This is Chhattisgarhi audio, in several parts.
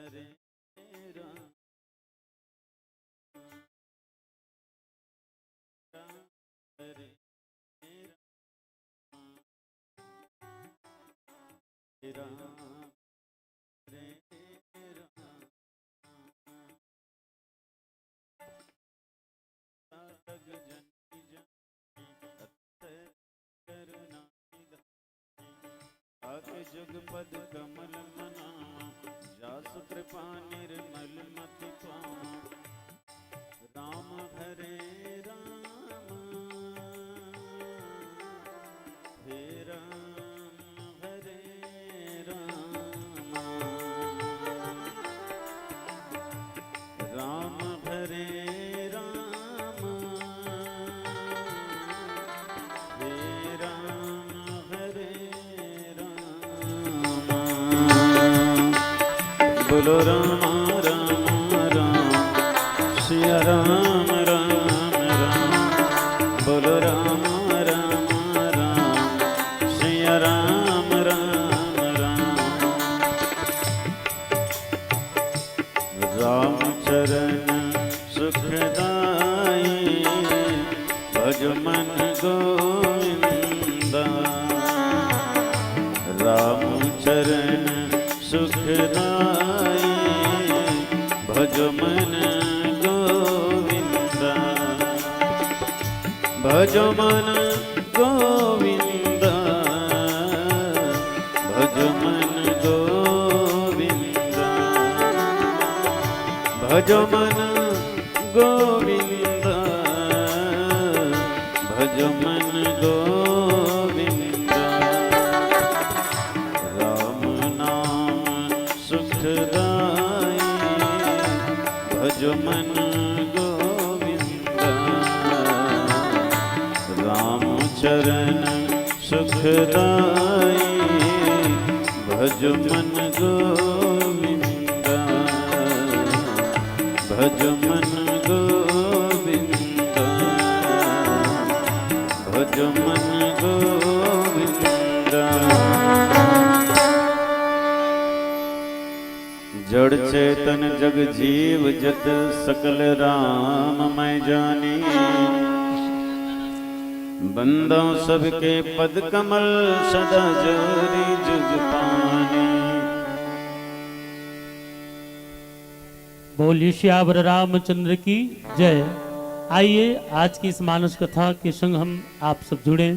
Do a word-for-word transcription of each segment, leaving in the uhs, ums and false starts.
हरे राम, राम हरे राम, राम हरे राम। जग जननी जननी अत्तर करुणा निधानी। आके जुग पद कमल मनावा, जासु कृपा निर्मल मति पावा। राम हरे राम, हे राम हरे राम, राम हरे राम, हे राम हरे राम। बोलो राम राम राम, सिया राम राम राम। बोलो राम राम राम, सिया राम राम राम। राम चरण सुखदाई, भज मन गोविंदा। राम चरण सुखदाई, भज मन गोविंदा। भज मन गोविंदा, भज मन गोविंदा। भज मन गोविंदा, भज मन गोविंदा। राम नाम सुखदाई, भज मन गोविंदा। राम चरण सुखदाई, भज मन गोविंदा। भज मन गोविंदा, भज मन गोविंदा। जड़ चेतन जग जीव जत, सकल राम मैं जानी। बंदो सबके पद कमल, सदा जोरी जुग पानी। बोलिए सियावर रामचंद्र की जय। आइए, आज की इस मानस कथा के संग हम आप सब जुड़ें।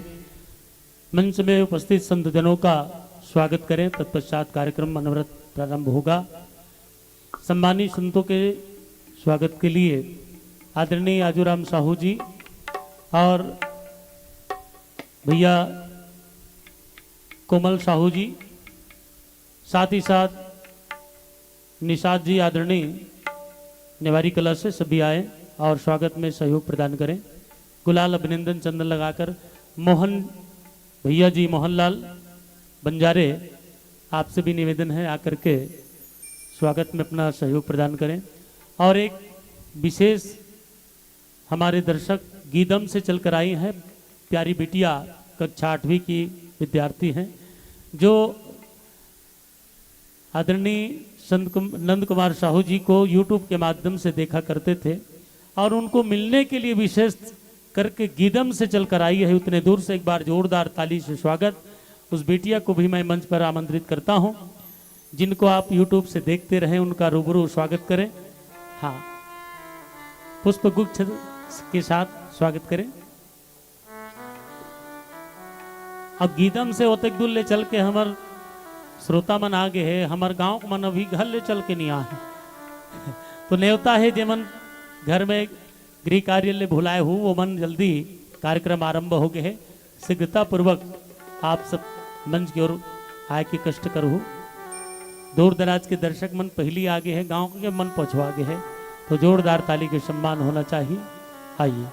मंच में उपस्थित संत जनों का स्वागत करें। तत्पश्चात कार्यक्रम अनवरत प्रारंभ होगा। सम्मानित संतों के स्वागत के लिए आदरणीय आजूराम साहू जी और भैया कोमल साहू जी, साथ ही साथ निषाद जी आदरणीय नेवारी कला से सभी आए और स्वागत में सहयोग प्रदान करें। गुलाल, अभिनंदन, चंदन लगाकर मोहन भैया जी, मोहनलाल बंजारे, आपसे भी निवेदन है, आकर के स्वागत में अपना सहयोग प्रदान करें। और एक विशेष हमारे दर्शक गीदम से चलकर आई हैं, प्यारी बिटिया, कक्षा आठवीं की विद्यार्थी हैं, जो आदरणीय संत कुम-, नंद कुमार साहू जी को YouTube के माध्यम से देखा करते थे और उनको मिलने के लिए विशेष करके गीदम से चलकर आई है उतने दूर से। एक बार जोरदार ताली से स्वागत। उस बिटिया को भी मैं मंच पर आमंत्रित करता हूं। जिनको आप YouTube से देखते रहे, उनका रूबरू स्वागत करें। हाँ, पुष्प गुच्छ के साथ स्वागत करें। अब गीदम से ओतेक दूर ले चल के हमर श्रोता मन आ गे हे, हमर गांव के मन अभी घर ले चल के नहीं आए। तो नेवता हे, जेमन घर में गृह कार्य ले भुलाए हो, वो मन जल्दी कार्यक्रम आरंभ हो गे हे। शीघ्रता पूर्वक आप सब मंच की ओर आए के कष्ट करहु। दूर दराज के दर्शक मन पहली आ गे हे, गांव के मन पछवा गे हे, तो जोरदार ताली के सम्मान होना चाहिए। आइए,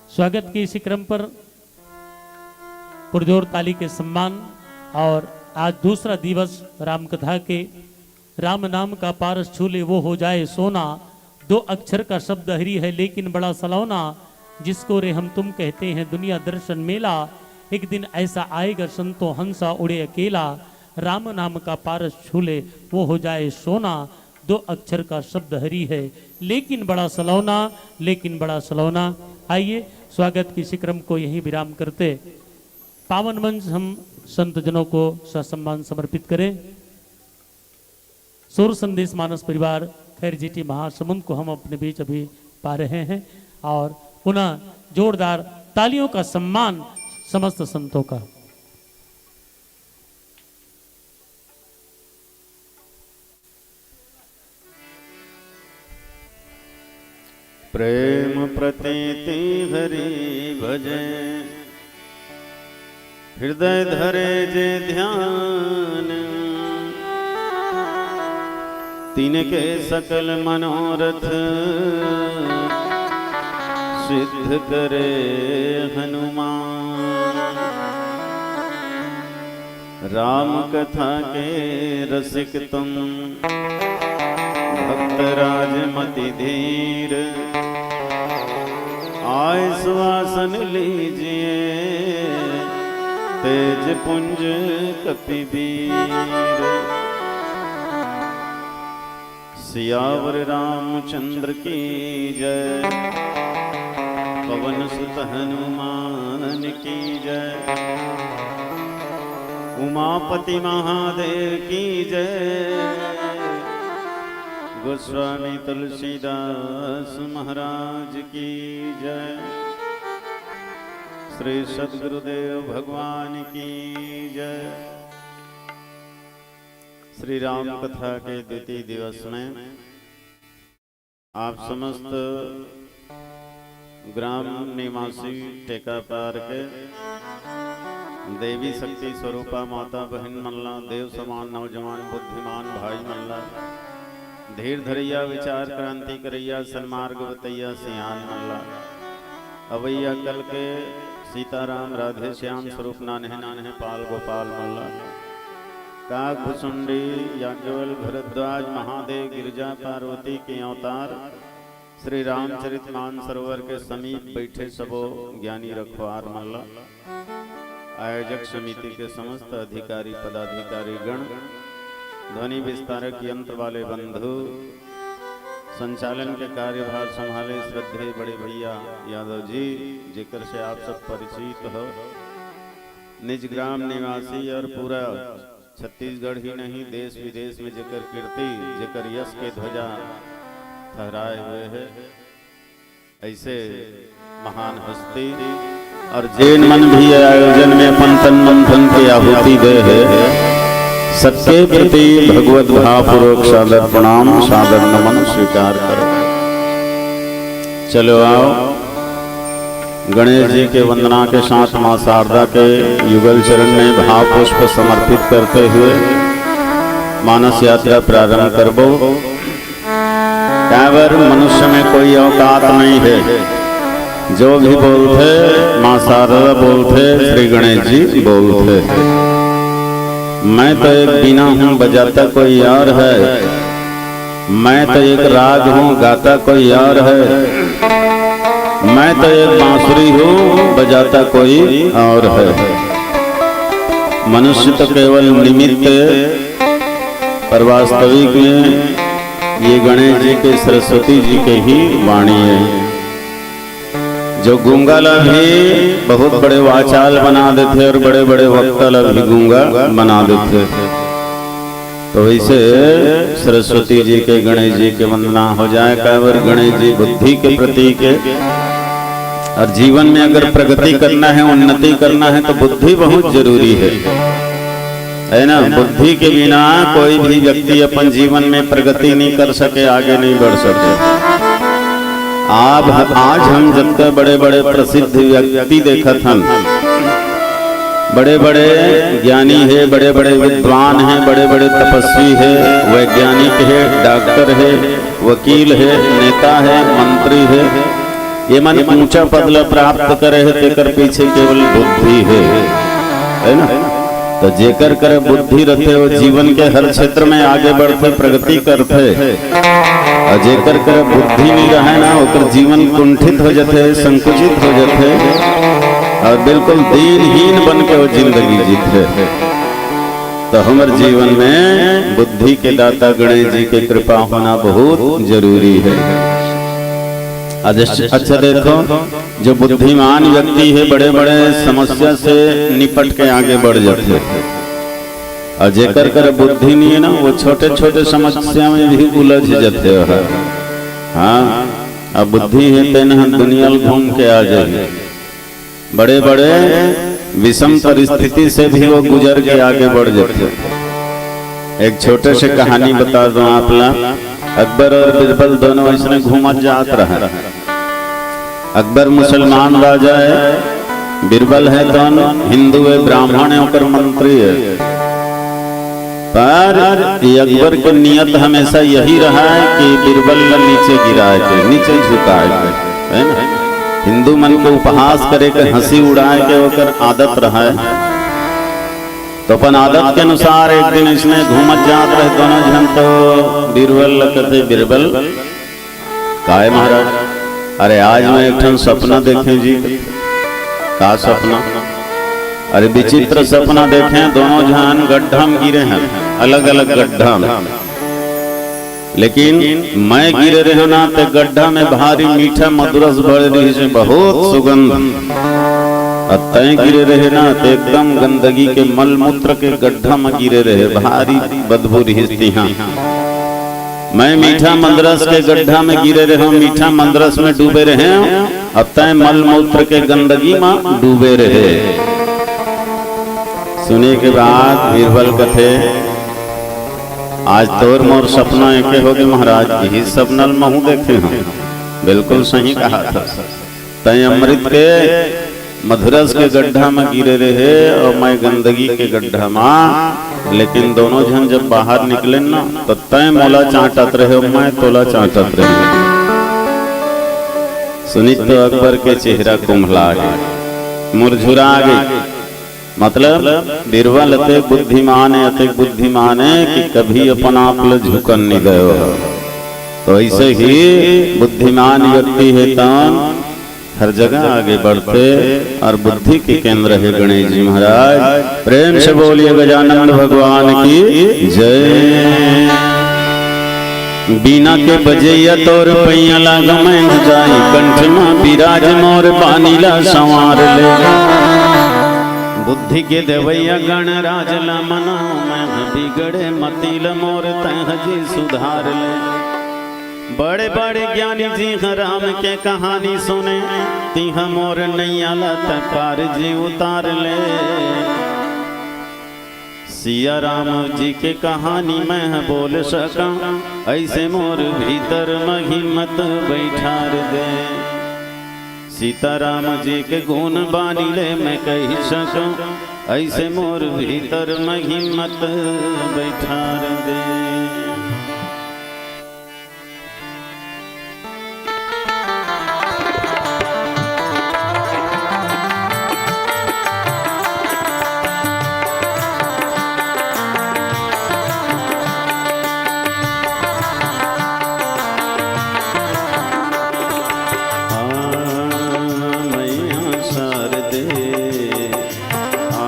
स्वागत के इसी क्रम पर पुरजोर ताली के सम्मान। और आज दूसरा दिवस रामकथा के। राम नाम का पारस छू ले वो हो जाए सोना, दो अक्षर का शब्द हरि है लेकिन बड़ा सलोना, जिसको रे हम तुम कहते हैं दुनिया दर्शन मेला, एक दिन ऐसा आएगा संतो हंसा उड़े अकेला, राम नाम का पारस छू ले, वो हो जाए सोना। दो अक्षर का शब्द हरि है, लेकिन बड़ा सलोना, लेकिन बड़ा सलोना। आइए, स्वागत के इस क्रम को यहीं विराम करते पावन मंच हम संत जनों को ससम्मान समर्पित करें। सूर संदेश मानस परिवार खैर जीटी महासमुंद को हम अपने बीच अभी पा रहे हैं और पुनः जोरदार तालियों का सम्मान समस्त संतों का। प्रेम प्रतीति हरि भजे, हृदय धरे जे ध्यान, तिनके सकल मनोरथ सिद्ध करे हनुमान। राम कथा के रसिक तुम, भक्त राज मति धीर। आय सुवासन लीजिए, तेज पुंज कपिवीर। सियावर रामचंद्र की जय, पवन सुत हनुमान की जय, उमापति महादेव की जय, गोस्वामी तुलसीदास महाराज की जय, श्री सद्गुरुदेव भगवान की जय। श्री राम कथा के द्वितीय दिवस में आप समस्त ग्राम निवासी टेकापार के देवी शक्ति स्वरूपा माता बहिन मन ला, देव समान नौजवान बुद्धिमान भाई मन ला, धीर धरैया विचार क्रांति करैया सन्मार्ग बतैया सियान मन ला, अवैया कल के सीताराम राधे श्याम स्वरूप नान्हे नान्हे पाल गोपाल मन ला, काक भुसुंडी याज्ञवल भरद्वाज महादेव गिरजा पार्वती के अवतार श्री रामचरित मानसरोवर के समीप बैठे सबो ज्ञानी रखवार मन ला, आयोजक समिति के समस्त अधिकारी पदाधिकारी गण, ध्वनि विस्तारक यंत्र वाले बंधु, संचालन के कार्यभार संभाले श्रद्धेय बड़े भैया यादव जी, जेकर से आप सब परिचित हो, निज ग्राम निवासी और पूरा छत्तीसगढ़ ही नहीं, देश विदेश में जेकर कीर्ति, जेकर यश के ध्वजा फहराए हुए है, ऐसे महान हस्ती और जेन मन भी ये आयोजन में अपन तन मन धन के आहुति दे है, सबके प्रति भगवत भावपूर्वक सादर प्रणाम, सादर नमन स्वीकार करो। चलो आओ, गणेश जी के वंदना के साथ माँ शारदा के युगल चरण में भाव पुष्प समर्पित करते हुए मानस यात्रा प्रारंभ करबो। काबर मनुष्य में कोई औकात नहीं है, जो भी बोलथे माँ शारदा बोलथे, श्री गणेश जी बोलथे। मैं तो एक बीना हूँ, बजाता कोई और है। मैं तो एक राग हूँ, गाता कोई और है। मैं तो एक बांसुरी हूँ, बजाता कोई और है। मनुष्य तो केवल निमित्त है, पर वास्तविक में ये गणेश जी के, सरस्वती जी के ही वाणी है। जो गूंगा ला भी बहुत बड़े वाचाल बना देथे और बड़े-बड़े वक्ता ला भी गूंगा बना देथे। तो वैसे सरस्वती जी के, गणेश जी के वंदना हो जाए, काबर गणेश जी बुद्धि के प्रतीक है। और जीवन में अगर प्रगति करना है, उन्नति करना है, तो बुद्धि बहुत जरूरी है, है ना? बुद्धि के बिना कोई भी व्यक्ति अपन जीवन में प्रगति नहीं कर सके, आगे नहीं बढ़ सके। आप, आज हम जतका बड़े-बड़े प्रसिद्ध व्यक्ति देखत हन, बड़े-बड़े ज्ञानी है, बड़े-बड़े विद्वान है, बड़े-बड़े तपस्वी है, वैज्ञानिक है, डॉक्टर है, वकील है, नेता है, मंत्री है, ये मन ऊंचा पद ला प्राप्त करे है, तेकर पीछे केवल बुद्धि है, है ना? तो जेकर करा बुद्धि रथे, वो जीवन के हर क्षेत्र में आगे बढ़थे, प्रगति करथे। और जेकर करा बुद्धि नहीं रहे ना, ओकर जीवन कुंठित हो जाथे, संकुचित हो जाथे और बिल्कुल दीनहीन बन के वो जिंदगी जीथे। तो हमर जीवन में बुद्धि के दाता गणेश जी के कृपा होना बहुत जरूरी है। आज अच्छा देखो, जो बुद्धिमान व्यक्ति है, बड़े-बड़े समस्या से निपट के आगे बढ़ जाथे, और जेकर कर बुद्धि नहीं है ना, वो छोटे-छोटे समस्या में भी उलझ जाथे। हाँ, अब बुद्धि है, तेन ह दुनिया ल घूम के आ जाही। बड़े-बड़े विषम परिस्थिति से भी वो गुजर के आगे बढ़ जाथे। एक छोटे से कहानी बता दूं आप ला। अकबर और बीरबल दोनों अइसने घूमत जात रहे। अकबर मुसलमान राजा है, बीरबल है कौन? हिंदू है, ब्राह्मण है, ओकर मंत्री है। पर ये अकबर के नियत हमेशा यही रहा है कि बीरबल ला नीचे गिराए के, नीचे झुकाए के, है ना? हिंदू मन के उपहास करे के, हंसी उड़ाए के ओकर आदत रहा है। तो अपन आदत के अनुसार एक दिन अइसने घूमत जात रहे दोनों झन, तो बीरबल ला कथे, "बीरबल, काय महाराज?" "अरे, आज मैं एक ठन सपना देखे जी।" "का सपना?" "अरे, विचित्र सपना देखे, दोनों झन गड्ढा में गिरे हैं, अलग-अलग गड्ढा में। लेकिन मैं गिरे रहे ना, ते गड्ढा में भारी मीठा मधुरस भरे रहिस, बहुत सुगंध। अउ तैं गिरे रहे ना, ते एकदम गंदगी के मलमूत्र के गड्ढा में गिरे रहे, भारी बदबू रहिस तिहां। मैं मीठा मंदरस के गड्ढा में गिरे रहे हूँ, मीठा मंदरस में डूबे रहे हूँ, अउ तैं मलमूत्र के गंदगी में डूबे रहे।" सुने के बाद बीरबल कथे, "आज तोर मोर सपना एके होगे महाराज, इही सपना ल महूं देखे हूँ।" "बिल्कुल सही कहा था, तैं अमृत के मधुरस के गड्ढा म गिरे रहे अउ मैं गंदगी के गड्ढा म, लेकिन दोनों झन जब बाहर निकलेन ना, त तैं मोला चांटत रहे अउ मैं तोला चांटत रहे।" सुनिस तो अकबर के चेहरा कुम्हला गे, मुरझुरा गे। मतलब, बीरबल अतेक बुद्धिमान हे, अतेक बुद्धिमान हे कि कभी अपन आप ल झुकन नइ दय हे। तो अइसे ही बुद्धिमान व्यक्ति हे, तन हर जगह आगे बढ़थे अउ बुद्धि के केंद्र हे गणेश जी महाराज। प्रेम से बोलिए गजानंद भगवान की जय। बीना के बजइया तोर पैया लाग मैं न जाई, कंठ म बिराज मोर बानी ला संवार ले। बुद्धि के देवैया गणराज ला मनाऊं मैं, बिगड़े मति ल मोर तैं ह जी सुधार ले। बड़े बड़े ज्ञानी जी ह राम के कहानी सुने, तिह मोर नैया ला तैं पार जी उतार ले। सिया राम जी के कहानी मैं ह बोल सकंव, अइसे मोर भीतर म हिम्मत बइठार दे। सीता राम जी के गुण बानी ले मैं कहि सकंव, अइसे मोर भीतर म हिम्मत बइठार दे। आ, मैया शारदे, आ,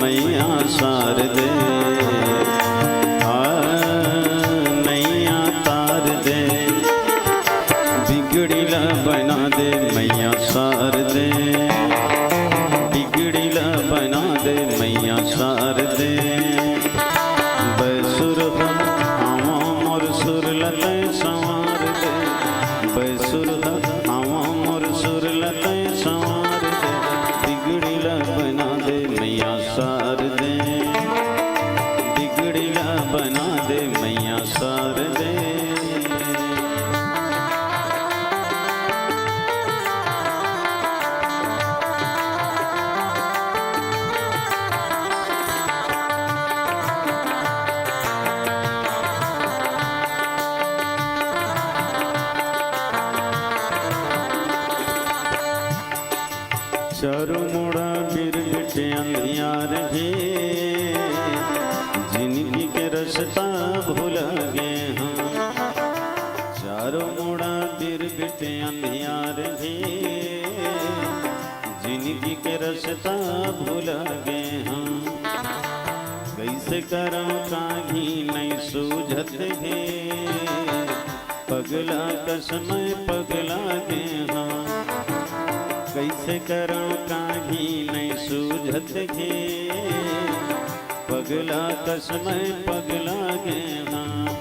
मैया शारदे, आ, मैया शारदे, बिगड़ी ला बना दे मैया शारदे, बिगड़ी ला बना दे मैया शारदे। बैसुर ह आवा मोर सुर ल तैं संवार दे, बैसुर ह आवा मोर सुर ल तैं संवार दे, बिगड़ी ल बना दे मैया शारदे, बिगड़ी ल बना दे मैया शारदे। चारों मुड़ा बिरबिट अंधियार हे, जिनगी के रस्ता भुला गे हंव। चारों मुड़ा बिरबिट अंधियार हे, जिंदगी के रस्ता भुला गे हंव। कइसे करंव काहीं नइ सूझत हे, पगला कस मैं पगला गे हंव। कइसे करंव काहीं नइ सूझत हे, पगला कस मैं पगला गे हंव।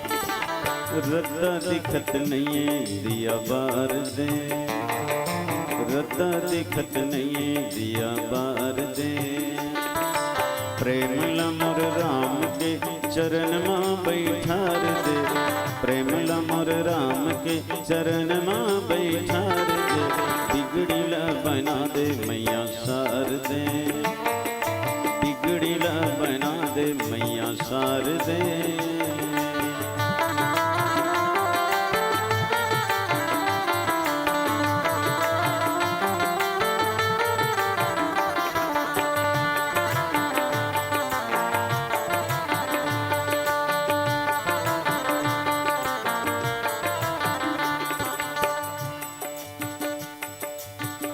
रद्दा दिखत नइये दिया बार दे, रद्दा दिखत नइये दिया बार दे। प्रेम ला मोर राम के चरण मा बैठार दे, प्रेम ला मोर राम के चरण मा बैठार दे। बिगड़ी ला बना दे मैया सार दे, बिगड़ी ला बना दे मैया सार दे।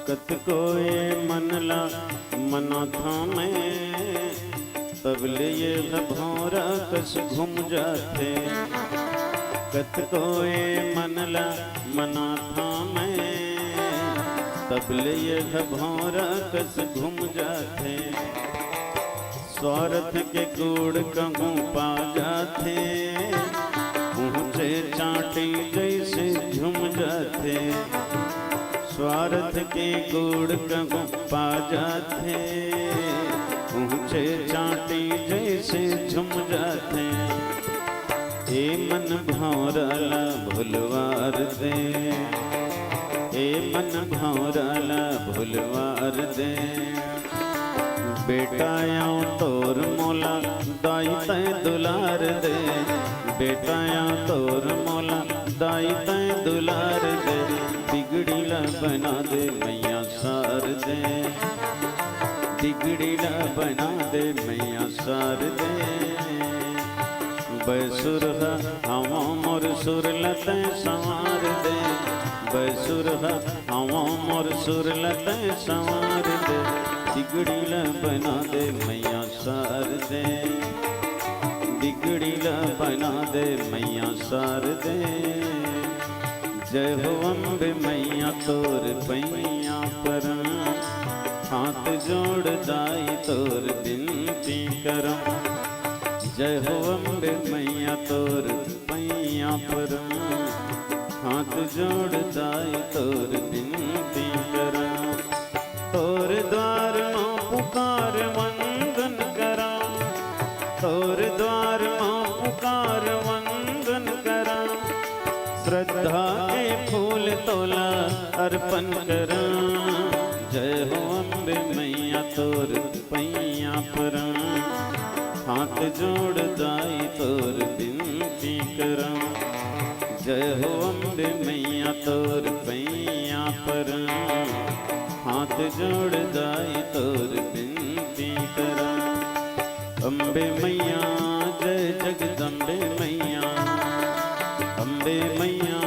कतको ये मन ला मनाथंव मैं, तब ले ये ह भौंरा कस घूम जाथे। कतको ये मन ला मनाथंव मैं, तब ले ये ह भौंरा कस घूम जाथे। स्वार्थ के गोड़ कहूँ पा जाथे, पहुँचे चांटी जइसे झूम जाथे। स्वार्थ के गोड़ कहूँ पा जाथे, पहुँचे चांटी जइसे झूम जाथे। ए मन भौंरा ला भुलवार दे, ए मन भौंरा ला भुलवार दे। बेटा आंव तोर मोला दाई तैं दुलार दे, बेटा आंव तोर मोला दाई तैं दुलार दे। बिगड़ी ला बना दे मैया सार दे, बिगड़ी ला बना दे मैया सार दे। बैसुर ह हवा मोर सुर ल तैं संवार दे, बैसुर ह हवा मोर सुर ल तैं संवार दे। बिगड़ी ल बना दे मैया सार दे, बिगड़ी ल बना दे मैया सार दे। जय हो अम्बे मैया तोर पैया परंव, हाथ जोड़ दाई तोर बिनती करंव। जय हो अम्बे मैया तोर पैया परंव, हाथ जोड़ दाई तोर बिनती करंव। तोर द्वार म पुकार वंदन करंव, तोर द्वार म पुकार वंदन करंव। श्रद्धा के फूल तोला अर्पण करंव। जय हो अम्बे मैया तोर पैया परंव, हाथ जोड़ दाई तोर बिनती करंव। जय हो अम्बे मैया तोर पैया परंव, हाथ जोड़ दाई तोर बिनती करंव। अम्बे मैया जय जगदम्बे मैया, अम्बे मैया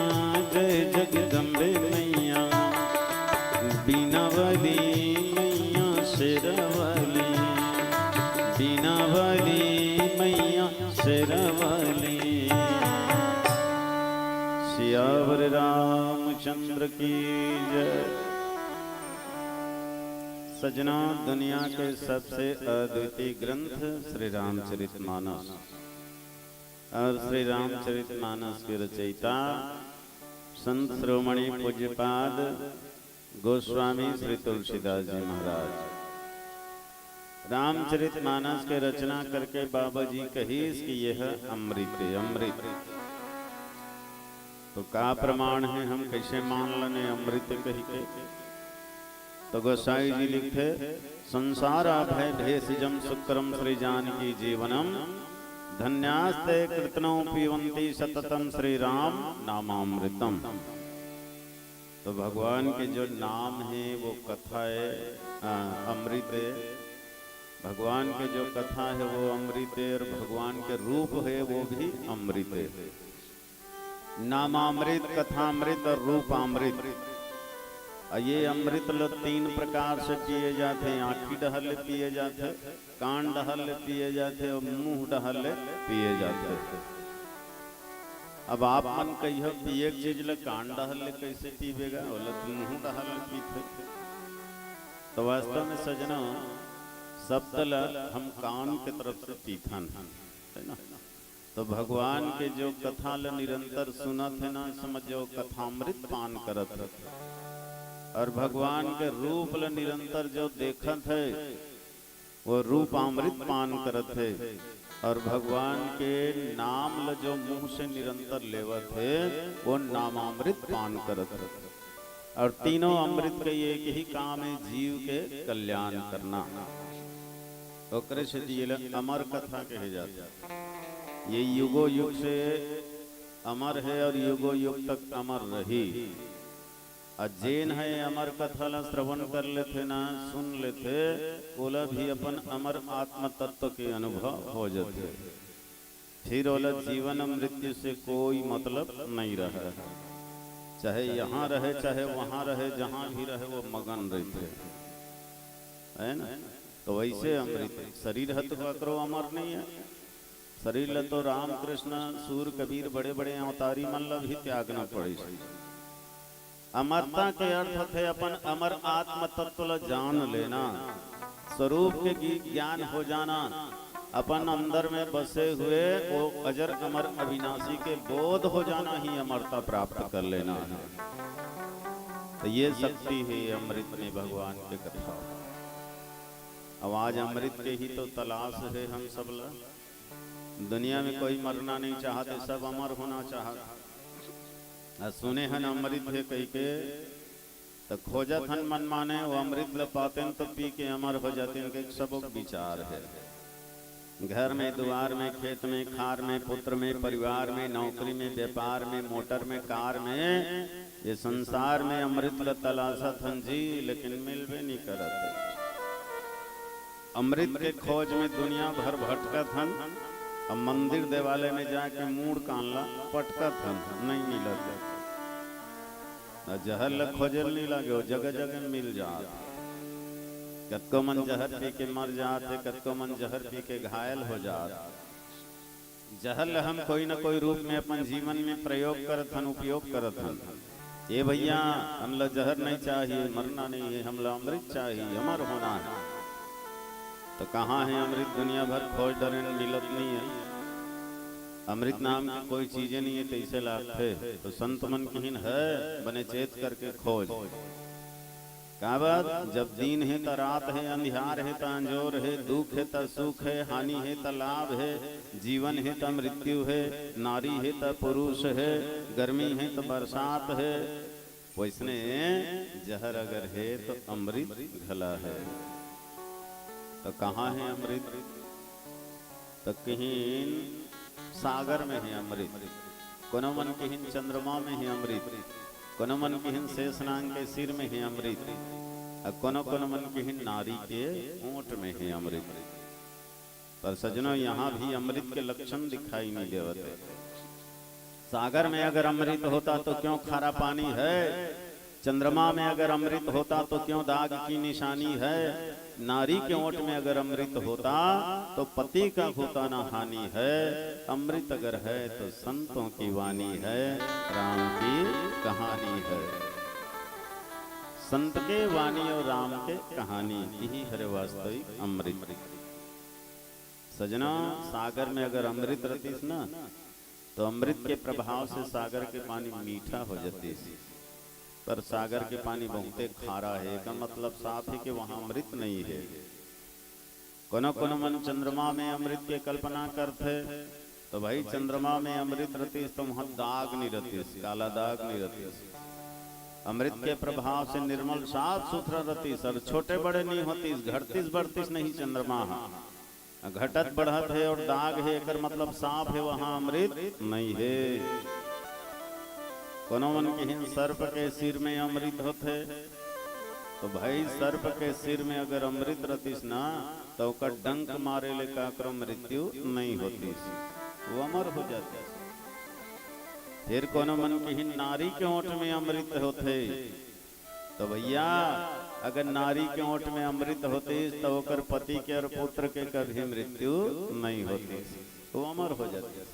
जय जगदम्बे मैया, बीना वाली मैया शेरा वाली, बीना वाली मैया शेरा वाली। सियावर रामचंद्र की जय। सजना, दुनिया के सबसे अद्वितीय ग्रंथ श्री रामचरितमानस और श्री रामचरितमानस के रचयिता संत शिरोमणि पूज्यपाद गोस्वामी श्री तुलसीदास जी महाराज रामचरितमानस के रचना करके बाबा जी कहिस कि यह अमृत हे, अमृत। तो का प्रमाण हे, हम कइसे मान लने अमृत कहिके? तो गोसाई जी लिखथे, संसार भय भेषजम शुक्रम श्री जानकी जीवनम, धन्यास्ते कृतनौ पिबंती सततम श्री राम नामामृतम। तो भगवान के जो नाम हे वो कथा हे, आ, अमृत हे। भगवान के जो कथा हे वो अमृत हे और भगवान के रूप हे वो भी अमृत हे। नामामृत, कथामृत और रूपामृत। अउ ये अमृत ल तीन प्रकार से पिए जाथे, आँखी डहर ले पिए जाथे, कान डहर ले पिए जाथे अउ मुंह डहर ले पिए जाथे। अब आप मन कहियो, पिए के चीज ल कान डहर ले कइसे पीबे गा, ओला तो मुंह डहर ले पीथे। तो वास्तव में सजनो, शब्द ल हम कान के तरफ से पीथन, है ना? तो भगवान के जो कथा ल निरंतर सुनत हे ना, समझो कथामृत पान करत हे। अउ भगवान के रूप ल निरंतर जो देखत हे, वो रूपामृत पान करत हे। अउ भगवान के नाम ल जो मुंह से निरंतर लेवत हे, वो नामामृत पान करत हे। अउ तीनों अमृत के एक ही काम हे, जीव के कल्याण करना। ओकरे सेती एला अमर कथा कहे जाथे। ये युगो युग से अमर हे अउ युगो युग तक अमर रही। अउ जेन हे अमर कथा ला श्रवण कर लेथे ना, सुन लेथे, ओला भी अपन अमर आत्म तत्व के अनुभव हो जाथे। फिर ओला जीवन अउ मृत्यु से कोई मतलब नहीं रहे, चाहे यहाँ रहे, चाहे वहाँ रहे, जहाँ भी रहे, वो मगन रहिथे, है ना? तो वैसे अमृत शरीर ह तो ककरो अमर नहीं हे। शरीर ल तो रामकृष्ण, सूर, कबीर, बड़े-बड़े अवतारी मन ल भी त्यागना पड़िस। अमरता के अर्थ होथे अपन अमर आत्म तत्व ल जान लेना, स्वरूप के गी-, ज्ञान हो जाना, अपन अंदर में बसे हुए वो अजर अमर अविनाशी के बोध हो जाना ही अमरता प्राप्त कर लेना हे। तो ये शक्ति हे अमृत में, भगवान के कथा। अब आज अमृत के ही तो तलाश हे हम सब ला। दुनिया में कोई मरना नहीं चाहत हे, सब अमर होना चाहत। अउ सुने हन अमृत हे कहिके, त खोजत हन मनमाने, वो अमृत ल पातेन त पी के अमर हो जातेन, के सबो के विचार हे। घर में, दुआर में, खेत में, खार में, पुत्र में, परिवार में, नौकरी में, व्यापार में, मोटर में, कार में, ये संसार में अमृत ल तलाशत हन जी, लेकिन मिलबे नहीं करत हे। अमृत के खोज में दुनिया भर भटकत हन, अब मंदिर देवालय में जाके मूड़ कान ला पटकत हन, नहीं मिलत हे। अउ जहर ल खोजे ल नहीं लागे, वो जगह जगह मिल जात। कतको मन जहर पी के मर जात हे, कतको मन जहर पी के घायल हो जात। जहर ल हम कोई न कोई रूप में अपन जीवन में प्रयोग करत हन, उपयोग करत हन। ए भैया, हमला जहर नहीं चाहिए, मरना नहीं हे, हमला अमृत चाहिए, अमर होना हे। तो कहाँ हे अमृत? दुनिया भर खोज डरेन, मिलत नहीं हे। अमृत नाम की कोई चीजें नहीं हे, तैसे लागथे। तो संत मन किहिन हे, बने चेत करके खोज। काबर? जब दिन हे त रात हे, अंधियार हे त अंजोर हे, दुख हे त सुख हे, हानि हे त लाभ हे, जीवन हे त मृत्यु हे, नारी हे त पुरुष हे, गर्मी हे त बरसात हे। वैसने जहर अगर हे त अमृत घला हे। त कहाँ हे अमृत? त किहिन सागर में हे अमृत, कोनो मन किहिन चंद्रमा में हे अमृत, कोनो मन किहिन शेष नाग के सिर में हे अमृत, अउ कोनो कोनो मन किहिन नारी के ओंठ में हे अमृत। पर सजनो, यहाँ भी अमृत के लक्षण दिखाई नहीं देवत हे। सागर में अगर अमृत होता तो क्यों खारा पानी हे? चंद्रमा में अगर अमृत होता तो क्यों दाग की निशानी हे? नारी के ओंठ में अगर अमृत होता तो पति का होता ना हानि हे। अमृत अगर हे तो संतों की वाणी हे, राम की कहानी हे। संत के वाणी अउ राम के कहानी, यही हरे वास्तविक अमृत। सजना, सागर में अगर अमृत रतिस ना, तो अमृत के प्रभाव से सागर के पानी मीठा हो जातिस। पर सागर के पानी बहुते खारा हे, एकर मतलब साफ हे कि वहाँ अमृत नहीं हे। कोनो कोनो मन चंद्रमा में अमृत के कल्पना करथे, तो भाई, चंद्रमा में अमृत रतिस तो वहाँ दाग नहीं रतिस, काला दाग नहीं रतिस। अमृत के प्रभाव से निर्मल साफ सुथरा रतिस, अउ छोटे बड़े नहीं होतिस, घटतिस बढ़तिस नहीं चंद्रमा हा। घटत बढ़त हे अउ दाग हे, एकर मतलब साफ हे, वहाँ अमृत नहीं हे। कोनो मन किहिन सर्प के सिर में अमृत होथे, तो भाई, सर्प के सिर में अगर अमृत रतिस ना, तो ओकर डंक मारे ले काकरो मृत्यु नहीं होतिस, वो अमर हो जातिस। फिर कोनो मन किहिन नारी के ओंठ में अमृत होथे, तो भैया, अगर नारी के ओंठ में अमृत होतिस, तो ओकर पति के और पुत्र के कभी मृत्यु नहीं होतिस, वो अमर हो जातिस।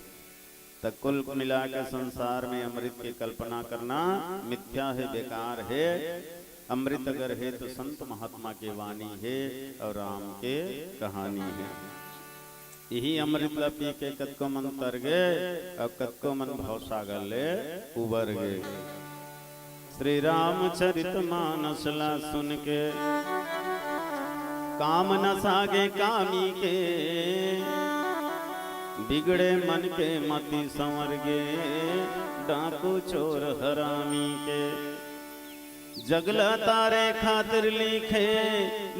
त कुल मिला के संसार में अमृत के कल्पना करना मिथ्या हे, बेकार हे। अमृत अगर हे तो संत महात्मा के वाणी हे और राम के कहानी हे। इही अमृत ला पी के कतको मन तर गे और कतको मन भवसागर ले उबर गे। श्री रामचरित मानस ला सुन के काम न सागे कामी के, बिगड़े मन के मति संवर गे, डाकू चोर हरामी के। जगला तारे खातिर लिखे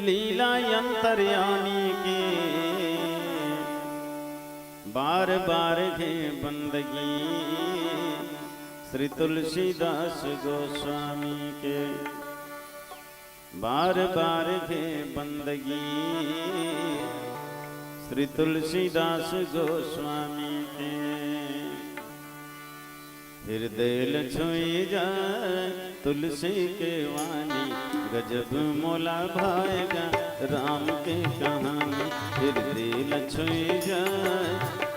लीला अंतर्यामी के, बार बार हे बंदगी श्री तुलसीदास गोस्वामी के। बार बार हे बंदगी श्री तुलसीदास गोस्वामी के। हृदय ल छुई जाय तुलसी के वाणी, गजब मोला भाएगा राम के कहानी। हृदय ल छुई जाय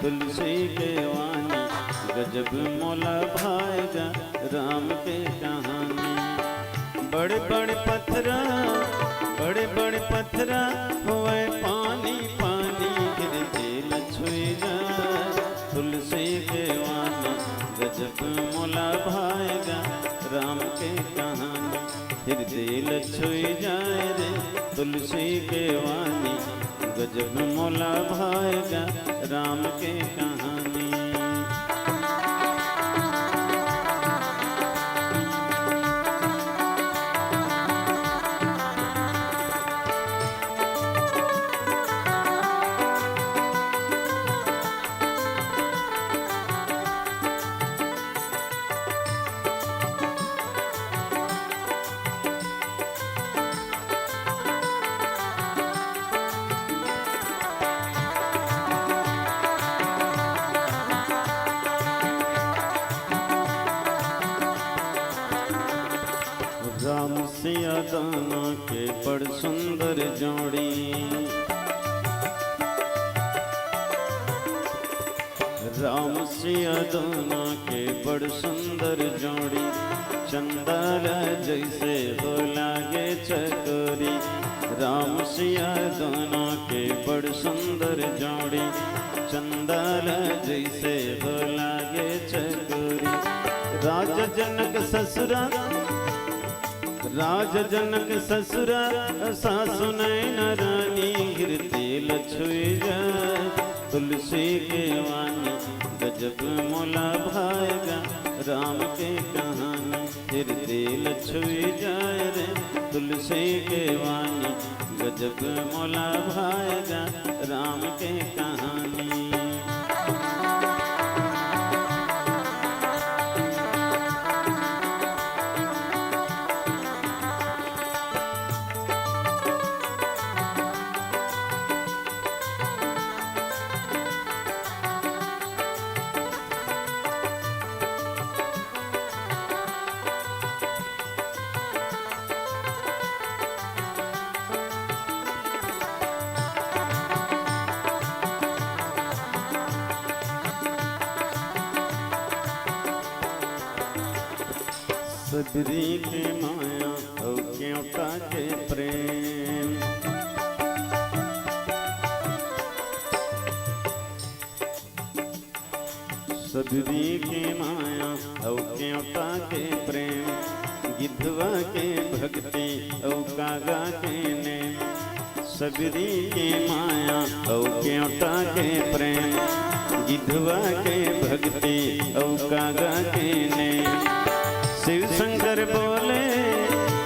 तुलसी के वाणी, गजब मोला भाएगा राम के कहानी। बड़े बड़े पथरा, बड़े बड़े पथरा होए पानी पानी, हृदय ल छुई जाय तुलसी के वाणी। गजब मोला भाएगा राम के कहानी। हृदय ल छुई जाय रे तुलसी के वाणी, गजब मोला भाएगा राम के कहानी। राम सिया दोनों के बड़ सुंदर जोड़ी। राम सिया दोनों के बड़ सुंदर जोड़ी, चंदा ला जैसे हो लागे चकोरी। राम सिया दोनों के बड़ सुंदर जोड़ी, चंदा ला जैसे हो लागे चकोरी। राजा जनक ससुरा, राजा जनक ससुरा, सासु नैना रानी, हृदय ल छुई जाय तुलसी के वाणी। गजब मोला भाएगा राम के कहानी। हृदय ल छुई जाय रे तुलसी के वाणी, गजब मोला भाएगा राम के कहानी। सबरी के माया अउ केवटा के प्रेम। सबरी के माया अउ केवटा के प्रेम, गिधवा के भक्ति अउ कागा के नेम। सबरी के माया अउ केवटा के प्रेम, गिधवा के भक्ति अउ कागा के नेम। शिव शंकर बोले,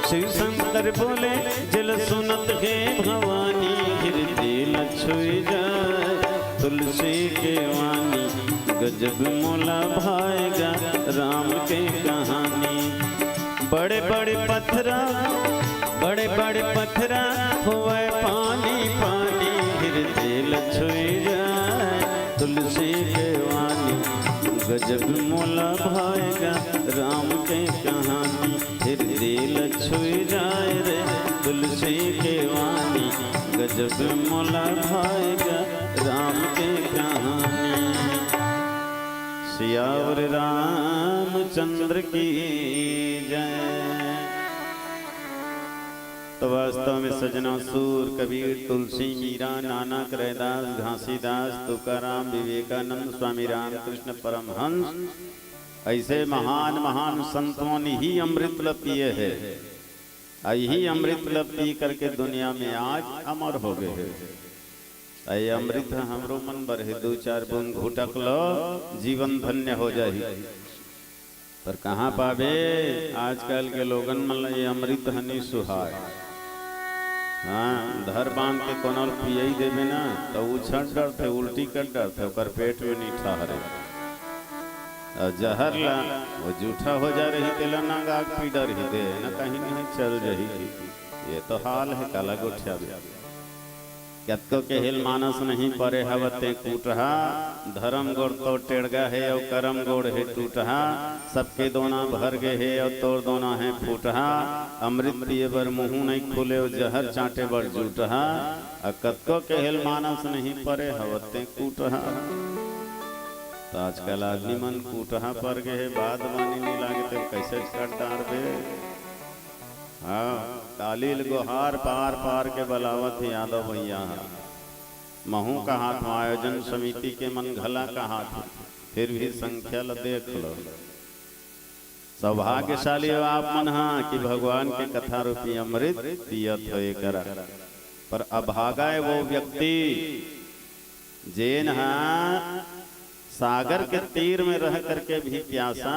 शिव शंकर बोले, जल सुनत हे भवानी, हृदय ल छुई जाय तुलसी के वाणी। गजब मोला भाएगा राम के कहानी। बड़े बड़े पथरा, बड़े बड़े पथरा होवय पानी पानी, हृदय ल छुई जाय तुलसी के वाणी। गजब मोला भाएगा राम के कहानी। हृदय ल छुई जाय रे तुलसी के वाणी, गजब मोला भाय गा राम के कहानी। सियावर रामचंद्र की जय। तो वास्तव में सज्जनों, सूर, कबीर, तुलसी, मीरा, नानक, रैदास, घासीदास, तुकाराम, विवेकानंद, स्वामी रामकृष्ण परमहंस, ऐसे महान महान संतों ने ही अमृत ल पिए हे। आ यही अमृत ल पी करके दुनिया में आज अमर हो गए हे। आ ये अमृत ह हमरो मन बर हे, दू चार बूंद घुटक लो, जीवन धन्य हो जाही। पर कहाँ पाबे? आजकल के लोगन मन ल ये अमृत ह नी सुहाय। हाँ, धर बांध के कोनो ल पियई देबे ना, त उछट डरथे, उल्टी कर डरथे, ओकर पेट में नी ठहरे। अउ जहर ला, वो जूठा हो जा रही, तेला ना गा के पी डरही दे, ना कहीं नहीं चल जही। ये तो हाल हे, काला गोठियाबे। कतको केहेल मानस नहीं परे हवते कूटहा, धरम गोड़ तो टेड़गा हे अउ करम गोड़ हे टूटहा। सबके दोना भर गे हे अउ तोर दोना हे फूटहा। अमृत पिए बर मुहूं नहीं खुले अउ जहर चांटे बर जूटहा। अ कतको केहेल मानस नहीं परे हवते कूटहा। त आजकल आदमी मन कूटहा पर गे हे, बात बानी नहीं लागे ते कैसे कर डारबे। हाँ, काली ल गोहार पार पार के बलावत हे यादव भैया ह। महूं कहात हूं, आयोजन समिति के मन घला कहात हे, फिर भी संख्या ल देख लो। सौभाग्यशाली हो आप मन ह कि भगवान के कथा रूपी अमृत पियत हो एकरा। पर अभागा हे वो व्यक्ति जेन ह सागर के तीर में रह करके भी प्यासा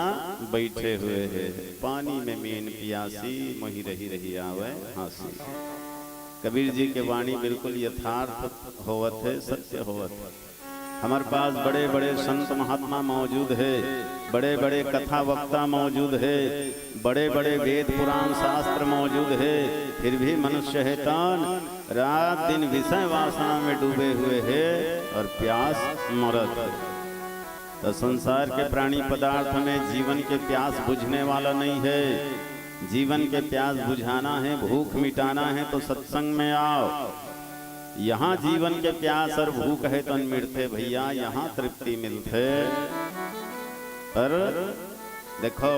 बैठे हुए हे, पानी में मीन पियासी, मोहि रहि रहि आवै हाँसी। कबीर जी के वाणी बिल्कुल यथार्थ होवत हे, सत्य होवत हे। हमर पास बड़े-बड़े संत महात्मा मौजूद हे, बड़े-बड़े कथा वक्ता मौजूद हे, बड़े-बड़े वेद पुराण शास्त्र मौजूद हे, फिर भी मनुष्य हे तन रात दिन विषय वासना में डूबे हुए हे अउ प्यास मरत हे। त संसार के प्राणी पदार्थ में जीवन के प्यास बुझने वाला नहीं हे। जीवन के प्यास बुझाना हे, भूख मिटाना हे तो सत्संग में आओ। यहाँ जीवन के प्यास अउ भूख हे तन मिटथे भैया, यहाँ तृप्ति मिलथे। पर देखो,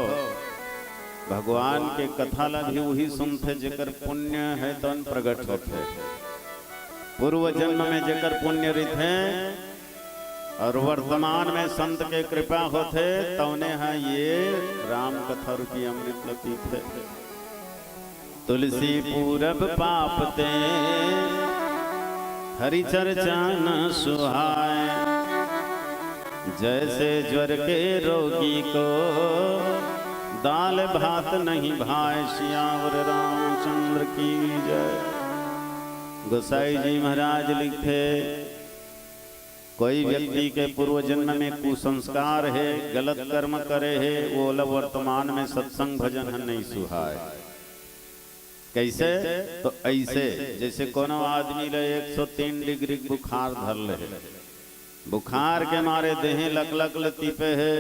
भगवान के कथा ला भी उही सुनथे जेकर पुण्य हे तन प्रगट होथे। पूर्व जन्म में जेकर पुण्य रहिथे अउ वर्तमान में संत के कृपा होथे, तउने ह ये राम कथा रूपी अमृत ल पीथे। तुलसी पूरब पाप ते, हरि चर्चा न सुहाय। जैसे ज्वर के रोगी को, दाल भात नहीं भाय। सियावर रामचंद्र की जय। गोसाई जी महाराज लिखथे, कोई व्यक्ति के पूर्व जन्म में कुसंस्कार हे, गलत कर्म करे हे, वो ला वर्तमान में सत्संग भजन ह नहीं सुहाय। कैसे? तो ऐसे, जैसे कोनो आदमी ला एक सौ तीन डिग्री बुखार धर ले हे, बुखार के मारे देहे लकलक ले तिपे हे,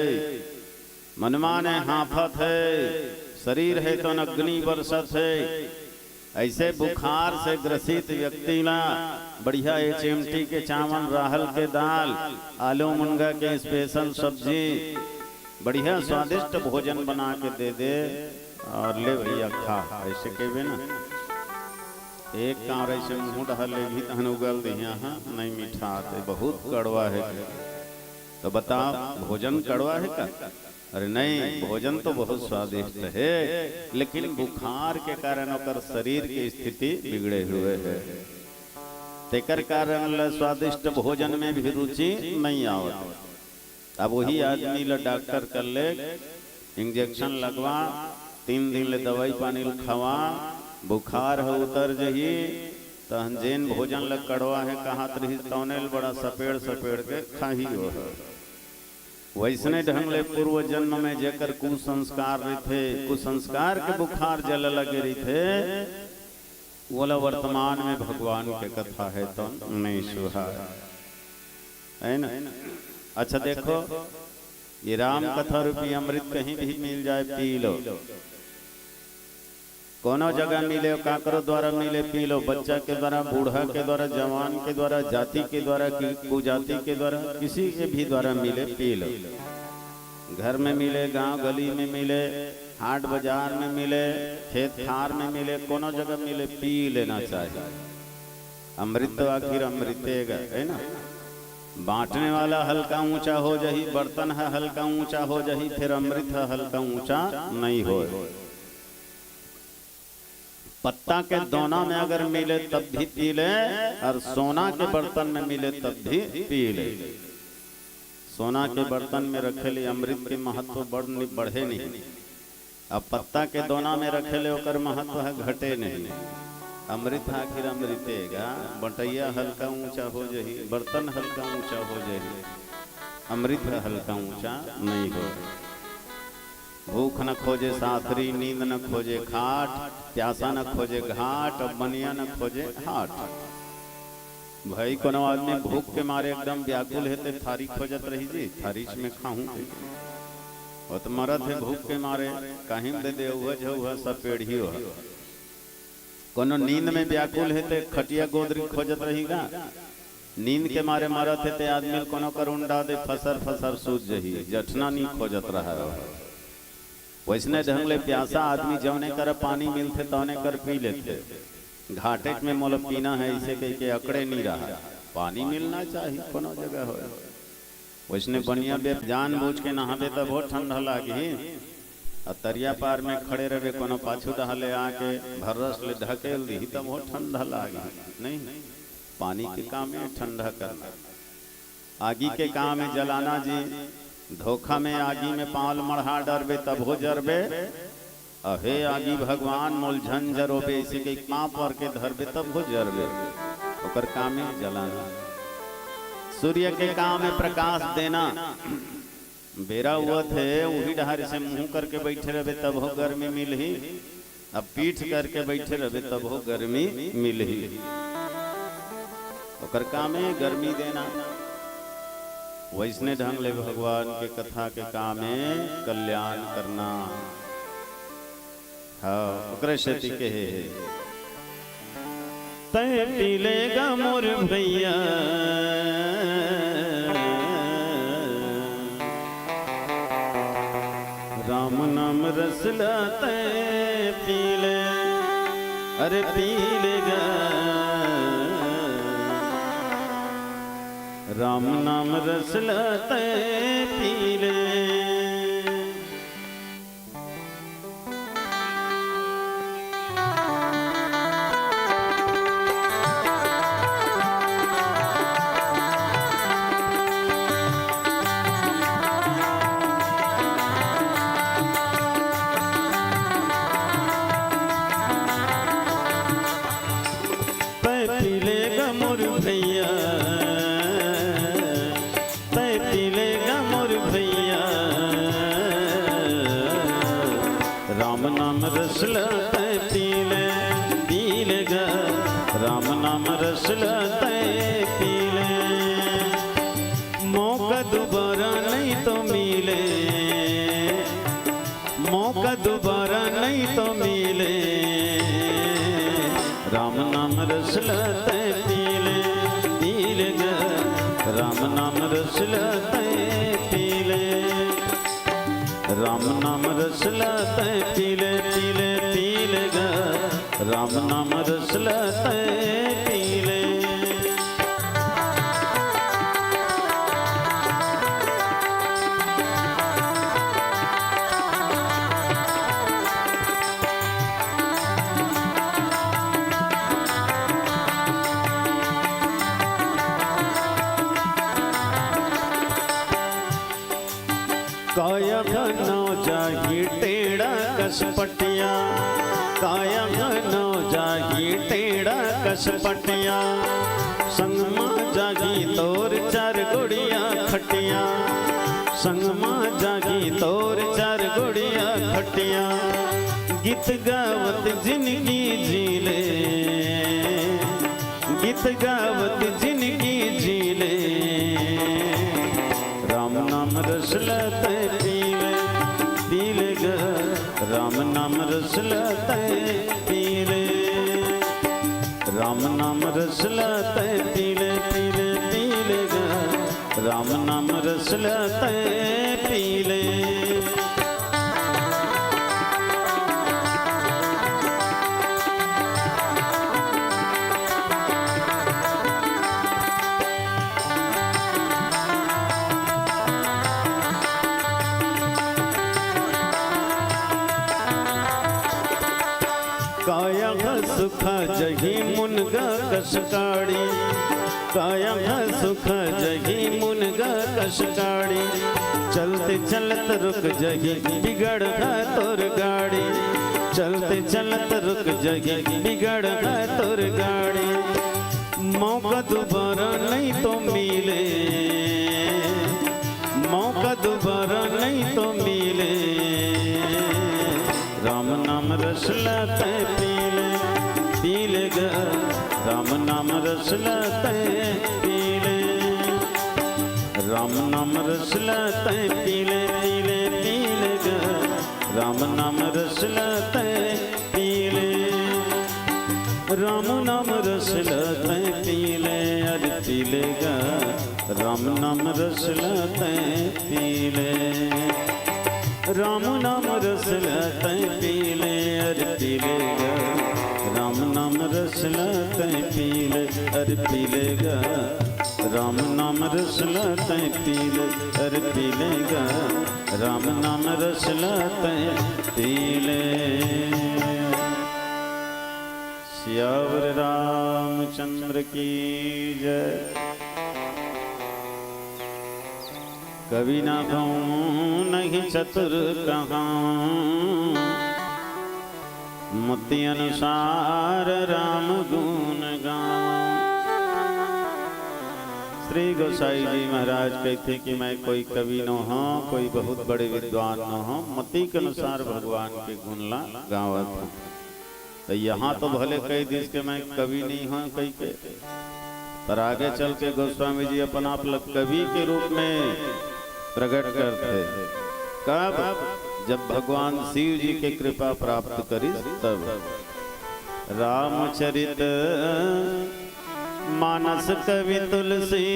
मनमाने हांफत हे, शरीर हे तो अग्नि बरसत हे। ऐसे बुखार से ग्रसित व्यक्ति ला बढ़िया एच एम टी के चावल, राहल के दाल, आलू मुनगा के स्पेशल सब्जी, बढ़िया स्वादिष्ट भोजन बना के दे दे अउ ले भैया खा, ऐसे कहबे ना। एक कांवर ऐसे मुंह डहर लेगही तहन उगल दिहिया, हाँ, नहीं मिठात हे, बहुत कड़वा हे। तो बताओ, भोजन कड़वा हे का? अरे नहीं, भोजन तो बहुत स्वादिष्ट हे, लेकिन बुखार के कारण ओकर शरीर के स्थिति बिगड़े हुए हे। तेकर कारण ल स्वादिष्ट भोजन में भी रुचि नहीं आवत। अब वही आदमी ल डॉक्टर कर ले, इंजेक्शन लगवा, तीन दिन ले दवाई पानी ल खवा, बुखार ह उतर जही, तहन जेन भोजन ल कड़वा हे कहत रहिस, तौने ल बड़ा सपेड़ सपेड़ के खाही ओह। वैसने ढंग ले पूर्व जन्म में जेकर कुसंस्कार रहिथे, कुसंस्कार के बुखार जे ल लगे रहिथे, ओला वर्तमान में भगवान के कथा हे तो नहीं सुहाय, है ना? अच्छा देखो, ये राम कथा रूपी अमृत कहीं भी मिल जाए, पी लो। कोनो जगह मिले, काकरो द्वारा मिले, पी लो। बच्चा के द्वारा, बूढ़ा के द्वारा, जवान के द्वारा, जाति के द्वारा, कि-, कुजाति के द्वारा, किसी के भी द्वारा मिले, पी लो। घर में मिले, गांव गली में मिले, हाट बाजार में मिले, खेत खार में मिले, कोनो जगह मिले, पी लेना चाहिए। अमृत तो आखिर अमृते गा, है ना? बांटने वाला हल्का ऊंचा हो जाही, बर्तन ह हल्का ऊंचा हो जाही, फिर अमृत ह हल्का ऊंचा नहीं होय। पत्ता के दोना में अगर मिले तब भी पी ले, और सोना के बर्तन में मिले तब भी पी ले। सोना के बर्तन में रखे ले अमृत के महत्व बढ़ नि-, बढ़े नहीं। अब पत्ता के दोना में रखे ले ओकर महत्व ह घटे नहीं। अमृत ह आखिर अमृते गा, बटैया हल्का ऊंचा हो जाही, बर्तन हल्का ऊंचा हो जाही, अमृत ह हल्का ऊंचा नहीं हो। भूख न खोजे साथरी, नींद न खोजे खाट, प्यासा न खोजे घाट, और बनिया न खोजे हाट। भाई, कोनो आदमी भूख के मारे एकदम व्याकुल हे, ते थारी खोजत रही जी, थारीच में खाहूं। वो तो मरत हे भूख के मारे, काहिम दे दे, उह झउह सब पेढ़ियो ह। कोनो नींद में व्याकुल हे, ते खटिया गोदरी खोजत रही गा। नींद के मारे मरत हे, ते आदमी ल कोनो कर उंडा दे, फसर फसर सूत जही, जठना नी खोजत रहा। वैसने ढंग ले प्यासा आदमी जौने कर पानी मिलथे, तौने कर पी लेथे। घाटेच में मोला पीना है, इसे कह के अकड़े नी रहा। पानी मिलना चाहिए, कोनो जगह हो। वैसने बनिया बे जानबूझ के नहाबे, तब हो ठंडा लागही। आ तरिया पार में खड़े रहबे, कोनो पाछू डहा ले आके भर्रस ले ढकेल दिही, तब हो ठंडा लागही। नहीं, पानी के काम है ठंडा करना। आगी के काम है जलाना जी। धोखा में आगी में पाँव ल मढ़ा डरबे, तब हो जरबे। अहे आगी भगवान मोल झन जरोबे, इसे के पाँव पर के धरबे, तब हो जरबे। ओकर काम है जलाना। सूर्य के काम है प्रकाश देना। बेरा हुआ थे, उही डहार से मुंह करके बैठे रहबे, तब हो गर्मी मिलही। अब पीठ करके बैठे रहबे, तब हो गर्मी मिलही। ओकर काम है गर्मी देना। वैसने ढंग ले भगवान के कथा के काम है कल्याण करना। हाँ, ओकरे सेती कहे हे, तैं पी ले गा मोर भैया, राम नाम रस ला तैं पी ले, अरे पी ले गा, राम नाम रस ला तैं पी ले। तैं पी ले गा मोर भैया, तैं पी ले गा मोर भैया, राम नाम रस ला तैं पी ले, पी ले गा, राम नाम रस ला तैं पी ले। मौका दोबारा नहीं तो मिले, मौका दोबारा नहीं तो मिले, राम नाम रस ला तैं पी ले, पी ले गा, राम नाम रस ला तैं पी ले, राम नाम रस ला तैं पी ले, पी ले, पी ले गा, राम नाम रस ला तैं पी ले। काया घनौ जाही टेढ़ा कस पटिया, काया घनौ जाही टेढ़ा कस पटिया। संग मा जाही तोर चार गोड़िया खटिया, संग मा जाही तोर चार गोड़िया खटिया। गीत गावत जिनगी जी ले, गीत गावत जिनगी जी ले। राम नाम रस ला तैं पी ले, पी ले गा, राम नाम रस ल तैं पी ले, राम नाम रस ल तैं पी ले, पी ले, पी ले गा। राम नाम रस ल तैं पी ले। काया सुख जही मुनगा कस काड़ी, काया सुख जही मुनगा कस काड़ी। चलते चलत रुक जही बिगड़ है तोर गाड़ी, चलते चलत रुक जही बिगड़ है तोर गाड़ी। मौका दोबारा नहीं तो मिले, मौका दोबारा नहीं तो मिले। राम नाम रस ल तैं पी ले, पी ले गा। राम नाम रस ल तैं पी ले, राम नाम रस ल तैं पी ले, पी ले, पी ले गा। राम नाम रस ल तैं पी ले, राम नाम रस ल तैं पी ले, अरे पी ले गा। राम नाम रस ल तैं पी ले, राम नाम रस ल तैं पी ले, अरे पी ले गा। राम नाम रस ल तैं पी ले, अरे पी ले गा। राम नाम रस ल तैं पी ले, अरे पी ले गा। राम नाम रस ल तैं पी ले। सियावर रामचंद्र की जय। कवि न कहूँ नहीं चतुर कहाँ, मति अनुसार राम गुण गाऊं। श्री गोसाई जी महाराज कहते कि मैं कोई कवि न हूँ, कोई बहुत बड़े विद्वान न हूँ, मति के अनुसार भगवान के गुण ला गावत हूँ। तो यहाँ तो भले कह दिस कि मैं कवि नहीं हूँ कह के, पर आगे चल के गोस्वामी जी अपन आप ल कवि के रूप में प्रकट करथे। कब? जब भगवान शिव जी के कृपा प्राप्त करिस तब। रामचरित मानस कवि तुलसी,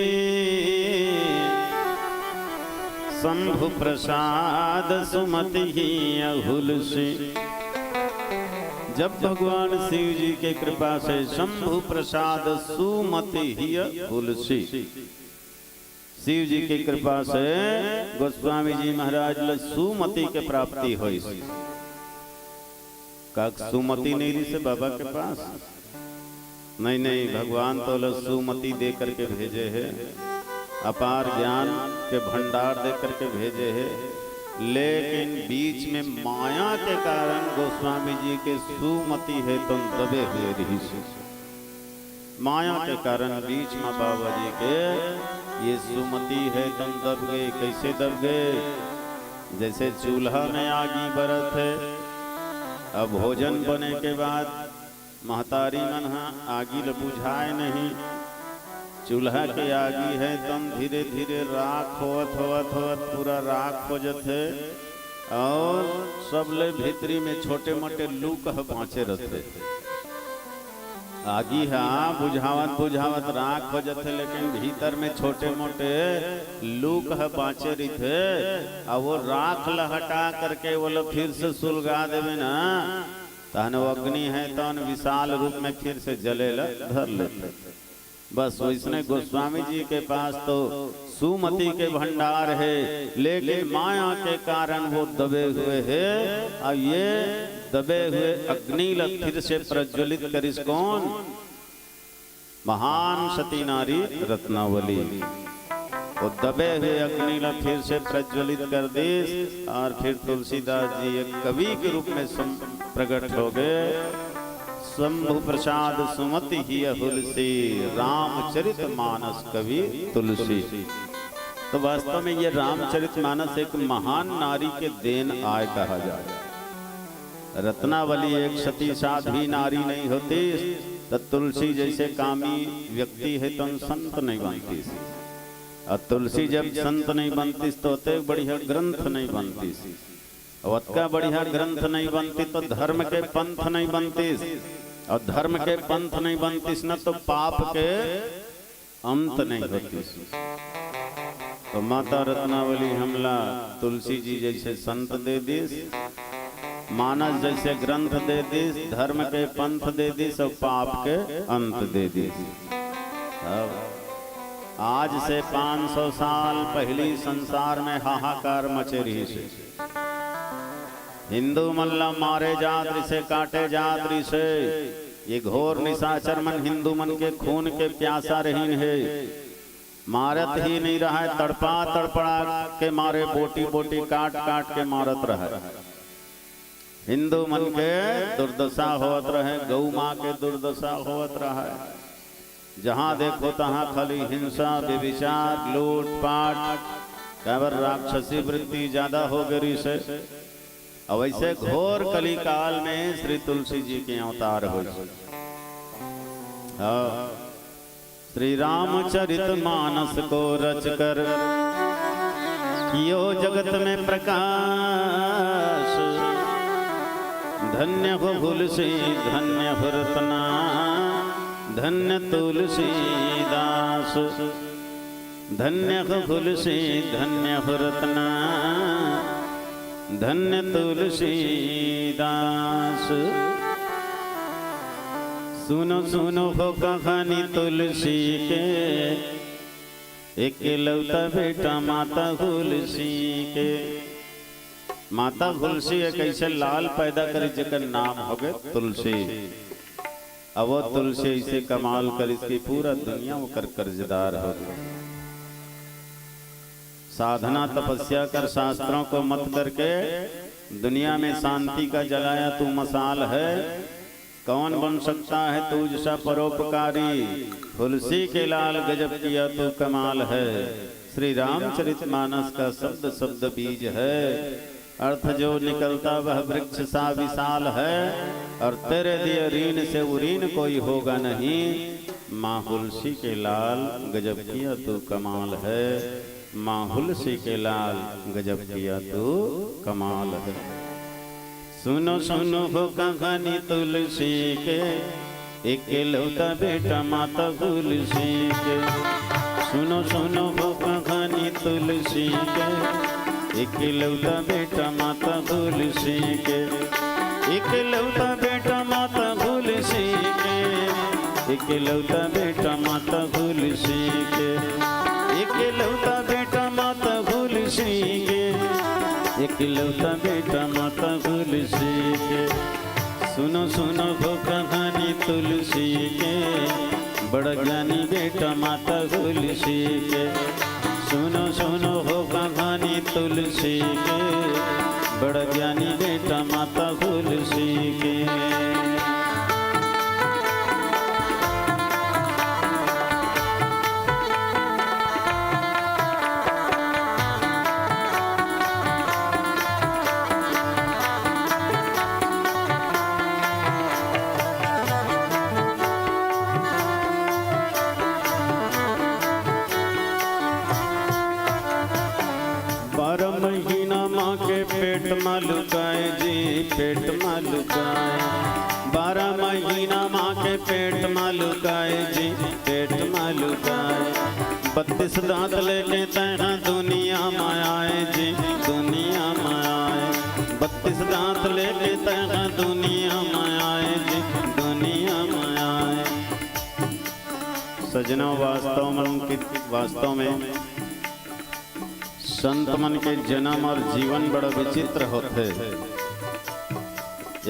शंभु प्रसाद सुमति हिय हुलसी। जब भगवान शिव जी के कृपा से शंभु प्रसाद सुमति हिय हुलसी, शिव जी के कृपा से गोस्वामी जी महाराज ल सुमति के प्राप्ति होइस। का सुमति नहीं रिहिस बाबा के पास? नहीं, नहीं, भगवान तो ल सुमति दे करके भेजे हे, अपार ज्ञान के भंडार दे करके भेजे हे, लेकिन बीच में माया के कारण गोस्वामी जी के सुमति हे तो दबे हुए रिहिस। माया के कारण बीच में बाबा जी के ये सुमति हे तो दब गे। कैसे दब गे? जैसे चूल्हा में आगी बरत हे, अब भोजन बने के बाद महतारी मन ह आगी ल बुझाए नहीं, चूल्हा के आगी हे तम धीरे धीरे राख होवत होवत होवत पूरा राख हो जथे। और सबले भीतरी में छोटे मोटे लूक ह बाँचे रथे। आगी ह बुझावत बुझावत राख हो जथे, लेकिन भीतर में छोटे मोटे लूक ह बाँचे रहिथे। अब वो राख ल हटा करके वो ल फिर से सुलगा देवे ना, तहन वो अग्नि हे तहन विशाल रूप में फिर से जले ल धर लेथे। बस वैसने गोस्वामी जी के पास तो सुमति के भंडार हे, लेकिन माया के कारण वो दबे हुए हे। अब ये दबे हुए अग्नि ल फिर से प्रज्वलित करिस कौन? महान सती नारी रत्नावली। वो दबे हुए अग्नि ल फिर से प्रज्वलित कर दिस और फिर तुलसीदास जी एक कवि के रूप में सम-, प्रकट हो गए। शंभु प्रसाद सुमति हिय हुलसी, रामचरित मानस कवि तुलसी। तो वास्तव में ये रामचरित मानस एक महान नारी के देन आय कहा जाए। रत्नावली एक सती साध्वी नारी नहीं होती, तो तुलसी जैसे कामी व्यक्ति हे तो संत नहीं बनती। और तुलसी जब संत नहीं बनती, तो ओतेक बढ़िया ग्रंथ नहीं बनती। अउ अतका बढ़िया ग्रंथ नहीं बनतिस तो धर्म के पंथ नहीं बनतिस, अउ धर्म के पंथ नहीं बनतिस न तो पाप के अंत नहीं होतिस। तो माता रत्नावली हमला तुलसी जी जइसे संत दे दिस, मानस जइसे ग्रंथ दे दिस, धर्म के पंथ दे दिस अउ पाप के अंत दे दिस। अब आज से पाँच सौ साल पहिली संसार में हाहाकार मचे रहिस हे। हिंदू मन ला मारे जात रहिस हे, काटे जात रहिस हे। ये घोर निशाचर मन हिंदू मन के खून के प्यासा रहिन हे। मारत ही नहीं रहय, तड़पा तड़पा के मारे, बोटी बोटी काट काट के मारत रहय। हिंदू मन के दुर्दशा होत रहय, गऊ माँ के दुर्दशा होत रहय। जहाँ देखो तहाँ खाली हिंसा, व्यभिचार, लूट पाट, काबर राक्षसी वृत्ति ज्यादा हो गे रहिस हे। अउ अइसे घोर कलिकाल में श्री तुलसी जी के अवतार होइस। हाँ। श्री रामचरित मानस को रचकर कियो जगत में प्रकाश। धन्य हो तुलसी, धन्य हो रतना, धन्य तुलसीदास। धन्य हो तुलसी, धन्य हो रतना, धन्य तुलसीदास। सुनो सुनो हो कहानी तुलसी के, एकलौता बेटा माता तुलसी के। माता तुलसी एक अइसे लाल पैदा करिस जेकर नाम होगे तुलसी। अब वो तुलसी अइसे कमाल करिस कि पूरा दुनिया ओकर कर्जदार हो गे। साधना तपस्या कर, शास्त्रों को मत करके दुनिया में शांति का जलाया तू मशाल है। कौन बन सकता है तुझ सा परोपकारी? तुलसी के लाल गजब किया तू कमाल है। श्री रामचरित मानस का शब्द शब्द बीज है। अर्थ जो निकलता वह वृक्ष सा विशाल है, और तेरे दिए ऋण से वो ऋण कोई होगा नहीं। माँ तुलसी के लाल गजब किया तू कमाल है, माँ तुलसी के लाल गजब किया तू कमाल है। सुनो सुनो हो कहानी तुलसी के, एकलौता बेटा माता तुलसी के। सुनो सुनो हो कहानी तुलसी के, एकलौता बेटा माता तुलसी के। एकलौता बेटा माता तुलसी के, एकलौता बेटा माता तुलसी के। एकलौता बेटा माता तुलसी के, एकलौता बेटा माता तुलसी के। सुनो सुनो हो कहानी तुलसी के, बड़ ज्ञानी बेटा माता तुलसी के। सुनो सुनो हो कहानी तुलसी के, बड़ ज्ञानी बेटा माता तुलसी के। बारह महीना माँ के पेट मा लुकाए जी, पेट मा लुकाए। बारह महीना माँ के पेट मा लुकाए जी, पेट मा लुकाए। बत्तीस दांत लेके तैं दुनिया मा आए जी, दुनिया मा आए। बत्तीस दांत लेके तैं दुनिया मा आए जी, दुनिया मा आए। सज्जनों, वास्तव में, वास्तव में संत मन के जन्म और जीवन बड़ा विचित्र होथे,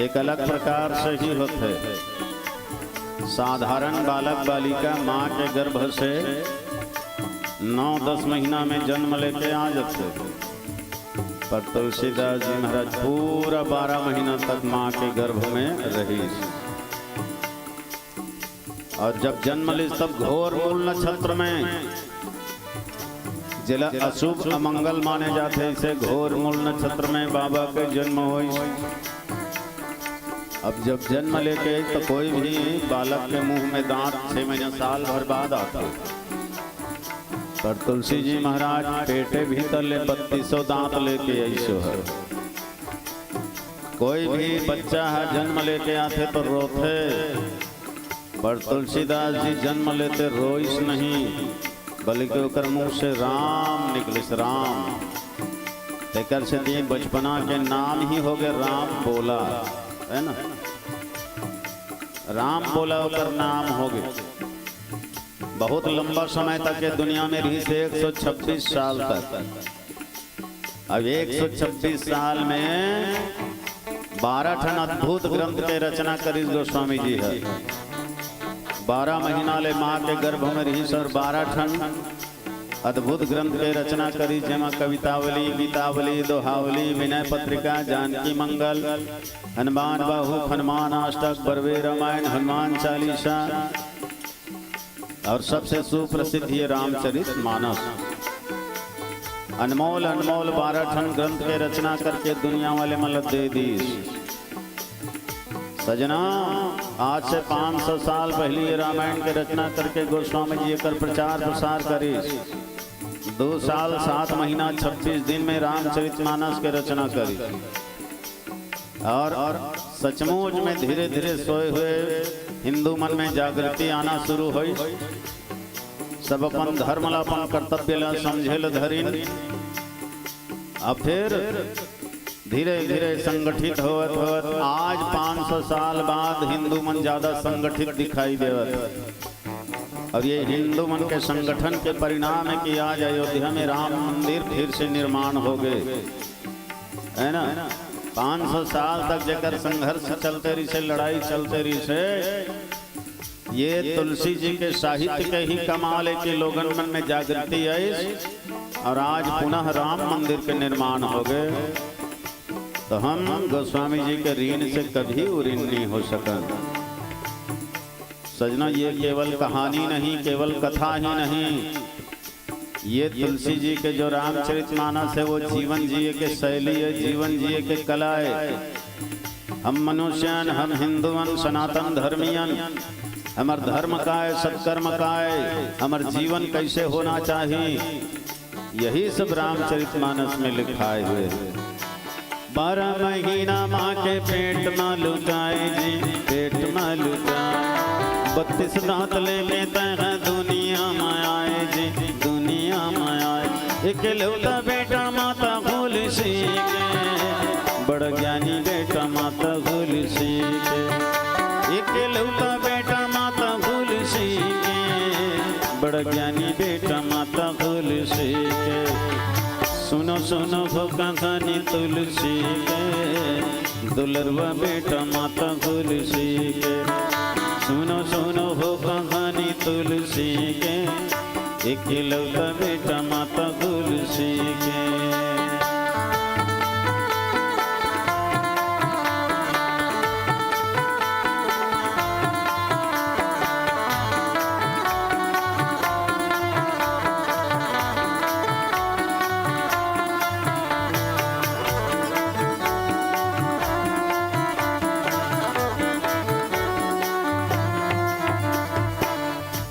एक अलग प्रकार से ही होथे। साधारण बालक बालिका माँ के गर्भ से नौ दस महीना में जन्म लेके आ जाथे, पर तुलसीदास जी महाराज पूरा बारह महीना तक माँ के गर्भ में रहिस। और जब जन्म लिस तब घोर मूल नक्षत्र में, जेला अशुभ अमंगल माने जाथे, ऐसे घोर मूल नक्षत्र में बाबा के जन्म होइस। अब जब जन्म लेके तो कोई भी बालक के मुंह में दांत छह महीना साल भर बाद आथे, पर तुलसी जी महाराज पेटे भीतर ले बत्तीसों दांत लेके अइसो हे। कोई भी बच्चा ह जन्म लेके आथे तो रोथे, पर तुलसीदास जी जन्म लेते रोइस नहीं, बल्कि ओकर मुंह से राम निकलिस, राम। तेकर सेती बचपना के नाम ही होगे राम बोला, है ना? राम बोला ओकर नाम होगे। बहुत लंबा समय तक ये दुनिया में रहिस, एक सौ छब्बीस साल तक। अब एक सौ छब्बीस साल में बारह ठन अद्भुत ग्रंथ के रचना करिस गोस्वामी जी ह। बारह महीना ले माँ के गर्भ में रहिस और बारह ठन अद्भुत ग्रंथ के रचना करिस, जेमा कवितावली, गीतावली, दोहावली, विनय पत्रिका, जानकी मंगल, हनुमान बाहु, हनुमान अष्टक, बरवे रामायण, हनुमान चालीसा, और सबसे सुप्रसिद्ध ये रामचरित मानस। अनमोल अनमोल बारह ठन ग्रंथ के रचना करके दुनिया वाले मन ल दे दीस। सजना, आज से पाँच सौ साल पहले ये रामायण के रचना करके गोस्वामी जी एकर प्रचार प्रसार करिस। दो साल सात महीना छब्बीस दिन में रामचरित मानस के रचना करिस। और सचमुच में धीरे धीरे सोए हुए हिंदू मन में जागृति आना शुरू होइस। सब अपन धर्म ला, अपन कर्तव्य ला समझे ल धरिन। अब फिर धीरे धीरे संगठित होवत होवत आज पाँच सौ साल बाद हिंदू मन ज्यादा संगठित दिखाई देवत। और ये हिंदू मन के संगठन के परिणाम है कि आज अयोध्या में राम मंदिर फिर से निर्माण हो गए, है ना? पाँच सौ साल तक जेकर संघर्ष चलते रहिसे, लड़ाई चलते रहिसे, ये तुलसी जी के साहित्य के ही कमाल है कि लोगन मन में जागृति आई और आज पुनः राम मंदिर के निर्माण हो गए। तो हम गोस्वामी जी के ऋण से कभी उऋण नहीं हो सकन। सजना, ये केवल कहानी नहीं, केवल कथा ही नहीं, ये तुलसी जी के जो रामचरित मानस है, वो जीवन जिए के शैली है, जीवन जिए के कला है। हम मनुष्यन, हम हिंदुअन, सनातन धर्मियन, हमर धर्म काय, सत्कर्म काय, हमर जीवन कैसे होना चाहिए, यही सब रामचरित मानस में लिखाए हुए हैं। बारह महीना माँ के पेट मा लुकाए जी, पेट मा लुकाए। बत्तीस दांत लेके तैं दुनिया मा आए जी, दुनिया मा आए। एकलौता बेटा माता तुलसी के, बड़ ज्ञानी बेटा माता तुलसी के। एकलौता बेटा माता तुलसी के, बड़ ज्ञानी बेटा माता तुलसी के। सुनो सुनो हो कहानी तुलसी के, दुलरवा बेटा माता तुलसी के। सुनो सुनो हो कहानी तुलसी के, एकलौता बेटा माता तुलसी के।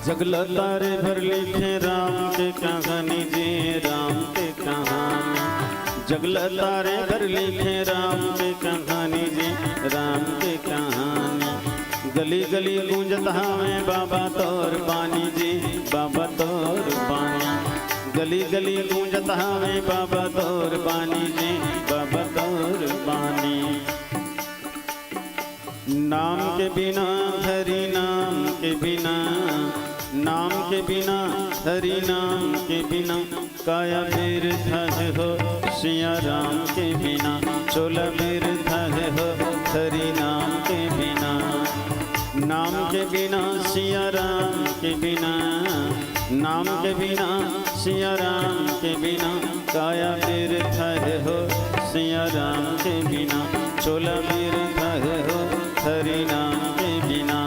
जगला तारे भर लिखे राम के कहानी जी, राम के कहानी। जगला तारे भर लिखे राम के कहानी जी, राम के कहानी। गली गली गूंजत हावे बाबा तोर बानी जी, बाबा तोर बानी। गली गली गूंजत हावे बाबा तोर बानी जी, बाबा तोर बानी। नाम के बिना, हरि नाम के बिना, नाम के बिना, हरि नाम के बिना, काया बिरथा है हो सिया राम के बिना, चोला बिरथा है हो हरि नाम के बिना। नाम के बिना सिया राम के बिना, नाम के बिना सिया राम के बिना, काया बिरथा है हो सिया राम के बिना। चोला बिरथा है हो हरि नाम के बिना,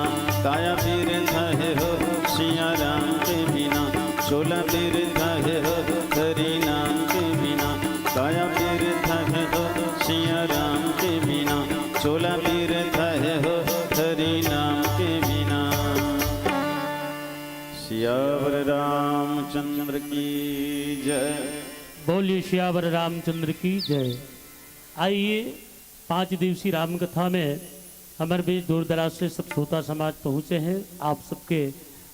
काया बिरथा है हो सिया राम के बिना। चोला बिरथा है हो हरि नाम के बिना, काया बिरथा है हो सिया राम के बिना। चोला बिरथा है हो हरि नाम के बिना। सियावर रामचंद्र की जय। बोलिए सियावर रामचंद्र की जय। आइए, पाँच दिवसीय रामकथा में हमर बीच दूर दराज से सब श्रोता समाज पहुँचे हैं। आप सबके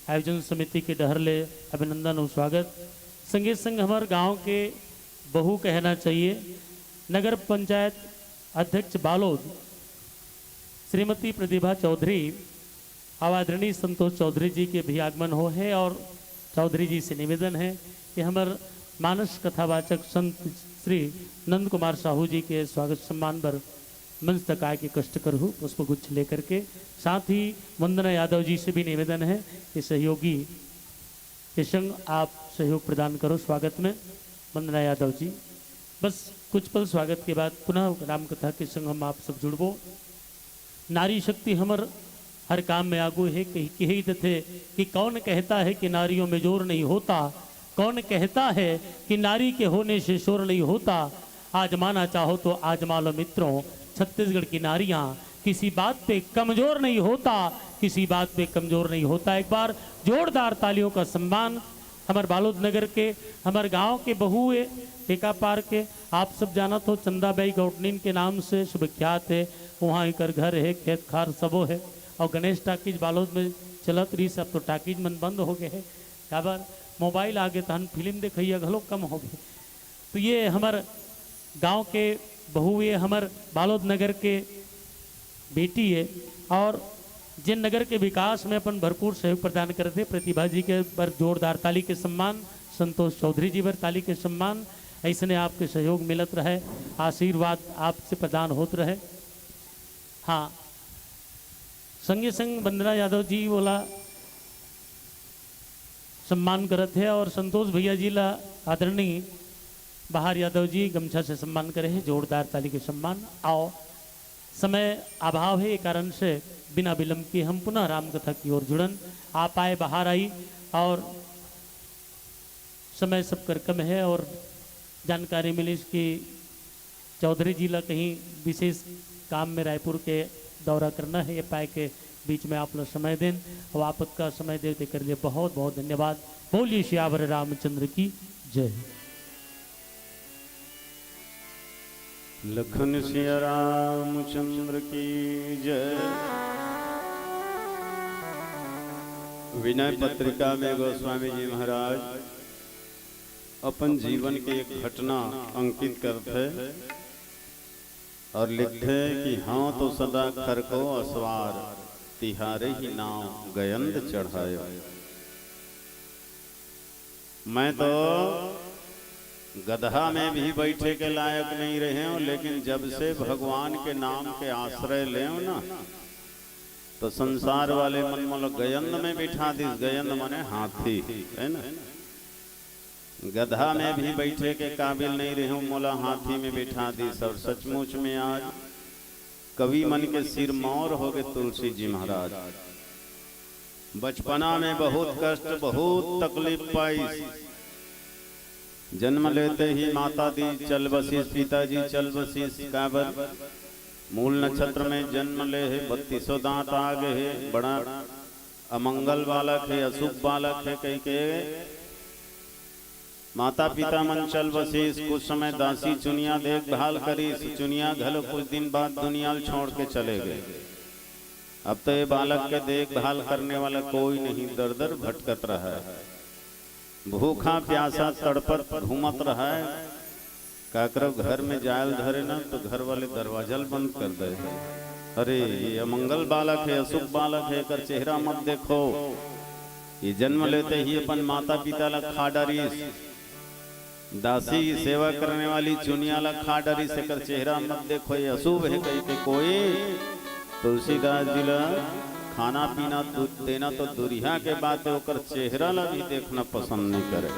आयोजन समिति के डहर ले अभिनंदन अउ स्वागत। संगे संग हमर गांव के बहू कहना चाहिए, नगर पंचायत अध्यक्ष बालोद श्रीमती प्रतिभा चौधरी अउ आदरणीय संतोष चौधरी जी के भी आगमन हो है और चौधरी जी से निवेदन है कि हमर मानस कथावाचक संत श्री नंद कुमार साहू जी के स्वागत सम्मान बर मंच तक आए के कष्ट करहु पुष्पगुच्छ लेकर के। साथ ही वंदना यादव जी से भी निवेदन है कि सहयोगी के संग आप सहयोग प्रदान करो स्वागत में। वंदना यादव जी, बस कुछ पल स्वागत के बाद पुनः रामकथा के संग हम आप सब जुड़बो। नारी शक्ति हमर हर काम में आगू है। कही कही देथे कि कौन कहता है कि नारियों में जोर नहीं होता, कौन कहता है कि नारी के होने से शोर नहीं होता। आजमाना चाहो तो आजमा लो मित्रों, छत्तीसगढ़ की नारियां किसी बात पे कमजोर नहीं होता, किसी बात पे कमजोर नहीं होता। एक बार जोरदार तालियों का सम्मान हमर बालोद नगर के, हमर गांव के बहू है, टेका पार के। आप सब जानत हो, चंदाबाई गौटनीन के नाम से सुविख्यात है। वहाँ एकर घर है, खेत खार सबो है। और गणेश टाकीज बालोद में चलत रहिस, अब तो टाकीज मन बंद हो गए है। काबर, मोबाइल आगे तहन फिल्म देखइया घलो कम हो गए। तो ये हमर गांव के बहू, ये हमर बालोद नगर के बेटी है और जिन नगर के विकास में अपन भरपूर सहयोग प्रदान करत हे, प्रतिभा जी के बर जोरदार ताली के सम्मान, संतोष चौधरी जी बर ताली के सम्मान। ऐसने आपके सहयोग मिलत रहे, आशीर्वाद आपसे प्रदान होत रहे। हाँ, संगे संग वंदना यादव जी ओला सम्मान करत हे और संतोष भैया जी ला आदरणीय बहार यादव जी गमछा से सम्मान करे हे, जोरदार ताली के सम्मान। आओ, समय अभाव है, ये कारण से बिना विलंब के हम पुनः रामकथा की ओर जुड़न। आप आए, बहार आई और समय सब कर कम है और जानकारी मिलिस कि चौधरी जी ला कहीं विशेष काम में रायपुर के दौरा करना है, ये पाए के बीच में आप लोग समय देन और आपका समय दे, तेकर लिए बहुत बहुत धन्यवाद। बोलिए सियावर रामचंद्र की जय। लखन सिया रामचंद्र की जय। विनय पत्रिका में गोस्वामी जी महाराज अपन जीवन के एक घटना अंकित करथे और लिखथे कि हाँ तो सदा खर को असवार, तिहारे ही नाव गयंद चढ़ायो। मैं तो गदहा में भी बैठे के लायक नहीं रहे हूँ, लेकिन जब से भगवान के नाम के आश्रय ले ना, तो संसार वाले मन मोला गयंद में बिठा दिस। गयंद माने हाथी, है ना? गदहा में भी बैठे के काबिल नहीं रहे हूँ, मोला हाथी में बिठा दिस। और सचमुच में आज कवि मन के सिरमौर हो गए तुलसी जी महाराज। बचपना में बहुत कष्ट, बहुत तकलीफ पाइस। जन्म लेते ही माता दी चल बसिस, पिताजी चल बसिस। काबर? मूल नक्षत्र में जन्म ले हे, बत्तीसों दांत आ गए हे, बड़ा अमंगल बालक हे, अशुभ बालक हे कहि के माता पिता मन चल बसिस। कुछ समय दासी चुनिया देखभाल करिस। चुनिया घलो कुछ दिन बाद दुनिया ल छोड़ के चले गए। अब तो ये बालक के देखभाल करने वाला कोई नहीं, दर दर भटकत रहा है, भूखा प्यासा तड़पत घूमत रहा है। काकरो घर में जायल धरे ना तो घर वाले दरवाजा ल बंद कर दे। अरे, ये अमंगल बालक है, अशुभ बालक है, एकर चेहरा मत देखो। ये जन्म लेते ही अपन माता पिता ला खा डारिस। दासी, सेवा करने वाली चुनिया ला खा डारिस, एकर चेहरा मत देखो, ये अशुभ है कहि के कोई तुलसीदास जी ला खाना पीना दु-, देना तो दुरिहा के बात है, ओकर चेहरा ला भी देखना पसंद नहीं करे,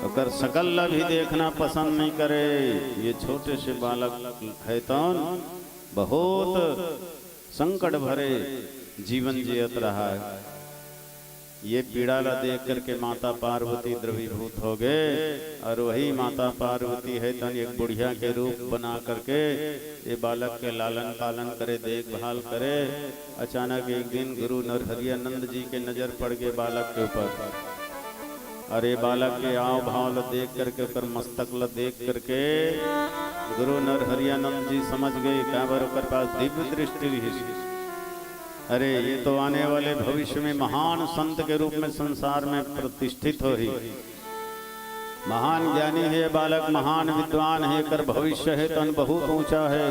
ओकर शकल ला भी देखना पसंद नहीं करे। ये छोटे से बालक है तौन बहुत संकट भरे जीवन जियत रहा है। ये पीड़ा ला देख करके माता पार्वती द्रवीभूत हो गए और वही माता पार्वती है तन एक बुढ़िया के रूप बना करके ये बालक के लालन पालन करे, देखभाल करे। अचानक एक दिन गुरु नरहरियानंद जी के नजर पड़ गए बालक के ऊपर और ये बालक के आव भाव ला देख करके, ओकर मस्तक ला देख करके गुरु नरहरियानंद जी समझ गए, काबर ओकर पास दिव्य दृष्टि रहिस। अरे, ये तो आने वाले भविष्य में महान संत के रूप में संसार में प्रतिष्ठित होही। महान ज्ञानी हे बालक, महान विद्वान हे, एकर भविष्य हे तन बहुत ऊंचा हे।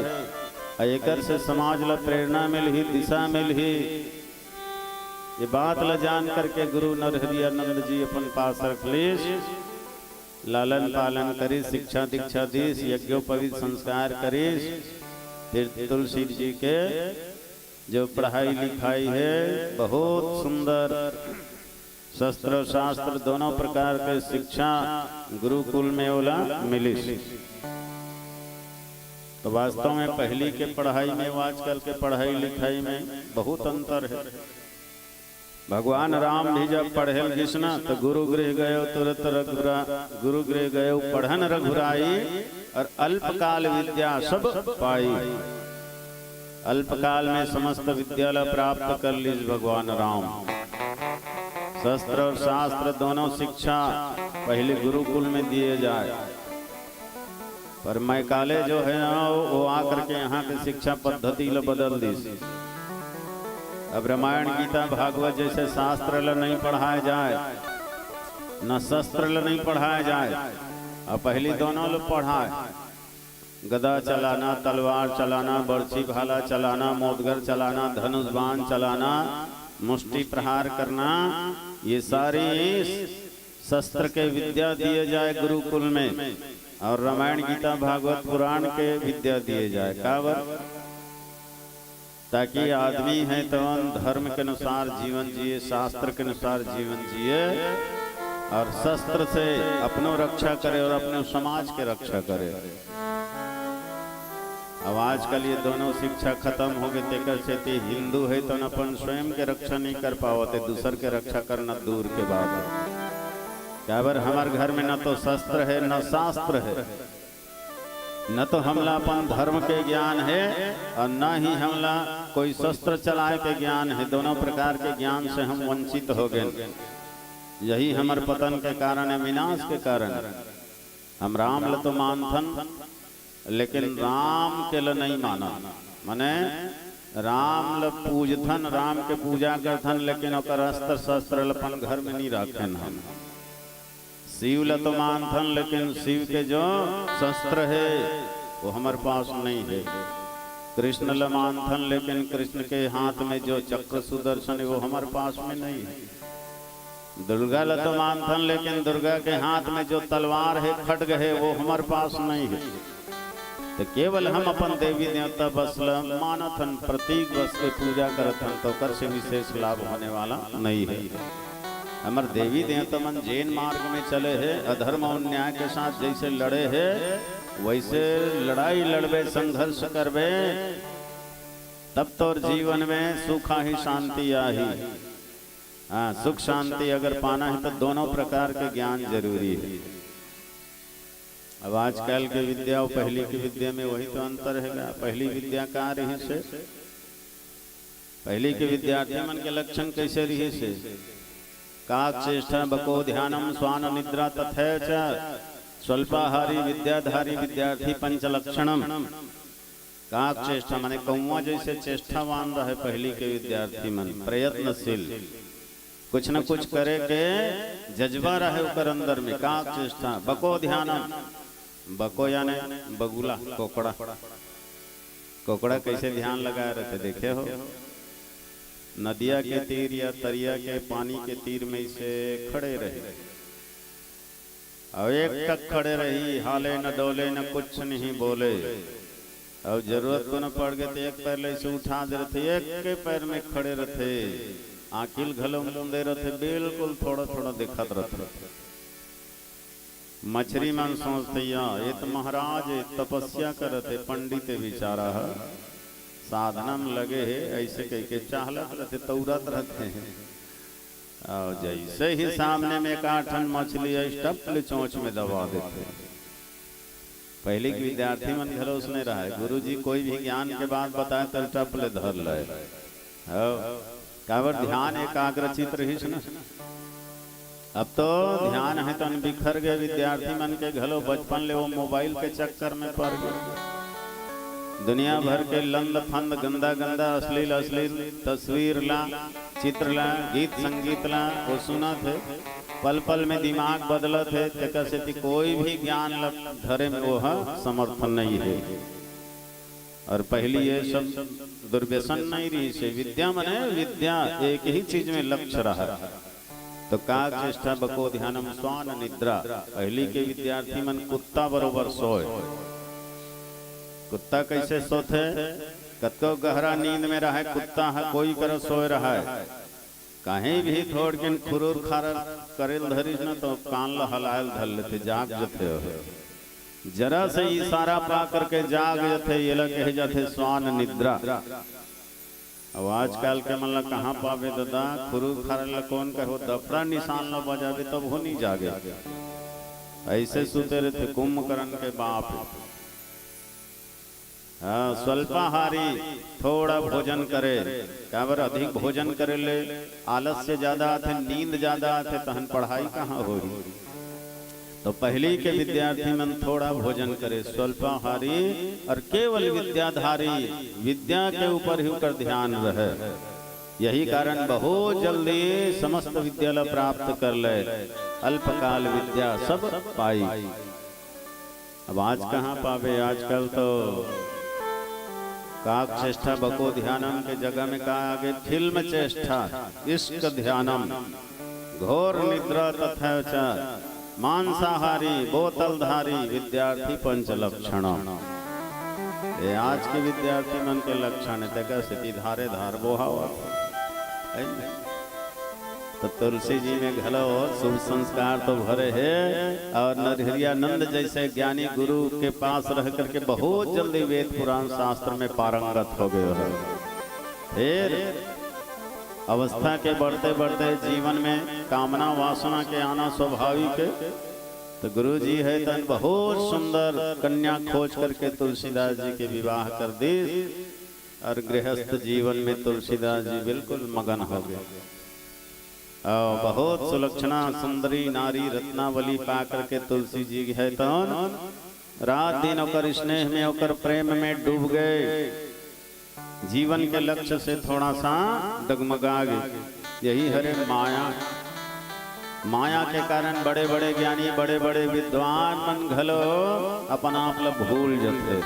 अ एकर से समाज ला प्रेरणा मिलही, दिशा मिलही। ये बात ला जान करके गुरु नरहरियानंद जी अपन पास रख लीस, लालन पालन करीस, शिक्षा दीक्षा दीस, यज्ञोपवीत संस्कार करीस। फिर तुलसी जी के जो पढ़ाई लिखाई हे, बहुत सुंदर शस्त्र शास्त्र दोनों प्रकार के शिक्षा गुरुकुल में ओला मिलिस। तो वास्तव में पहली के पढ़ाई में, आजकल के पढ़ाई लिखाई में बहुत अंतर हे। भगवान राम भी जब पढ़े ल गिस ना, तो गुरु गृह गयो तुरत रघुरा, गुरु गृह गयो पढ़न रघुराई, और अल्पकाल विद्या सब पाई। अल्पकाल में समस्त विद्या ला प्राप्त कर लीस भगवान राम। शस्त्र और शास्त्र दोनों शिक्षा पहले गुरुकुल में दिए जाए, पर मैकाले जो है ना, वो, वो आकर के यहाँ के शिक्षा पद्धति ला बदल दीस। अब रामायण, गीता, भागवत जैसे शास्त्र ला नहीं पढ़ाए जाए, न शस्त्र ला नहीं पढ़ाए जाए, अब पहली दोनों ला पढ़ाए। गदा चलाना, तलवार चलाना, बरछी भाला चलाना, मोटगर चलाना, धनुष बाण चलाना, मुष्टि प्रहार करना, ये सारी शस्त्र के विद्या दिए जाए गुरुकुल में, और रामायण, गीता, भागवत, पुराण के विद्या दिए जाए। काबर? ताकि आदमी है तो धर्म के अनुसार जीवन जिए, शास्त्र के अनुसार जीवन जिए, और शस्त्र से अपनो रक्षा करे और अपने समाज के रक्षा करे। अब आजकल ये दोनों शिक्षा खत्म हो गए, तेकर सेती हिंदू है तो अपन स्वयं के रक्षा नहीं कर पावत हे, दूसर के रक्षा करना दूर के बात हे। काबर, हमर घर में न तो शस्त्र हे, न शास्त्र हे, न तो हमला अपन धर्म के ज्ञान हे, और न ही हमला कोई शस्त्र चलाए के ज्ञान हे। दोनों प्रकार के ज्ञान से हम वंचित हो गए। यही हमर पतन के कारण हे, विनाश के कारण हे। हम राम ल तो मानथन, लेकिन राम के ल नहीं मानन। माने, राम ल पूजथन, राम के पूजा करथन, लेकिन ओकर अस्त्र शस्त्र ल अपन घर में नहीं राखेन हम। शिव ल तो मानथन, लेकिन शिव के जो शस्त्र हे, वो हमर पास नहीं हे। कृष्ण ल मानथन, लेकिन कृष्ण के हाथ में जो चक्र सुदर्शन हे, वो हमर पास में नहीं हे। दुर्गा ल तो मानथन, लेकिन दुर्गा के हाथ में जो तलवार हे, खड्ग हे, वो हमर पास नहीं हे। तो केवल हम अपन देवी देवता बस ल मानथन, प्रतीक बस के पूजा करथन, तो ओकर से विशेष लाभ होने वाला नहीं हे। हमर देवी देवता मन जेन मार्ग में चले हे, अधर्म और न्याय के साथ जैसे लड़े हे, वैसे लड़ाई लड़बे, संघर्ष करबे, तब तोर जीवन में सुख आही, शांति आही। हाँ, सुख शांति अगर पाना हे तो दोनों प्रकार के ज्ञान जरूरी हे। अब आजकल के विद्या और पहली के विद्या में वही तो अंतर हे गा। पहली विद्या का रहिस हे? पहली के विद्यार्थी मन के लक्षण कैसे रहिस हे? काक चेष्टा बको ध्यानम स्वान निद्रा तथैव च। स्वल्पाहारी विद्याधारी विद्यार्थी पंच लक्षणम। काक चेष्टा माने कौवा जैसे चेष्टावान रहे पहली के विद्यार्थी मन, प्रयत्नशील, कुछ न कुछ करे के जज्बा रहे ओकर अंदर में। काक चेष्टा बको ध्यानम, बको याने बगुला, कोकड़ा। कोकड़ा कैसे ध्यान लगाए रहथे, देखे हो? नदिया के तीर या तरिया के पानी के तीर में से खड़े रहे, अउ एक टक खड़े रही, हाले न डोले न कुछ नहीं बोले। अउ जरूरत कोनो पड़ गए तो एक पैर ले से उठा दे रहथे, एक के पैर में खड़े रहथे, आँखी ल घलो मूंदे रहथे, बिल्कुल थोड़ा थोड़ा देखत रहथे। मछरी मन सोचथे, "या, ये तो महाराज हे, तपस्या करत हे, पंडित हे बेचारा ह, साधना में लगे हे," ऐसे कह के चाहलत रहथे, तौरत रहथे। अउ जैसे ही सामने में एक आठ ठन मछली आइस, टप ले चोंच में दबा देथे। पहली के विद्यार्थी मन घलो उसने रहे, गुरुजी कोई भी ज्ञान के बात बताए तो टप ले धर ले। हव, काबर ध्यान एकाग्रचित रहिस ना। अब तो ध्यान हे तन बिखर गए विद्यार्थी मन के घलो, बचपन ले वो मोबाइल के चक्कर में पड़ गए। दुनिया भर के लंद फंद, गंदा गंदा अश्लील अश्लील तस्वीर ला, चित्र ला, गीत संगीत ला वो सुनत हे। पल पल में दिमाग बदलत हे, तेकर सेती कोई भी ज्ञान ला धरे में वो ह समर्थ नहीं हे। और पहली ये सब दुर्व्यसन नहीं रहिसे। विद्या मने विद्या, एक ही चीज में लक्ष्य रहा। तो काक चेष्टा बको ध्यानम स्वान निद्रा। पहली के विद्यार्थी मन कुत्ता बरोबर सोए। कुत्ता कैसे सोथे? कतको गहरा नींद में रहे कुत्ता ह, कोई करा सोए रहे, कहीं भी थोड़किन खुरुर खारर करेल धरिस न, तो कान ला हलायल धर लेथे, जाग जथे। जरा से इशारा पा करके जाग जथे, येला कहे जाथे स्वान निद्रा। अब आजकल के मन ला कहाँ पाबे ददा, खुरुर खारर ला कौन कहे, वो दफड़ा निशान ला बजाबे तब हो नहीं जागे, ऐसे सुते रहते कुंभकर्ण के बाप। हाँ, स्वल्पाहारी, थोड़ा भोजन करे। काबर अधिक भोजन करे ले आलस्य ज्यादा आथे, नींद ज्यादा आथे, तहन पढ़ाई कहाँ होही? तो पहली के विद्यार्थी मन थोड़ा भोजन करे, स्वल्पाहारी और केवल विद्याधारी, विद्या के ऊपर ही ओकर ध्यान रहे। यही कारण बहुत जल्दी समस्त विद्या ला प्राप्त कर ले, अल्पकाल विद्या सब पाई। अब आज कहाँ पाबे, आजकल तो काक चेष्टा बको ध्यानम के जगह में का आगे, फिल्म चेष्टा, इश्क ध्यानम, घोर निद्रा तथा च मांसाहारी, बोतलधारी, विद्यार्थी पंच लक्षणम। ये आज के विद्यार्थी मन के लक्षण हे, तेकर सेती धारे धार बोहावत हे। तो तुलसी जी में घलो शुभ संस्कार तो भरे हे, और नरहरियानंद जैसे ज्ञानी गुरु के पास रह करके बहुत जल्दी वेद पुराण शास्त्र में पारंगत हो गए हो। फिर अवस्था के बढ़ते बढ़ते जीवन में कामना वासना के आना स्वाभाविक हे। तो गुरु जी हे तन बहुत सुंदर कन्या खोज करके तुलसीदास जी के विवाह कर दी, और गृहस्थ जीवन में तुलसीदास जी बिल्कुल मगन हो गए। और बहुत सुलक्षणा सुंदरी नारी रत्नावली पा करके तुलसी जी हे तन रात दिन ओकर स्नेह में, ओकर प्रेम में डूब गए। जीवन के लक्ष्य से थोड़ा सा डगमगा गए। यही हरे माया। माया के कारण बड़े बड़े ज्ञानी, बड़े बड़े विद्वान मन घलो अपन आप ला भूल जथे।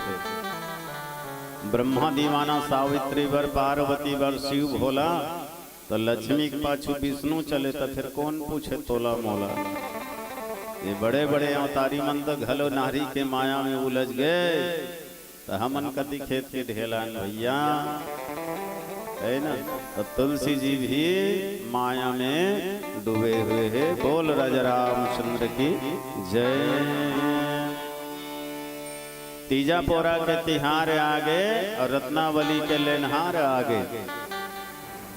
ब्रह्मा दीवाना सावित्री बर, पार्वती बर शिव भोला, तो लक्ष्मी के पाछू विष्णु चले, तो फिर कौन पूछे तोला मोला? ये बड़े बड़े अवतारी मन तो घलो नारी के माया में उलझ गए, तो हमन कति खेत के ढेलान भैया, है ना? तो तुलसी जी भी माया में डूबे हुए हैं। बोल राजा रामचंद्र की जय। तीजा पोरा के तिहार आगे और रत्नावली के लेनहार आगे।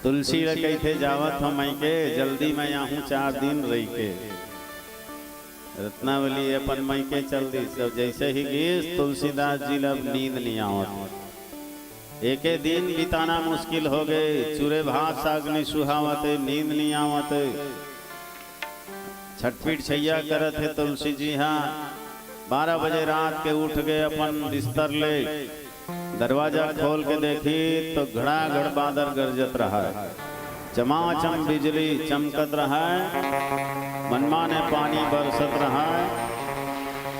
तुलसी ल कहिथे, "जावत हो मइके, जल्दी मैं आहूँ चार दिन रहिके।" रत्नावली अपन मइके चल दिस। अब जैसे ही गिस, तुलसीदास जी ल अब नींद नहीं आवत। एके दिन बिताना मुश्किल हो गए, चूरे भात साग नहीं सुहावत, नींद नहीं आवत। छटपीट छैया करत हे तुलसी जी हा। बारह बजे रात के उठ गए अपन बिस्तर ले, दरवाजा खोल के देखी तो घड़ाघड़ बादर गरजत रहा है, चमाचम बिजली चमकत रहा है, मनमाने पानी बरसत रहा है,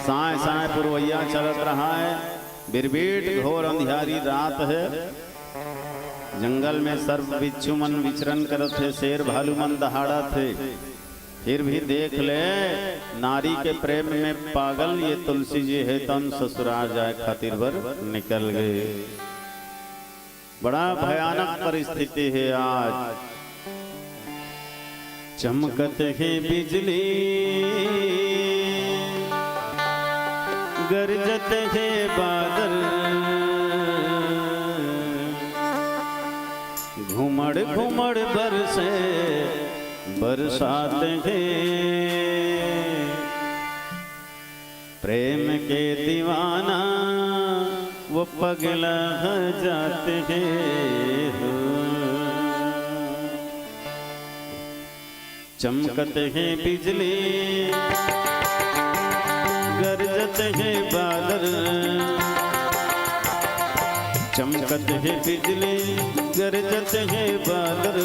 साय साय पुरवैया चलत रहा है, बिरबीट घोर अंधियारी रात है। जंगल में सर्प बिच्छू मन विचरण करत हे, शेर भालू मन दहाड़त हे, फिर भी देख ले, नारी के प्रेम में पागल ये तुलसी जी हे तन ससुराल जाए खातिर बर निकल गए। बड़ा भयानक परिस्थिति हे आज। चमकत हे बिजली, गरजत हे बादल, घुमड़ घुमड़ बरसे बरसात हे। प्रेम के दीवाना वो पगला हो जात हे हो। चमकत हे बिजली, गरजत हे बादर। चमकत हे बिजली, गरजत हे बादर।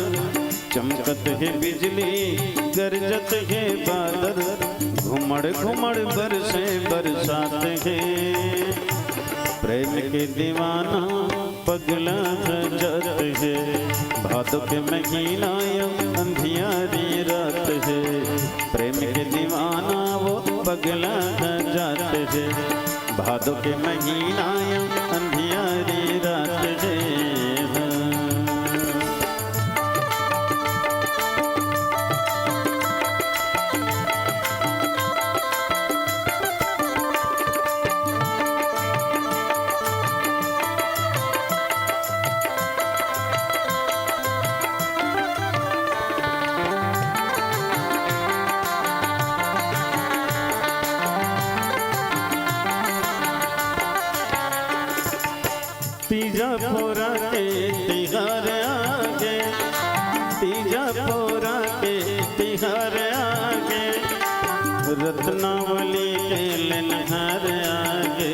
चमकत हे बिजली, गरजत हे बादर। घुमड़ घुमड़ बरसे बरसात हे। प्रेम के दीवाना पगला जात हे। भादो के महीना या अंधियारी रात हे। प्रेम के दीवाना वो पगला जात हे। भादो के महीना या अंधियारी रात हे। तीजा पोरा के तिहार आगे, तीजा पोरा के तिहार आगे, रत्नावली के लेनहार आगे,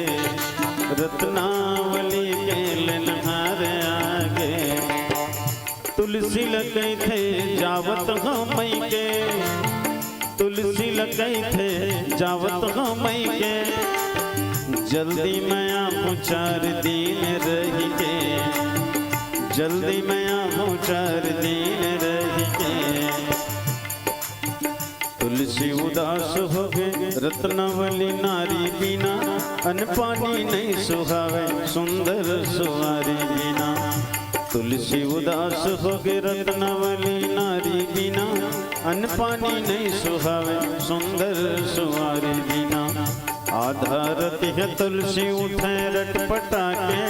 रत्नावली के लेनहार आगे। तुलसी ल कहिथे जावत हँव मइके, तुलसी ल कहिथे जावत हँव मइके, जल्दी में आबो चार दिन रहिके, जल्दी में आबो चार दिन रहिके। तुलसी उदास होगे रत्नावली नारी बिना, अन्न पानी नहीं सुहावे सुंदर सुवारी बिना। तुलसी उदास होगे रत्नावली नारी बिना, अन्न पानी नहीं सुहावे सुंदर सुवारी बिना। आधा रतिहा तुलसी उठे रटपटा के,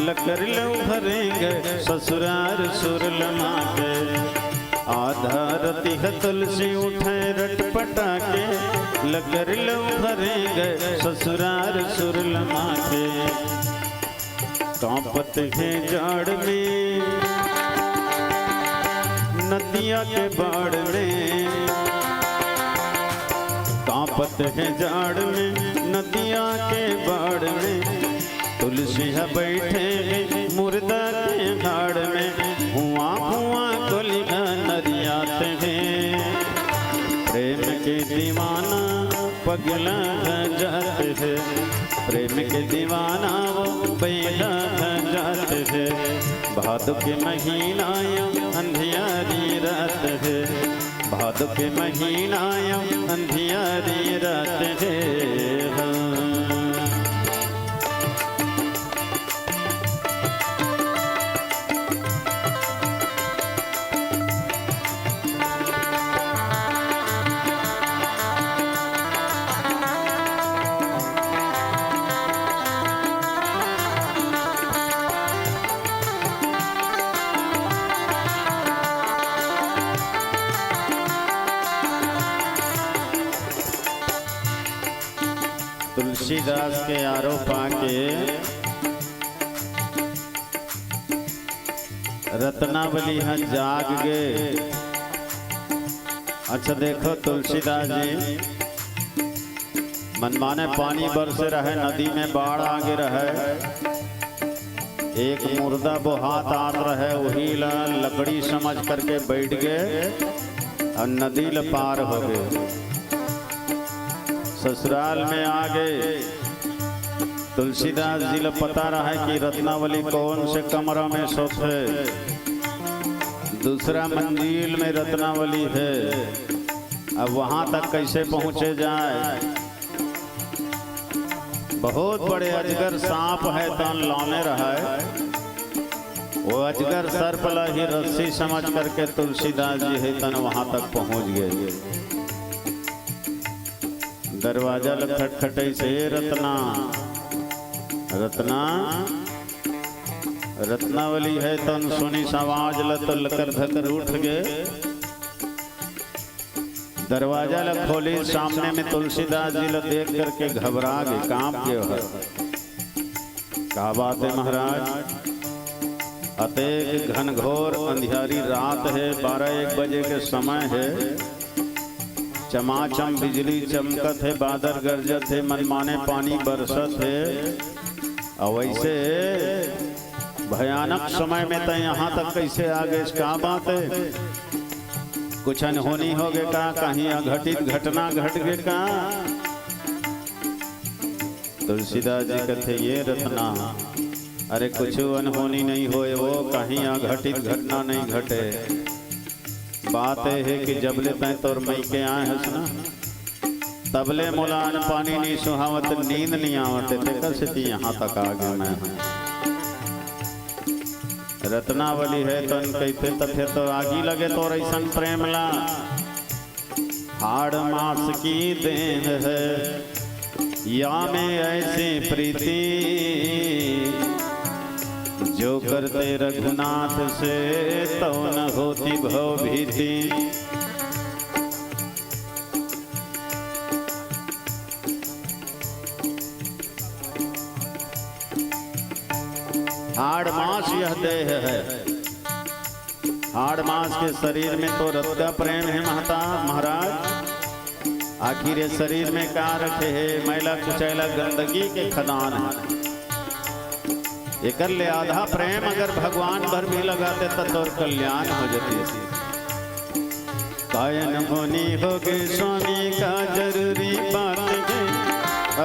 ल कर लव भरेंगे ससुरार सुरलमा के। आधा रतिहा तुलसी उठे रटपटा के, ल कर लव भरेंगे ससुरार सुरलमा के। कांपत हे जाड़ में नदिया के बाड़ में, कांपत हे जाड़ में नदिया के बाड़ में, तुलसी ह बइठे हे मुर्दा के हाड़ में, हुआं हुआं कोलिहा नरियात हे। प्रेम के दीवाना पगला जात हे, प्रेम के दीवाना वो पगला जात हे। भादो के महीना या अंधियारी रात हे, भादो के महीना या अंधियारी रात हे। हाँ। तुलसीदास के आरो पाके रत्नावली ह जाग गे। अच्छा देखो तुलसीदास जी, मनमाने पानी बरसे रहे, नदी में बाढ़ आगे रहे, एक मुर्दा बोहात आत रहे, उही ला लकड़ी समझ करके बइठ गे अउ नदी ल पार होगे। ससुराल में आगे तुलसीदास जी ल पता रहे कि रत्नावली कौन से कमरा में सोथे, दूसरा मंजिल में रत्नावली हे। अब वहां तक कैसे पहुंचे जाए? बहुत बड़े अजगर सांप हे तन लाने रहे, वो अजगर सर्प ला ही रस्सी समझ करके तुलसीदास जी हे तन वहां तक पहुंच गे। दरवाजा ल खटखटइसे, "रत्ना, रत्ना।" रत्नावली हे तन सुनिस आवाज ल तो लकर धकर उठ गे। दरवाजा ल खोलिस, सामने में तुलसीदास जी ल देख करके घबरा गे, कांप गे ओह। "का बात हे महाराज? अतेक घनघोर अंधियारी रात हे, बारह एक बजे के समय हे, चमाचम बिजली चमकत हे, बादर गरजत हे, मनमाने पानी बरसत हे। अउ अइसे भयानक समय में तैं यहाँ तक कइसे आ गेस? का बात हे? कुछ अनहोनी होगे का? कहीं अघटित घटना घट गे का? तुलसीदास जी कथे, "ये रतना, अरे कुछु अनहोनी नइ होय वो, कहीं अघटित घटना नइ घटे। बात ये हे कि जबले तैं तोर मइके आय हस ना, तबले मोला अन्न पानी नइ सुहावत, नींद नइ आवत हे, तेकर सेती यहाँ तक आ गेंव मैं ह।" रतनावली हे तन कहिथे, "त फेर तो आगी लगे तोर अइसन प्रेम ला।" हाड़ मास की देह है, या में ऐसी प्रीति, जो करते रघुनाथ से, तौ न होती भव भीति। हाड़ मास यह देह है, हाड़ मास के शरीर में तो रतका प्रेम हे महता महाराज। आखिर ये शरीर में का रखे हे? मैला कुचैला गंदगी के खदान हे। एकर ले आधा प्रेम अगर भगवान भर भी लगाते त तोर कल्याण हो जाती। कायन मुनि होगे स्वामी का जरूरी बात है,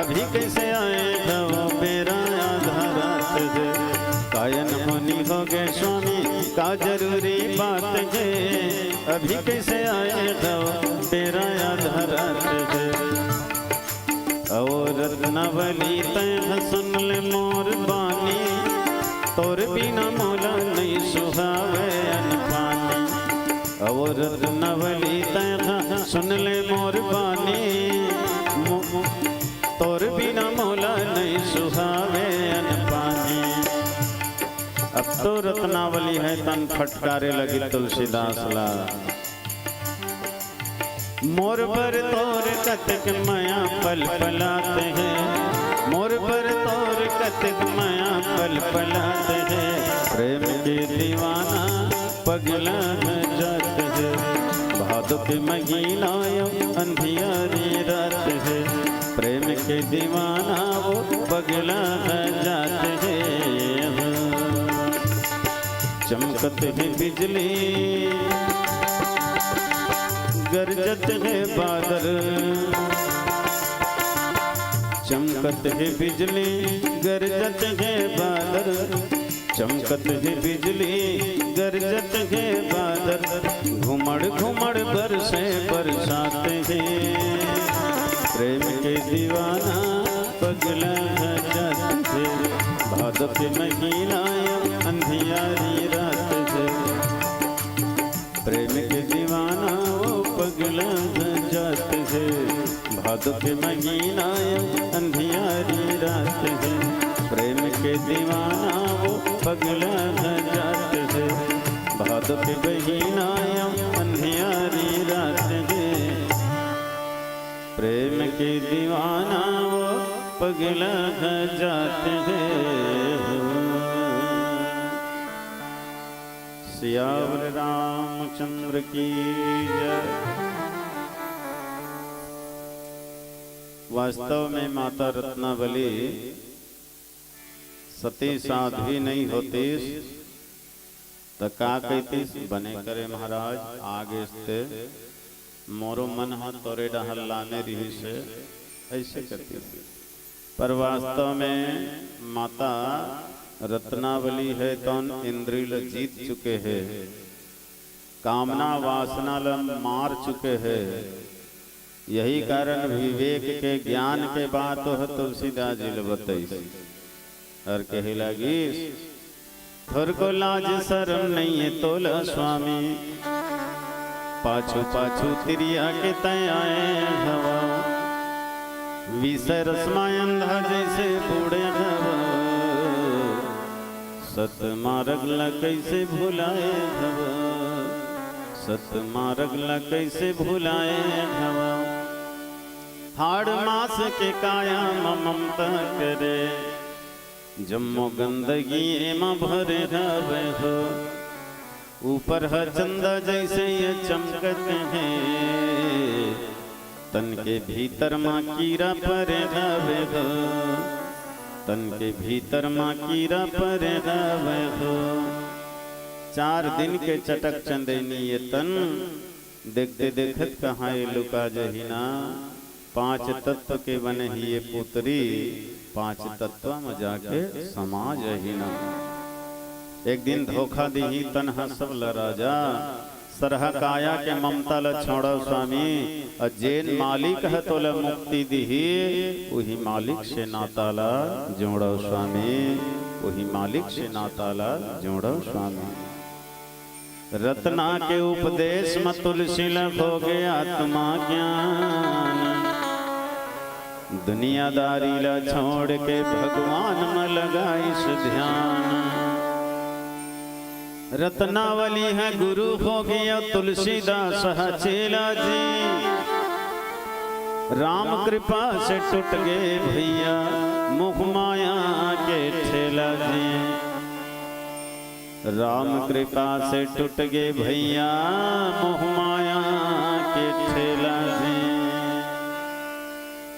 अभी कैसे आए भव बेरा आधा रात है। कायन मुनि होगे स्वामी का जरूरी बात है, अभी कैसे आए भव बेरा आधा रात है। अवो रत्नावली तैं सुन ले मोर बानी, तोर बिना मोला नइ सुहावे अन्न पानी। अवो रत्नावली तैं सुन ले मोर बानी, मो-, तोर बिना मोला नइ सुहावे अन्न पानी। अब तो रत्नावली हे तन फटकारे लगी तुलसीदास ला। मोर बर तोर कतक मया पल पलात हे, मोर बर तोर कतक मया पल पलात हे। प्रेम के दीवाना पगला जात हे, भादो के महीना यो अंधियारी रात हे। प्रेम के दीवाना वो पगला जात हे। चमकत हे बिजली, गरजत हे बादर, चमकत हे बिजली, गरजत हे बादर, चमकत हे बिजली, गरजत हे बादर, घुमड़ घुमड़ बरसे बरसात हे। प्रेम के दीवाना पगला जात हे, भादो के महीना अंधियारी रात हे। प्रेम के दीवाना वो पगला जात हे, भादो के महीना अंधियारी रात हे। प्रेम के दीवाना वो पगला जात हे, भादो के महीना अंधियारी रात हे। प्रेम के दीवाना वो पगला जात हे। सियावर रामचंद्र की जय। वास्तव में माता रत्नावली सती साध्वी नइ होतिस, त का कहितिस, "बने करे महाराज, आ गेस ते, मोरो मन ह तोरे डहर लाने रिहिस हे," अइसे कहितिस। पर वास्तव में माता रत्नावली हे तौन इंद्री ल जीत चुके हे, कामना वासना ल मार चुके हे। यही कारण विवेक के ज्ञान के बात ओह तुलसीदास जी ल बतइस। अउ कहे लागिस, "थोरको लाज सरम नइये तोला स्वामी, पाछू पाछू तिरिया के तैं आए हवा, विषय रस मा अंधा जइसे बूड़े हवा, सत मारग ला कइसे भुलाए हवा, सत मारग ला कइसे भुलाए हवा।" हाड़ मास के काया म ममता करे, जम्मो गंदगी एमा भरे हवे हो। ऊपर ह चंदा जइसे ये चमकत हे, तन के भीतर मा कीरा परे हवे हो, तन के भीतर मा कीरा परे हवे हो। चार दिन के चटक चंदैनी ये तन, देखते देखत कहाँ ये लुका जही ना। पांच तत्व के बने ही ये पुतरी, पांच तत्व म जाके समा जही ना। एक दिन धोखा दिही तन ह सब ल राजा, सरहा काया के ममता ल छोड़व स्वामी, अउ जेन मालिक ह तोला मुक्ति दिही, उही मालिक से नाता ल जोड़व स्वामी, उही मालिक से नाता ल जोड़व स्वामी। रतना के उपदेश म तुलसी ल होगे आत्मा ज्ञान। दुनियादारी ल छोड़ के भगवान म लगाइस ध्यान। रत्नावली ह गुरु होगे अउ तुलसीदास ह चेला जी। राम कृपा से टूट गे भैया मोह माया के ठेला जी। राम कृपा से टूट गे भैया मोह माया के ठेला जी।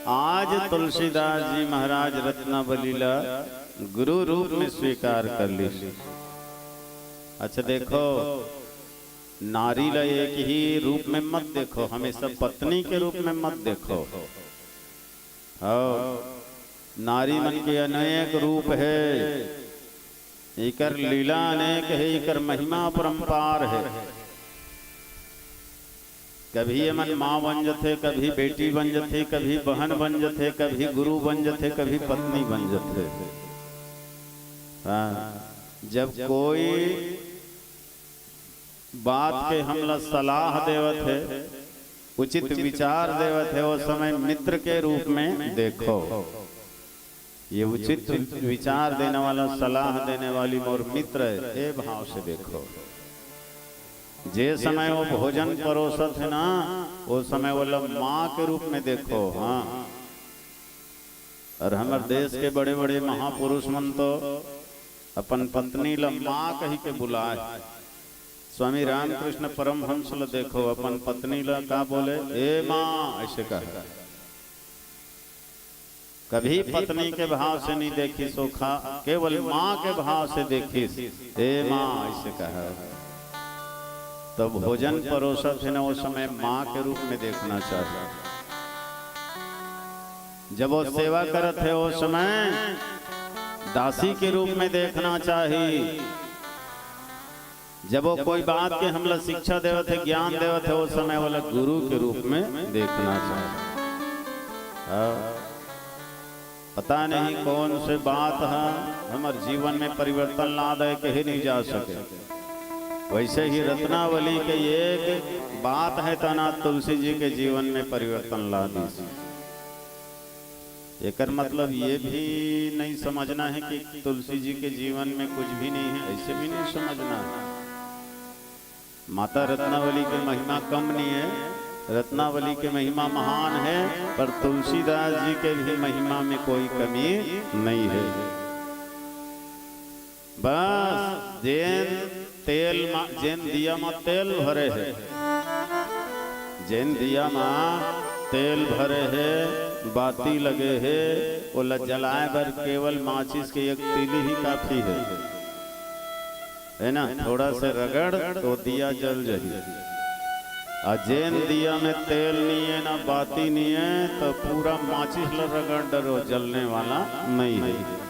आज तुलसीदास जी महाराज रत्नावली ला गुरु रूप में स्वीकार कर लिस। अच्छा देखो, नारी ला एक ही रूप में मत देखो, हमेशा पत्नी के रूप में मत देखो। हाँ, नारी मन के अनेक रूप हे, इकर लीला अनेक हे, इकर महिमा अपरंपार हे। कभी ये मन माँ बन जथे, कभी बेटी बन जथे, कभी बहन बन जथे, कभी गुरु बन जथे, कभी पत्नी बन जथे। हाँ, जब कोई बात के हमला सलाह देवत हे, उचित विचार देवत हे, वो समय मित्र के रूप में देखो। ये उचित विचार देने वाला, सलाह देने वाली मोर मित्र हे, ए भाव से देखो। जे समय वो भोजन परोसत हे ना, वो समय वो ला माँ के रूप में देखो। हाँ, अउ हमर देश के बड़े-बड़े महापुरुष मन तो अपन पत्नी ल माँ कहि के बुलाय। स्वामी रामकृष्ण परमहंस ल देखो, अपन पत्नी ल का बोले, "ए माँ," अइसे कहे। कभी पत्नी के भाव से नहीं देखिस ओखा, केवल माँ के भाव से देखिस, "ए माँ," अइसे कहे। तो भोजन परोसत हे ना, वो समय माँ के रूप में देखना चाहिए। जब वो सेवा करत हे, वो समय दासी के रूप में देखना चाहिए। जब वो कोई बात के हमला शिक्षा देवत हे, ज्ञान देवत हे, वो समय वाला गुरु के रूप में देखना चाहिए। हाँ। पता नहीं कौन से बात ह हमर जीवन में परिवर्तन ला दे, कहे नहीं जा सके। वैसे ही रत्नावली के एक बात हे, तना तुलसी जी के जीवन में परिवर्तन ला दी। एकर मतलब ये भी नहीं समझना है कि तुलसी जी के जीवन में कुछ भी नहीं है, ऐसे भी नहीं समझना है। माता रत्नावली के महिमा कम नहीं है, रत्नावली के महिमा महान है, पर तुलसीदास जी के भी महिमा में कोई कमी नहीं है। बस जेन तेल मा, जेन दिया मा तेल भरे हे, जेन दिया मा तेल भरे हे, बाती लगे हे, ओला जलाए बर केवल माचिस के एक तीली ही काफी हे, है ना? थोड़ा से रगड़ तो दिया जल जही। अउ जेन दिया में तेल नहीं है ना, बाती नहीं है, तो पूरा माचिस ल रगड़ डरो, जलने वाला नहीं है।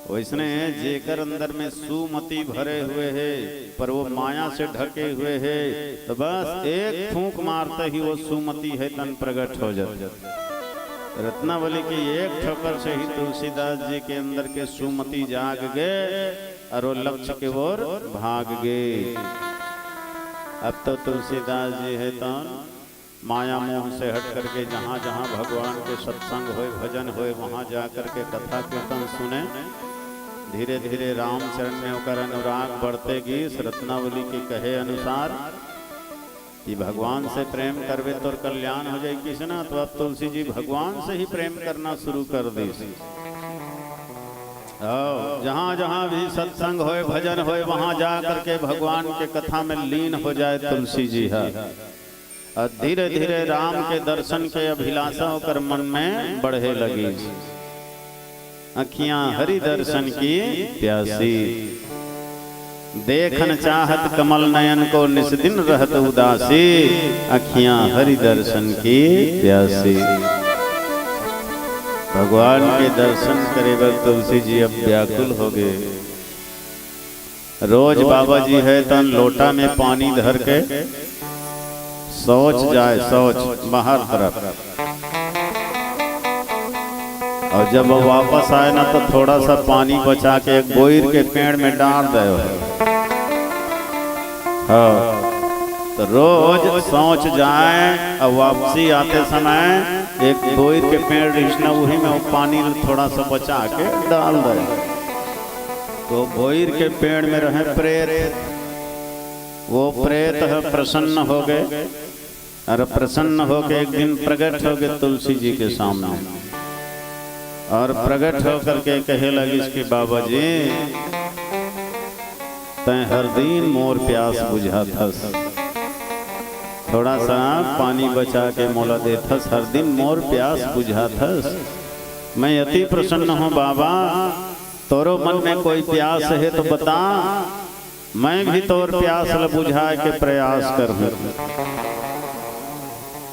वैसने जेकर अंदर में सुमति भरे हुए हे, पर वो माया से ढके हुए हे, तो बस एक फूंक मारते ही वो सुमति हे तन प्रगट हो जाथे। रत्नावली के एक ठोकर से ही तुलसीदास जी के अंदर के सुमति जाग गे अउ वो लक्ष्य के ओर भाग गे। अब तो तुलसीदास जी हे तन माया मोह से हट करके जहाँ जहाँ भगवान के सत्संग होय, भजन होय, वहाँ जा करके कथा कीर्तन सुने। धीरे धीरे रामचरण में ओकर अनुराग बढ़ते गिस। रत्नावली के कहे अनुसार कि भगवान से प्रेम करबे तोर कल्याण हो जाई किस ना, तो अब तुलसी जी भगवान से ही प्रेम करना शुरू कर दिस। आओ, जहाँ जहाँ भी सत्संग होय, भजन होय, वहाँ जा करके भगवान के कथा में लीन हो जाए तुलसी जी है। अउ धीरे धीरे राम के दर्शन के अभिलाषा ओकर मन में बढ़े लगिस। अँखियाँ हरि दर्शन की प्यासी, देखन चाहत कमल नयन को निस दिन रहत उदासी। अँखियाँ हरि दर्शन की प्यासी। भगवान के दर्शन करे बर तुलसी जी अब व्याकुल हो गए। रोज बाबा जी हे तन लोटा में पानी धर के शौच जाए, शौच बाहर तरफ। अउ जब वो वापस आए ना, तो थोड़ा सा पानी बचा के एक बोइर के पेड़ में डाल दे। हाँ, तो रोज शौच जाए अउ वापसी आते समय एक बोइर के पेड़ रिहिस ना, उही में वो पानी थोड़ा सा बचा के डाल दे। तो बोइर के पेड़ में रहे प्रेत, वो प्रेत ह प्रसन्न हो गए। अउ प्रसन्न होके एक दिन प्रगट हो गए तुलसी जी के सामने। अउ प्रगट होकर के कहे लगिस कि बाबा जी, तैं हर दिन मोर प्यास बुझाथस, थोड़ा सा पानी बचा के मोला देथस, हर दिन मोर प्यास बुझाथस। मैं अति प्रसन्न हूँ बाबा, तोरो मन में कोई प्यास हे तो बता, मैं भी तोर प्यास ल बुझाए के प्रयास करहूँ।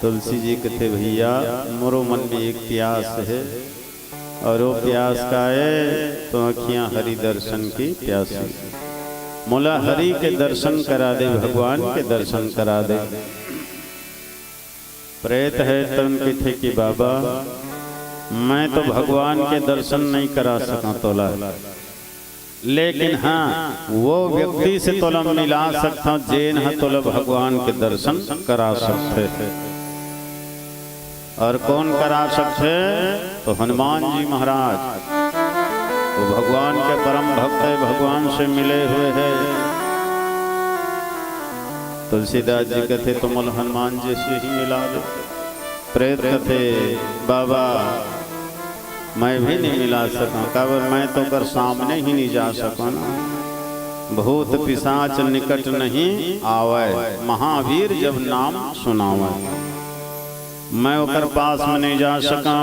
तुलसी जी कथे, भैया, मोरो मन में एक प्यास हे, अउ वो प्यास का हे, तो अँखियाँ हरि दर्शन की प्यासी। मोला हरि के दर्शन करा दे, भगवान के दर्शन करा दे। प्रेत हे तन कथे कि बाबा, मैं तो भगवान के दर्शन नहीं करा सका तोला, लेकिन हाँ, वो व्यक्ति से तोला मिला सकता, जेन ह तोला भगवान के दर्शन करा सकथे। अउ कौन करा सकथे? तो हनुमान जी महाराज, वो भगवान के परम भक्त हे, भगवान से मिले हुए हे। तुलसीदास जी कथे, तो मोला हनुमान जी से ही मिला दे। प्रेत कथे, बाबा, मैं भी नहीं मिला सका, काबर मैं तो ओकर सामने ही नहीं जा सका ना। भूत पिशाच निकट नहीं आवै, महावीर जब नाम सुनावै। मैं ओकर पास में नहीं जा सका।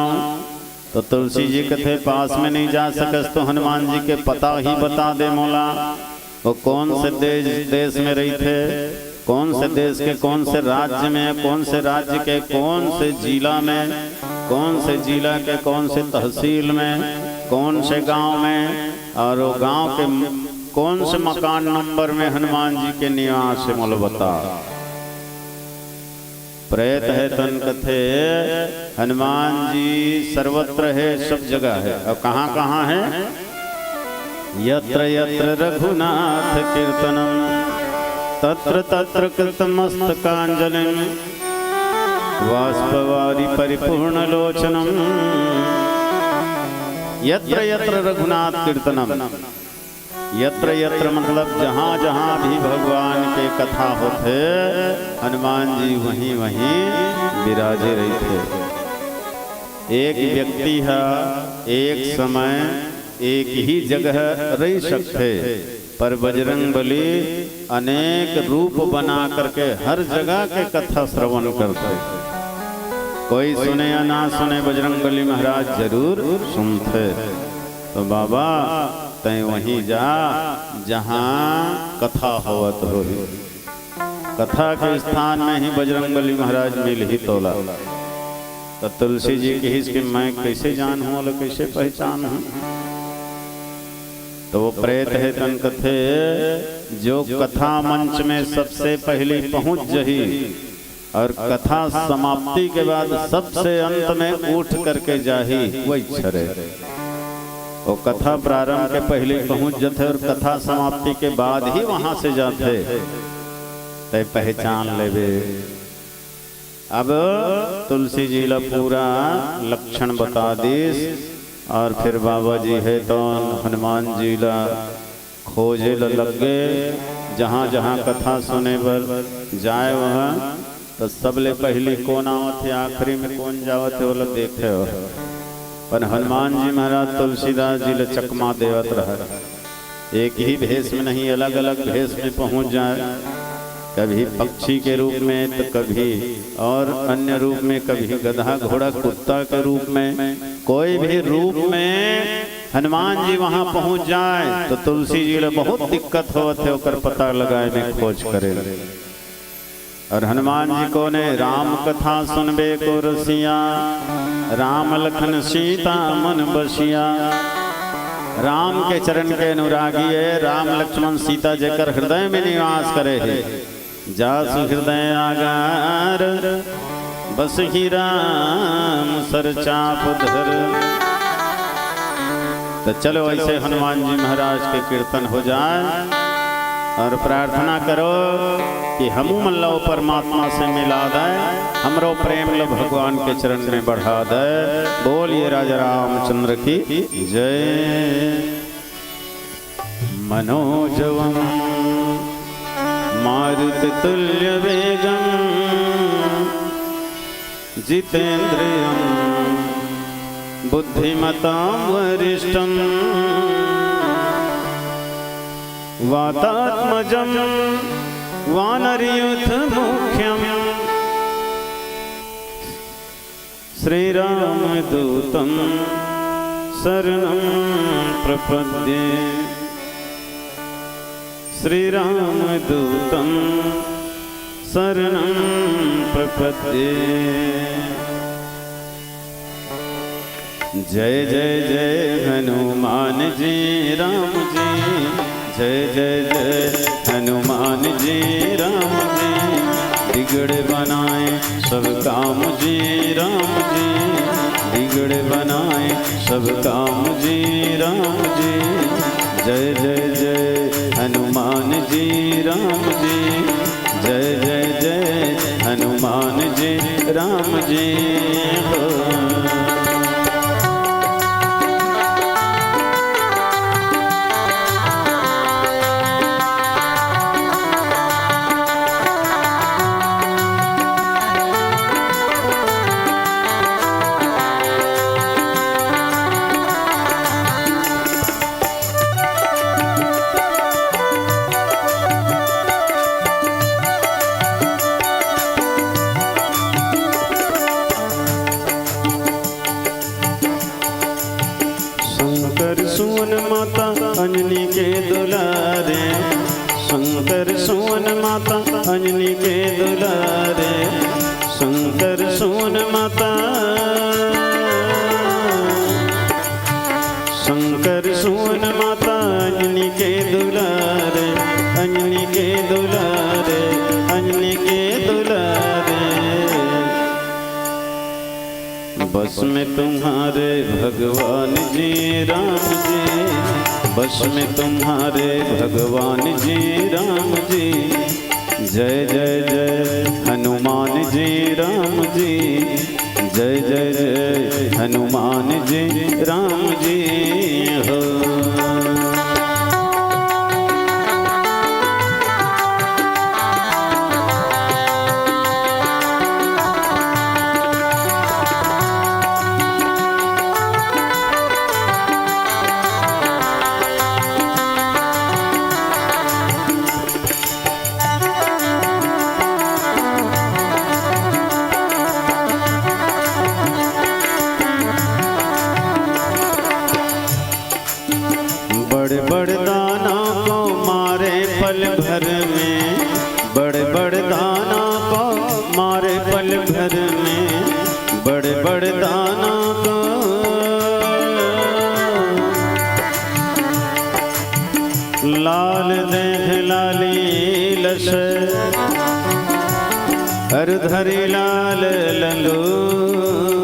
तो तुलसी जी कथे, पास में नहीं जा सकस तो हनुमान जी के पता ही बता दे मोला। वो कौन से देश, देश में रहिथे, कौन से देश के कौन से राज्य में, कौन से राज्य के कौन से जिला में, कौन से जिला के कौन से तहसील में, कौन से गांव में, अउ वो गांव के कौन से मकान नंबर में हनुमान जी के निवास हे, मोला बता। प्रेत हे तन कथे, हनुमान जी सर्वत्र हे, सब जगह हे। अउ कहाँ कहाँ हे? यत्र यत्र रघुनाथ कीर्तनम, तत्र तत्र कृतमस्तकांजलिम, वाष्पवारि परिपूर्ण लोचनम। यत्र यत्र रघुनाथ कीर्तनम, यत्र यत्र मतलब जहाँ जहाँ भी भगवान के कथा होथे, हनुमान जी वहीं वहीं विराजे रहिथे। एक व्यक्ति ह एक समय एक ही जगह रहि सकथे, पर बजरंग बली अनेक रूप बना करके हर जगह के कथा श्रवण करथे। कोई सुने या ना सुने, बजरंग बली महाराज जरूर सुनथे। तो बाबा, तैं वहीं जा, जहाँ कथा होवत होही। कथा के स्थान में ही बजरंग बली महाराज मिलही तोला। तो तुलसी जी कहिस कि मैं कैसे जानहूँ, ओला कैसे पहचानहूँ? तो वो प्रेत हे तन कथे, जो कथा मंच में सबसे पहली पहुँच जही अउ कथा समाप्ति के बाद सबसे अंत में उठ करके जाही, वही छरे। वो कथा प्रारंभ के पहली पहुँच जथे अउ कथा समाप्ति के बाद ही वहाँ से जाथे, तैं पहचान लेबे। अब तुलसी जी ला पूरा लक्षण बता दिस अउ फिर बाबा जी हे तो हनुमान जी ला खोजे ला लग गे। जहाँ जहाँ कथा सुने बर जाए, वहाँ तो सबले पहली कोन आवत हे, आखिरी में कोन जावत हे, ओला देखे हो। पर हनुमान जी महाराज तुलसीदास जी ला चकमा देवत रहे, एक ही भेष में नहीं, अलग अलग भेष में पहुँच जाए। कभी पक्षी के रूप में, तो कभी और अन्य रूप में, कभी गधा, घोड़ा, कुत्ता के रूप में, कोई भी रूप में हनुमान जी वहां पहुंच जाए, तो तुलसी जी ला बहुत दिक्कत होवत हे ओकर पता लगाए में, खोज करे। और हनुमान जी कोन हे? राम कथा सुनबे को रसिया, राम लखन सीता मन बसिया। राम के चरण के अनुरागी हे, राम लक्ष्मण सीता जेकर हृदय में निवास करे हे। जासु हृदय आगार, बसहि राम सर चाप धर। तो चलो, ऐसे हनुमान जी महाराज के कीर्तन हो जाए और प्रार्थना करो कि हमू मन ला परमात्मा से मिला दे, हमरो प्रेम ला भगवान के चरण में बढ़ा दे। बोलिए राजा रामचंद्र की जय। मनोजवं मारुततुल्यवेगं जितेन्द्रियं बुद्धिमतां वरिष्ठं वातात्मजं वानरयूथमुख्यं श्रीरामदूतं शरणं प्रपद्ये। श्रीरामदूतं शरणं प्रपद्ये। जय जय जय हनुमान जी राम जी, जय जय जय हनुमान जी राम जी। बिगड़े बनाए सब काम जी राम जी, बिगड़े बनाए सब काम जी राम जी। जय जय जय हनुमान जी राम जी, जय जय जय हनुमान जी राम जी हो। शंकर सुवन माता अंजनी के दुलारे, शंकर सुवन माता अंजनी के दुलारे, शंकर सुवन माता, शंकर सुवन माता अंजनी के दुलारे, अंजनी के दुलारे, अंजनी के दुलारे। बस में तुम्हारे भगवान जी राम जी, बस में तुम्हारे भगवान जी राम जी। जय जय जय हनुमान जी राम जी, जय जय जय हनुमान जी राम जी हो। बड़ बड़ दाना को मारे पल भर में, बड़ बड़ दाना को मारे पल भर में, बड़ बड़ दाना को। लाल देह लाली लस, अर धरी लाल लंगूर।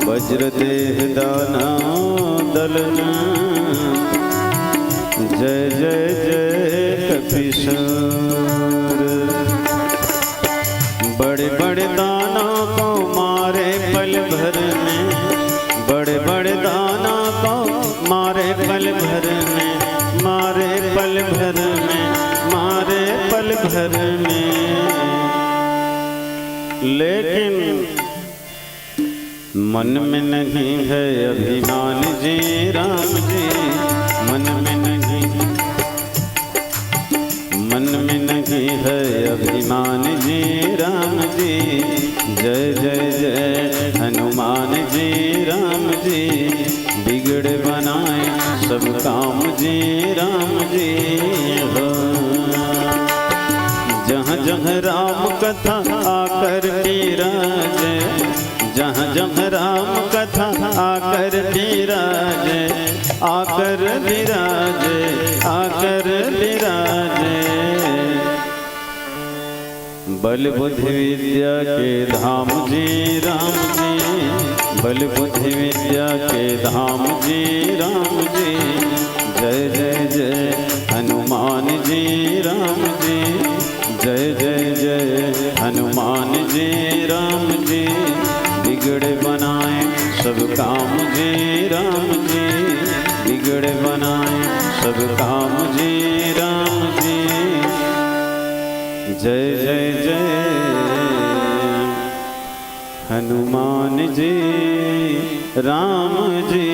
वज्र देह दाना दलन, जय जय जय कपीसूर। बड़े बड़े दाना को मारे पल भर में, बड़े बड़े दाना को मारे पल भर में, मारे पल भर में, मारे पल भर में। लेकिन मन में नहीं है अभिमान जी राम जी, मन में नहीं। मन में नहीं है अभिमान जी राम जी, जय जय जय हनुमान जी राम जी, बिगड़े बनाए सब काम जी राम जी हो। जहाँ जहाँ राम कथा आकर विराजे, जहाँ जहाँ राम कथा आकर विराजे, आकर विराजे, आकर विराजे। बल बुद्धि विद्या के धाम जी राम जी, बल बुद्धि विद्या के धाम जी राम जी, जय जय जय हनुमान जी राम जी, जय जय जय हनुमान जी राम जी, बिगड़े बनाए सब काम जी राम जी, बिगड़े बनाए सब काम जी राम जी। जय जय जय हनुमान जी राम जी।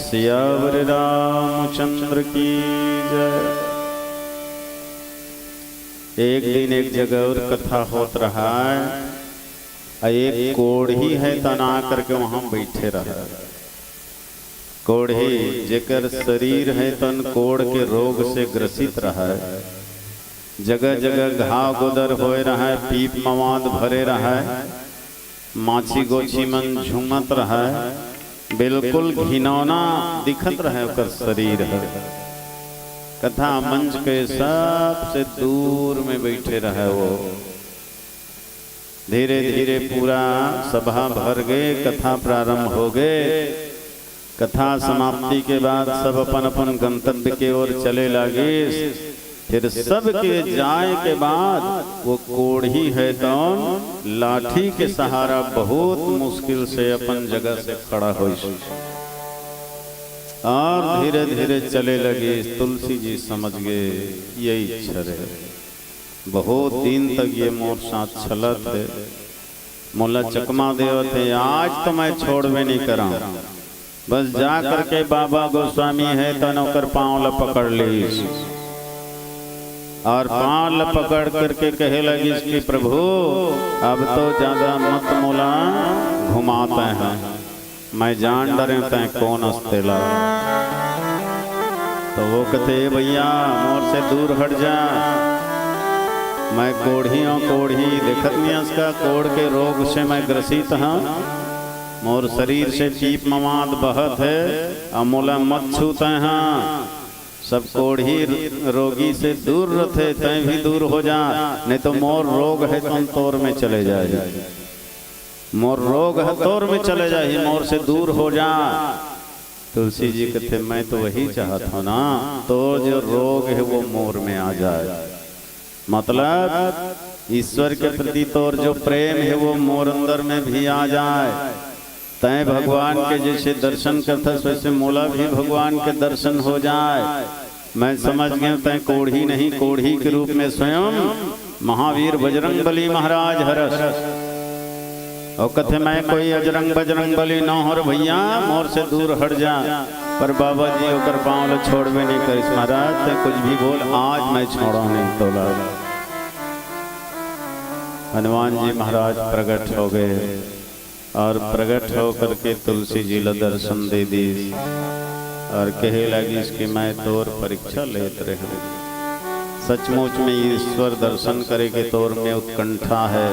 सियावर रामचंद्र की जय। एक दिन एक जगह और कथा होत रहय, अउ एक कोढ़ी हे तन आ करके वहाँ बइठे रहय। कोढ़ी जेकर शरीर हे तन कोढ़ के रोग से ग्रसित रहय, जगह जगह घाव गोदर होय रहय, पीप मवाद भरे रहय, माछी गोछी मन झूमत रहय, बिल्कुल घिनौना दिखत रहय ओकर शरीर ह। कथा मंच के सबसे दूर में बइठे रहय वो। धीरे धीरे पूरा सभा भर गे, कथा प्रारंभ हो गे। कथा समाप्ति के बाद सब अपन अपन गंतव्य के ओर चले लागिस। फिर सबके जाय के बाद वो कोढ़ी हे तौन लाठी के सहारा बहुत मुश्किल से अपन जगह से खड़ा होइस अउ धीरे धीरे चले लगिस। तुलसी जी समझ गे, यही छरे, बहुत दिन तक ये मोर साथ चलत हे, मोला चकमा देवत हे, आज तो मैं छोड़बे नहीं करंव। बस जा करके बाबा गोस्वामी हे तन ओकर पाँव ल पकड़ लीस अउ पाँव ल पकड़ करके कहे लगिस कि प्रभु, अब तो ज्यादा मत मोला घुमा तैं ह, मैं जान डरेंव तैं कोन अस तेला। तो वो कथे, "ए भइया, मोर से दूर हट जा, मैं कोढ़ी हंव, कोढ़ी, देखत नइ हस का, कोढ़ के रोग से मैं ग्रसित हंव, मोर शरीर से पीप मवाद बहत हे, अउ मोला मत छू तैं ह, सब कोढ़ी रोगी से दूर रथे, तैं भी दूर हो जा, नहीं तो मोर रोग हे तौन तोर में चले जाही।" मोर रोग ह तोर में चले जाही, मोर से दूर हो जा। तुलसी जी कथे, मैं तो वही चाहत हंव ना, तोर जो रोग हे वो मोर में आ जाय। मतलब ईश्वर के प्रति तोर जो प्रेम हे वो मोर अंदर में भी आ जाय। तैं भगवान के जैसे दर्शन करथस वैसे मोला भी भगवान के दर्शन हो जाय। मैं समझ गेंव तैं कोढ़ी नहीं, कोढ़ी के रूप में स्वयं महावीर बजरंग बली महाराज हरस। अउ कथे, मैं कोई अजरंग बजरंग बली नोहंव रे भइया, मोर से दूर हट जा। पर बाबा जी ओकर पाँव ल छोड़बे नहीं करिस, महाराज तैं कुछ भी बोल, आज मैं छोड़ंव नहीं तोला। हनुमान जी महाराज प्रगट हो गे। अउ प्रगट होकर के तुलसी जी ला दर्शन दे दीस अउ कहे लगिस कि मैं तोर परीक्षा लेत रहेंव। सचमुच में ईश्वर दर्शन करे के तोर में उत्कंठा हे,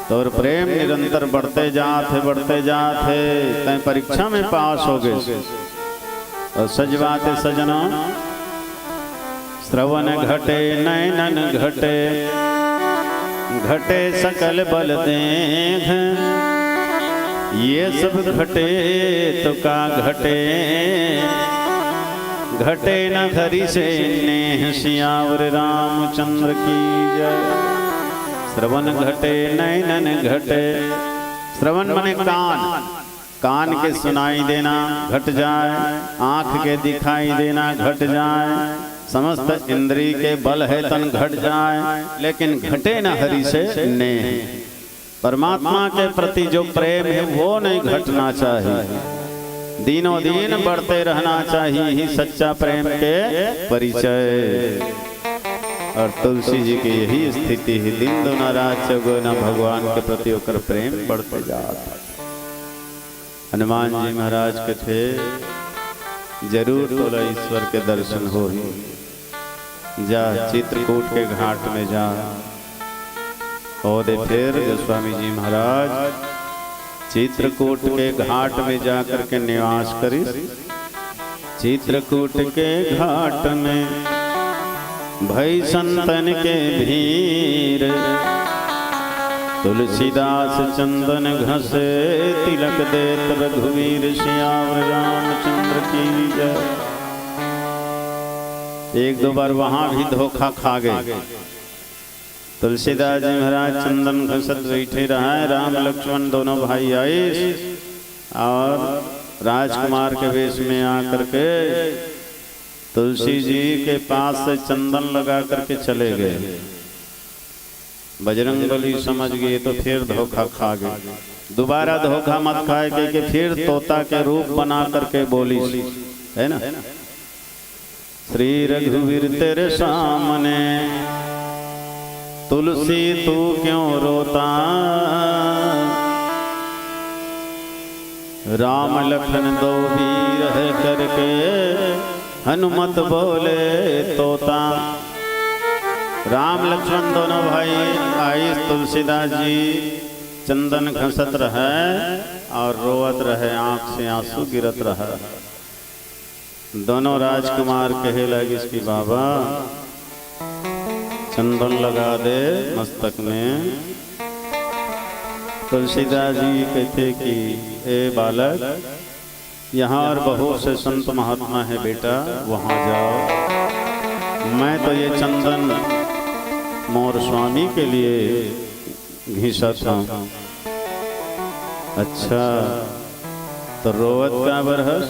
तोर प्रेम निरंतर बढ़ते जात हे, बढ़ते जात हे, तैं परीक्षा में पास हो गे। अउ सच बात हे सजना, श्रवण घटे नैनन घटे, घटे सकल बल देंघ। ये सब घटे तो का घटे, घटे न हरि से नेह। सियावर रामचंद्र की जय। श्रवण घटे नैनन घटे, श्रवण मने कान, कान के सुनाई देना घट जाय, आँख के दिखाई देना घट जाय, समस्त इंद्री के बल हे तन घट जाय, लेकिन घटे न हरि से नेह। परमात्मा के प्रति जो प्रेम हे वो नहीं घटना चाहिए। दिनों दिन बढ़ते रहना चाहिए ही सच्चा प्रेम के परिचय। और तुलसी जी की यही स्थिति है, दिन दुना रात चौगुना भगवान के प्रति ओकर प्रेम बढ़ते जात। हनुमान जी महाराज कथे, जरूर तोला ईश्वर के दर्शन होही। जा, चित्रकूट के घाट में जा। ओदे फिर गोस्वामी जी महाराज चित्रकूट के घाट में जा करके निवास करिस। चित्रकूट के घाट में भई संतन के भीड़, तुलसीदास चंदन घसे तिलक देत रघुवीर। सियावर रामचंद्र की जय। एक दो बार वहां भी धोखा खा गए। तुलसीदास जी महाराज चंदन घसत बैठे रहा है, राम लक्ष्मण दोनों भाई आइस और राजकुमार के वेश में आकर के तुलसी जी के पास से चंदन लगा करके चले गए। बजरंग बली समझ गए तो फिर धोखा खा गए। दोबारा धोखा मत खाए, कह के फिर तोता के रूप बना करके बोली, है ना? श्री रघुवीर तेरे सामने तुलसी तू क्यों रोता, राम लखन दो वीर है करके हनुमत बोले तोता। राम लक्ष्मण दोनों भाई आइस, तुलसीदास जी चंदन घसत रहे और रोवत रहे, आंख से आंसू गिरत रहे। दोनों राजकुमार कहे लगिस कि बाबा, चंदन लगा दे मस्तक में। तुलसीदास जी कहते कि ए बालक, यहाँ और बहुत से संत महात्मा है बेटा, वहाँ जाओ। मैं तो ये चंदन मोर स्वामी के लिए घिसत हूँ। अच्छा, तो रोवत काबर हस?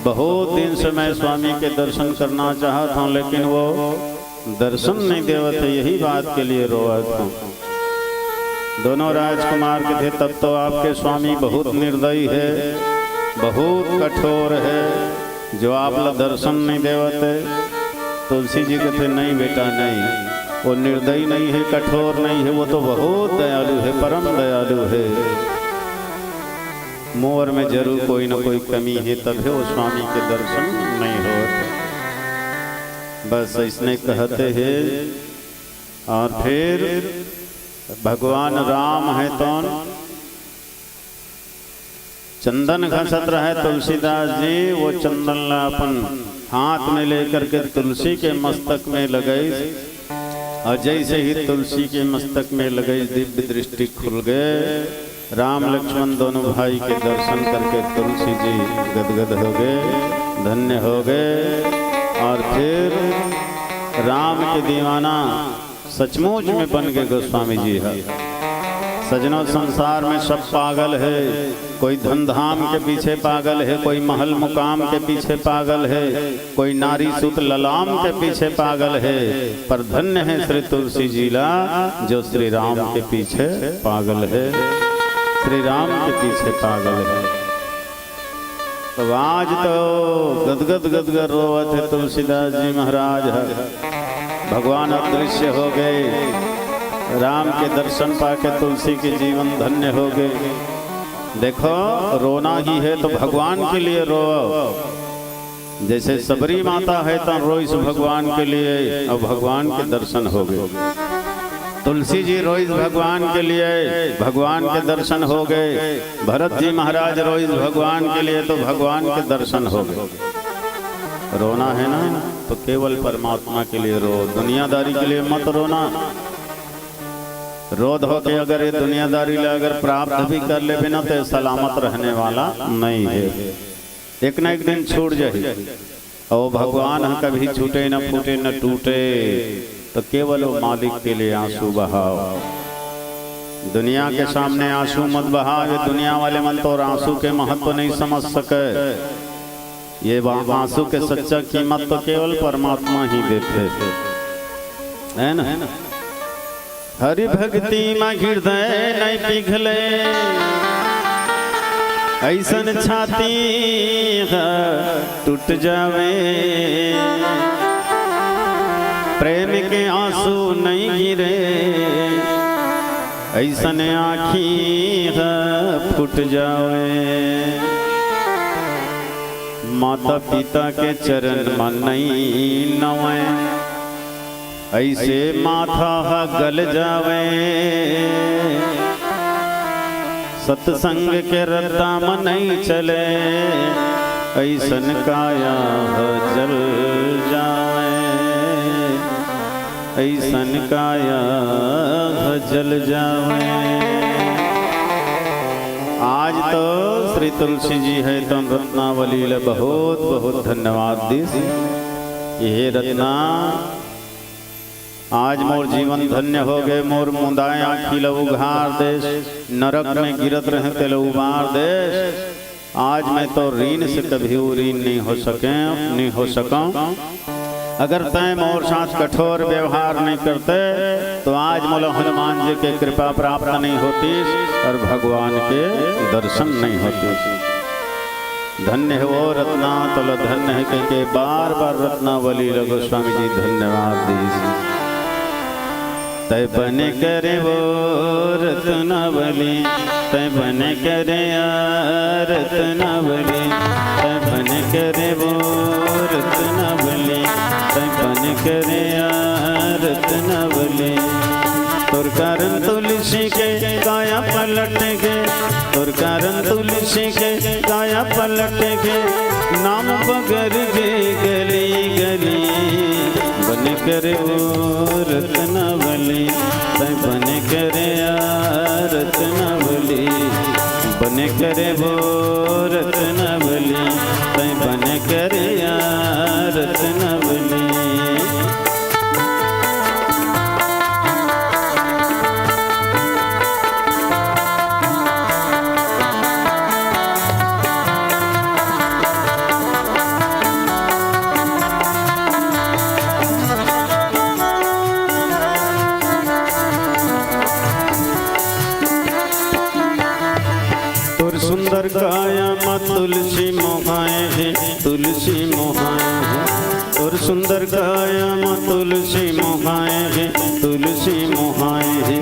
बहुत दिन से मैं स्वामी के दर्शन करना चाहत हूँ, लेकिन वो दर्शन नहीं देवत है, यही बात के लिए रोवत हूँ। दोनों राजकुमार कथे, तब तो आपके स्वामी बहुत निर्दयी है, बहुत कठोर है, जो आप ला दर्शन नहीं देवत है। तुलसी जी कथे, नहीं बेटा, नहीं, वो निर्दयी नहीं है, कठोर नहीं है, वो तो बहुत दयालु है, परम दयालु है। मोर में जरूर कोई ना कोई कमी है, तभे वो स्वामी के दर्शन नहीं होत। बस इसने कहते हैं। और फिर भगवान राम है तौन चंदन घसत रहे तुलसीदास जी, वो चंदन ला अपन हाथ में लेकर के तुलसी के मस्तक में लगइस, और जैसे ही तुलसी के मस्तक में लगइस, दिव्य दृष्टि खुल गए। राम लक्ष्मण दोनों भाई के दर्शन करके तुलसी जी गदगद हो गए, धन्य हो गए। और फिर राम के दीवाना सचमुच में बन गए गोस्वामी जी है। सजनों, संसार में सब पागल है। कोई धन धाम के पीछे पागल है, कोई महल मुकाम के पीछे पागल है, कोई नारी सूत ललाम के पीछे पागल है, पर धन्य है श्री तुलसी जी ला, जो श्री राम के पीछे पागल है, श्री राम के पीछे पागल है। तो आज तो गदगद गदगद रोवत है तुलसीदास जी महाराज है। भगवान अदृश्य हो गए, राम के दर्शन पाके तुलसी के जीवन धन्य हो गए। देखो, रोना ही है तो भगवान के लिए रो। जैसे सबरी माता है तो रोइस भगवान के लिए, और भगवान के दर्शन हो गए। तुलसी जी रोइस भगवान के लिए, भगवान के दर्शन हो गए। भरत जी महाराज रोइस भगवान के लिए, तो भगवान के दर्शन हो गए। रोना है ना, तो केवल परमात्मा के लिए रो, दुनियादारी के लिए मत रोना। रो धो के अगर ये दुनियादारी ला अगर प्राप्त भी कर लेबे ना, तो ये सलामत रहने वाला नहीं है, एक ना एक दिन छूट जाही। और भगवान ह कभी छूटे न फूटे न टूटे, तो केवल वो मालिक के लिए आंसू बहाओ। दुनिया के सामने आंसू मत बहाओ, ये दुनिया वाले मन तो आंसू के महत्व नहीं समझ सके। ये बा-, आंसू के सच्चा कीमत तो केवल परमात्मा ही देथे, है ना? हरि भक्ति में हृदय नहीं पिघले, अइसन छाती ह टूट जावे, प्रेम के आंसू नइ गिरे, अइसन आँखी ह फूट जावे। माता पिता के चरण म नइ नवय, अइसे माथा ह गल जावे। सत्संग के रद्दा म नइ चले, अइसन काया ह जल जावे, अइसन काया ह जल जावे। आज तो श्री तुलसी जी हे तोन रत्नावली ल बहुत बहुत धन्यवाद दिस। ये रत्ना, आज मोर जीवन धन्य हो गे, मोर मुंदाए आँखी ल उघार देस, नरक में गिरत रहे तेला उबार देस। आज मैं तो ऋण से कभी ऋण नहीं हो सके, नहीं हो सकूं। अगर तय मोर साथ कठोर व्यवहार नहीं करते तो आज मोला हनुमान जी के कृपा प्राप्त नहीं होतीस और भगवान के दर्शन नहीं होतीस। धन्य हे वो रत्ना, तोला धन्य हे कहिके बार बार रत्नावली ल गोस्वामी जी धन्यवाद दिस। तय बने करे वो रत्नावली, तय बने करे या रत्नावली, तय बने करे वो रत्नावली, तय बने करे या रत्नावली। तोर कारण तुलसी के काया पलट गे, तोर कारण तुलसी के काया पलट गे, नाम बगर गे गली गली। बने करे वो रत्नावली, तय बने करे या रत्नावली, बने करे वो रत्नावली, तय बने करे या रत्नावली। तोर सुंदर काया म तुलसी मोहाए हे, तुलसी मोहाए हे। तोर सुंदर काया म तुलसी मोहाए हे, तुलसी मोहाए हे।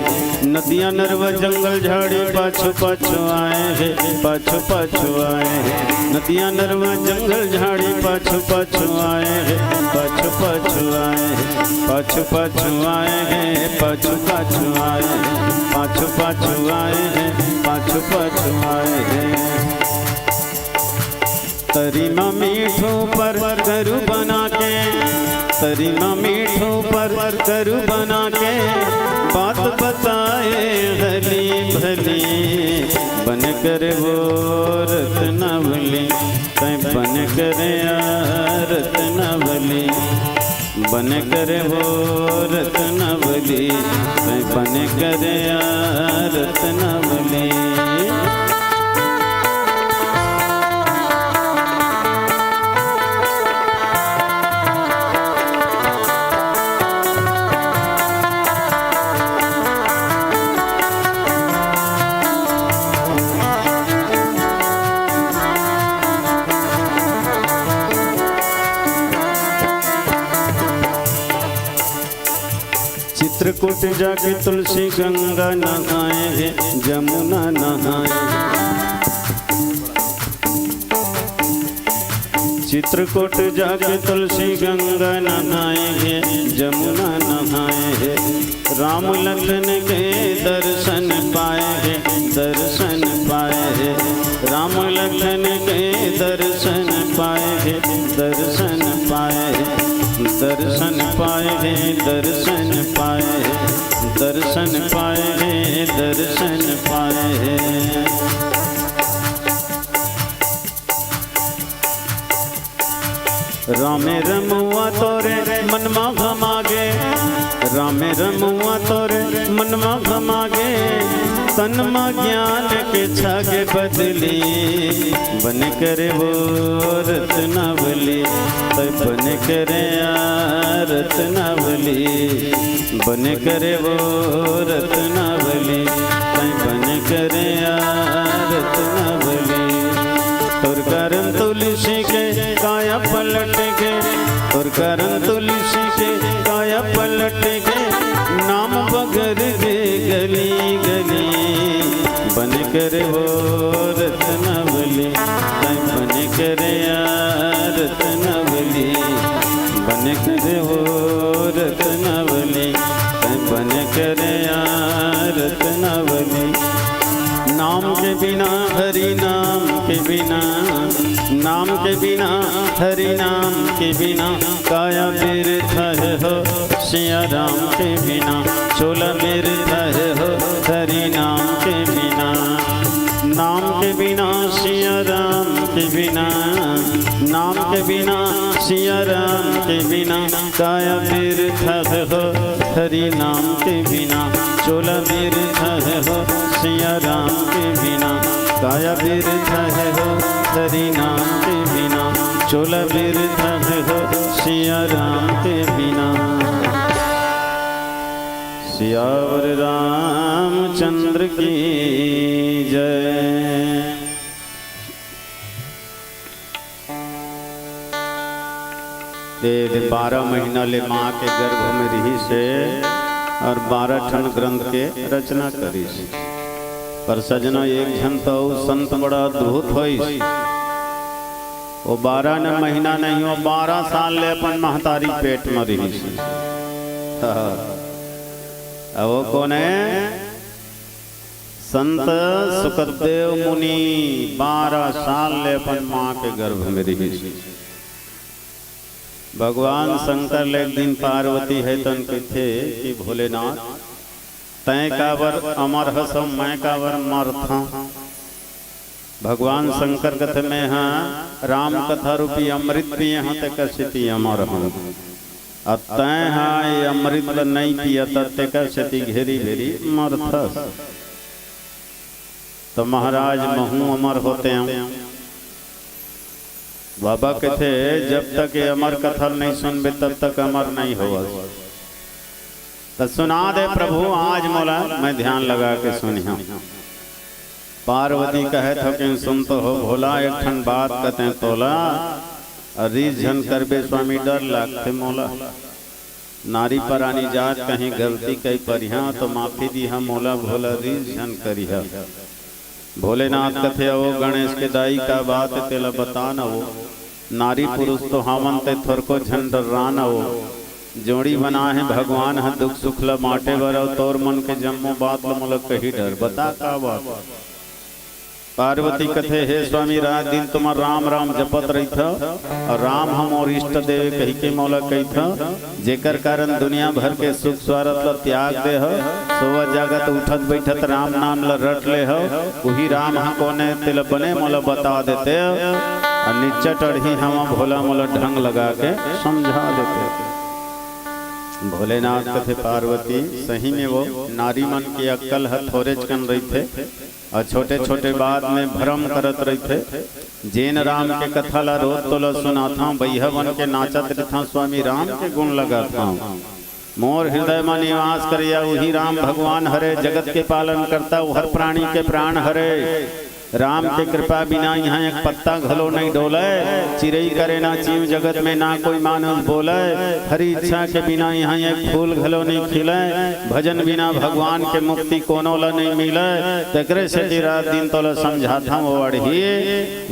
नदिया नरवा जंगल झाड़ी पाछू पाछू आए हे, पाछू पाछू आए हे। नदिया नरवा जंगल झाड़ी पाछू पाछू आए हे, पाछू पाछू आए हे, पाछू पाछू आए हे, पाछू पाछू आए हे, पाछू पाछू आए हे, पाछू पाछू आए हे। तरी म मीठू पर करू बना के, तरी म मीठू पर करू बना के, बात बताए हली भली। बने करे वो रत्नावली, तय बने करे या रत्नावली। बने करे वो रत्नावली, तय बने करे या रत्नावली। चित्रकूट जाके तुलसी गंगा नहाए हे, जमुना नहाए हे। चित्रकूट जाके तुलसी गंगा नहाए हे, जमुना नहाए हे। राम लखन के दर्शन पाए हे, दर्शन पाए हे। राम लखन के दर्शन पाए हे, दर्शन पाए हे, दर्शन पाए हे, दर्शन पाए हे, दर्शन पाए हे, दर्शन पाए हे। रामे रमुआ तोरे मन मा घमा गे, रामे रमुआ तोरे मन मा घमा गे, तन मा ज्ञान के छागे बदली। बने करे वो रत्नावली, तय बने करे या रत्नावली। बने करे वो रत्नावली, तय बने करे या रत्नावली। बने करे वो रतनवली, तैं बने करे या रतनवली, बने करे वो रतनवली, तैं बने करे या रतनवली। नाम के बिना, हरि नाम के बिना, नाम के बिना, हरि नाम के बिना, काया बिरथा है हो सिया राम के बिना, चोला बिरथा है हो हरि नाम के बिना। नाम के बिना सिया राम के बिना, नाम के बिना सिया राम के बिना, काया बिरथा है हो हरि नाम के बिना, चोला बिरथा है हो सिया राम के बिना, काया बिरथा है हो हरि नाम के बिना, चोला बिरथा है हो सिया राम के बिना। सियावर रामचंद्र की जय। ए दे बारह महीना ले माँ के गर्भ में रिहिस हे और बारह ठन ग्रंथ के रचना करिस। पर सजना, एक झन तो अउ संत बड़ा अद्भुत होइस। वो बारह न महीना नहीं, वो बारह साल ले अपन महतारी पेट में रिहिस। अब वो कोन हे? संत सुखदेव मुनि बारह साल ले अपन माँ के गर्भ में रिहिस। भगवान शंकर ले एक दिन पार्वती हे तन कथे कि भोलेनाथ, तैं काबर अमर हस, मैं काबर मरथंव? भगवान शंकर कथे, मैं हा राम कथा रूपी अमृत पिए हंव, तेकर सेती अमर हंव। अउ तैं हा ये अमृत ल नइ पियत, तेकर सेती घेरी भेरी मरथस। त महाराज, महूं अमर होतेंव। बाबा कथे, जब तक ये अमर कथा ल नइ सुनबे, तब तक अमर नइ होवस। त सुना दे प्रभु, आज मोला, मैं ध्यान लगा के सुनिहंव। पार्वती कहत हकिन, सुन तो हो भोला, एक ठन बात कतेंव तोला, अउ रीस झन करबे स्वामी, डर लागथे मोला। नारी परानी जात कहीं गलती कइ परिहंव, तो माफी दिहा मोला भोला, रीस झन करिहा। भोलेनाथ कथे, ओ गणेश के दाई, का बात हे तेला बता न वो। नारी पुरुष तो हावन, तैं थोरको झन डर्रा न वो। जोड़ी बनाय हे भगवान ह दुख सुख ल बांटे बर, अउ तोर मन के जम्मो बात ल मोला कहि डर, बता का बात। पार्वती कथे, हे स्वामी, रात दिन तुमन राम राम जपत रहिथव, अउ राम ह मोर इष्ट देव कहिके मोला कहिथव, जेकर कारण दुनिया भर के सुख स्वारथ ल त्याग दे हव, सोवत जागत उठत बइठत राम नाम ल रट ले हव, उही राम ह कोन ए तेला बने मोला बता देते, अउ निच्चट अड़ही हवंव भोला, मोला ढंग लगा के समझा देते। भोलेनाथ कथे, पार्वती, सही में वो नारी मन के अक्कल ह थोरेच कन रहिथे, अउ छोटे-छोटे बात में भरम करत रहिथे। जेन राम के कथा ला रोज तोला सुनाथंव, बइहा बन के नाचत रहिथंव, स्वामी राम के गुण लगाथंव। मोर हृदय म निवास करइया उही राम भगवान हरे, जगत के पालन करता, वो हर प्राणी के प्राण हरे। राम के कृपा बिना इहाँ एक पत्ता घलो नइ डोलय। चिरई करे ना चींव जगत में, ना कोई मानुष बोलय। हरि इच्छा के बिना इहाँ एक फूल घलो नइ खिलय। भजन बिना भगवान के मुक्ति कोनो ल नइ मिलय। तेकरे सेती रात दिन तोला समझाथंव ओ अड़ही,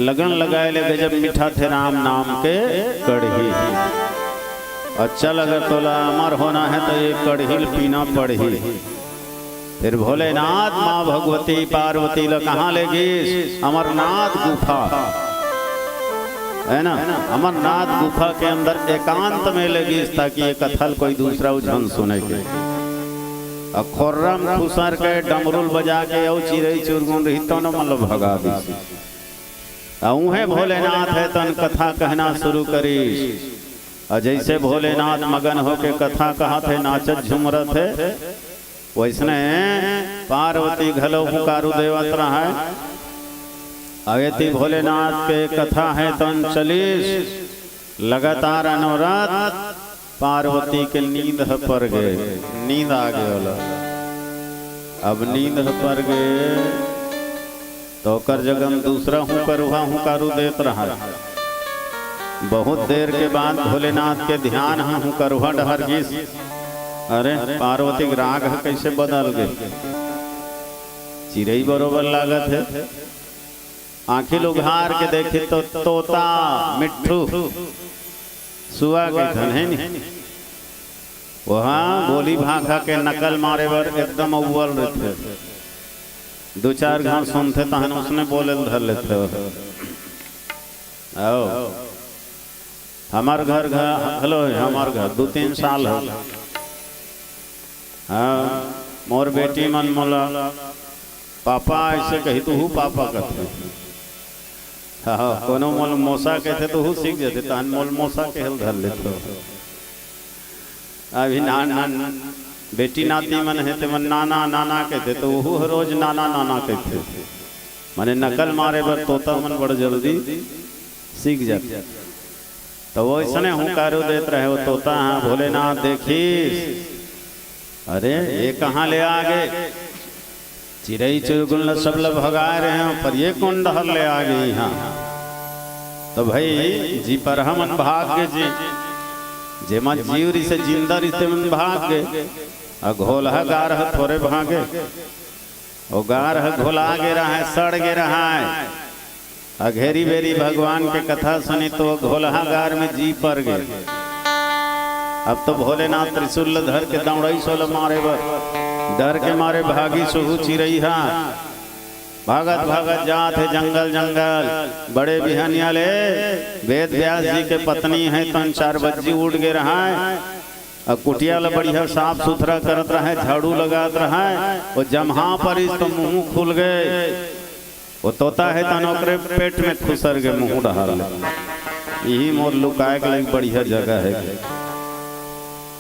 लगन लगाय ले गजब मिठाथे राम नाम के कड़ही। अउ चल, अगर तोला अमर होना हे त ए कड़ही ल पीना पड़ही। फिर भोलेनाथ माँ भगवती पार्वती ल कहाँ ले गिस? अमरनाथ गुफा, हे ना? अमरनाथ गुफा के अंदर एकांत में ले गिस, ताकि ए कथा ल कोई दूसरा झन सुने के। अउ खोर्रम खुसर के, डमरू ल बजा के, अउ चिरई चुरगुन रहिस त ओमन ल भगा दिस। अउ उहें भोलेनाथ हे तन कथा कहना शुरू करिस। अउ जइसे भोलेनाथ मगन होके कथा कहत हे, नाचत झुमरत हे, वइसने पार्वती घलो हुंकारू देवत रहय। अउ एती भोलेनाथ के कथा हे तन चलिस, लगातार अनवरत पार्वती के नींद ह पर गे, नींद आ गे ओला। अब नींद ह पर गे, त ओकर जगह म दूसरा हुंकरहा हुंकारू देत रहय। बहुत देर के बाद भोलेनाथ के ध्यान ह हुंकरहा डहर गिस। अरे, पार्वती के राग ह कइसे बदल गे? चिरई बरोबर लागत हे। आँखी ल उघार के देखी तो तोता, मिट्ठू, सुआ कहिथन, हे नी? वहाँ बोली भाखा के नकल मारे बर एकदम अव्वल रहिथे। दू चार घांव सुनथे तहन उसने बोले ल धर लेथे। आओ, हमर घर, घर, हेलो, हमर घर दू तीन साल हो। हाँ, मोर बेटी मन मोला पापा ऐसे कही, तुहू पापा कथे। हाँ, कोनो मोल मोसा कथे, तुहू सीख जथे, तहन मोल मोसा कहे ल धर लेथे। अभी नान नान बेटी नाती मन हे, ते मन नाना नाना कथे, तो ओहू ह रोज नाना नाना कथे। माने नकल मारे बर तोता मन बड़ जल्दी सीख जाथे। तो वइसने हुंकारू देत रहे वो तोता, हाँ, भोलेनाथ देखिस, अरे, ये कहाँ ले आ गे? चिरई चुरगुन ल सब ल भगाए रहे हों, पर ये कोन डहर ले आ गे इहाँ? तो भाई, जीपरहा मन भाग गे जी, जेमा जीव रिहिसे, जिंदा रिहिसे मन भाग गे। अ घोलहा गार ह थोरे भागे, ओ गार ह घोला गे रहाय, सड़ गे रहाय। अघेरी बेरी भगवान के कथा सुनी तो घोलहा गार में जी पर गे। अब तो भोलेनाथ त्रिशूल ल धर के दौड़इस ओला मारे बर, डर के मारे भागिस ओहू चिरई हा। भागत भागत जात हे जंगल जंगल। बड़े बिहनिया ले वेद व्यास जी के पत्नी हे तन चार बज्जी उठ गे रहाय। अब कुटिया ल बढ़िया साफ सुथरा करत रहाय, झाड़ू लगात रहाय। वो जम्हा परिस तो मुंह खुल गे। वो तोता हे तन ओकरे पेट में खुसर गे मुंह डहर ले। इही मोर लुकाए के लइक बढ़िया जगह हे।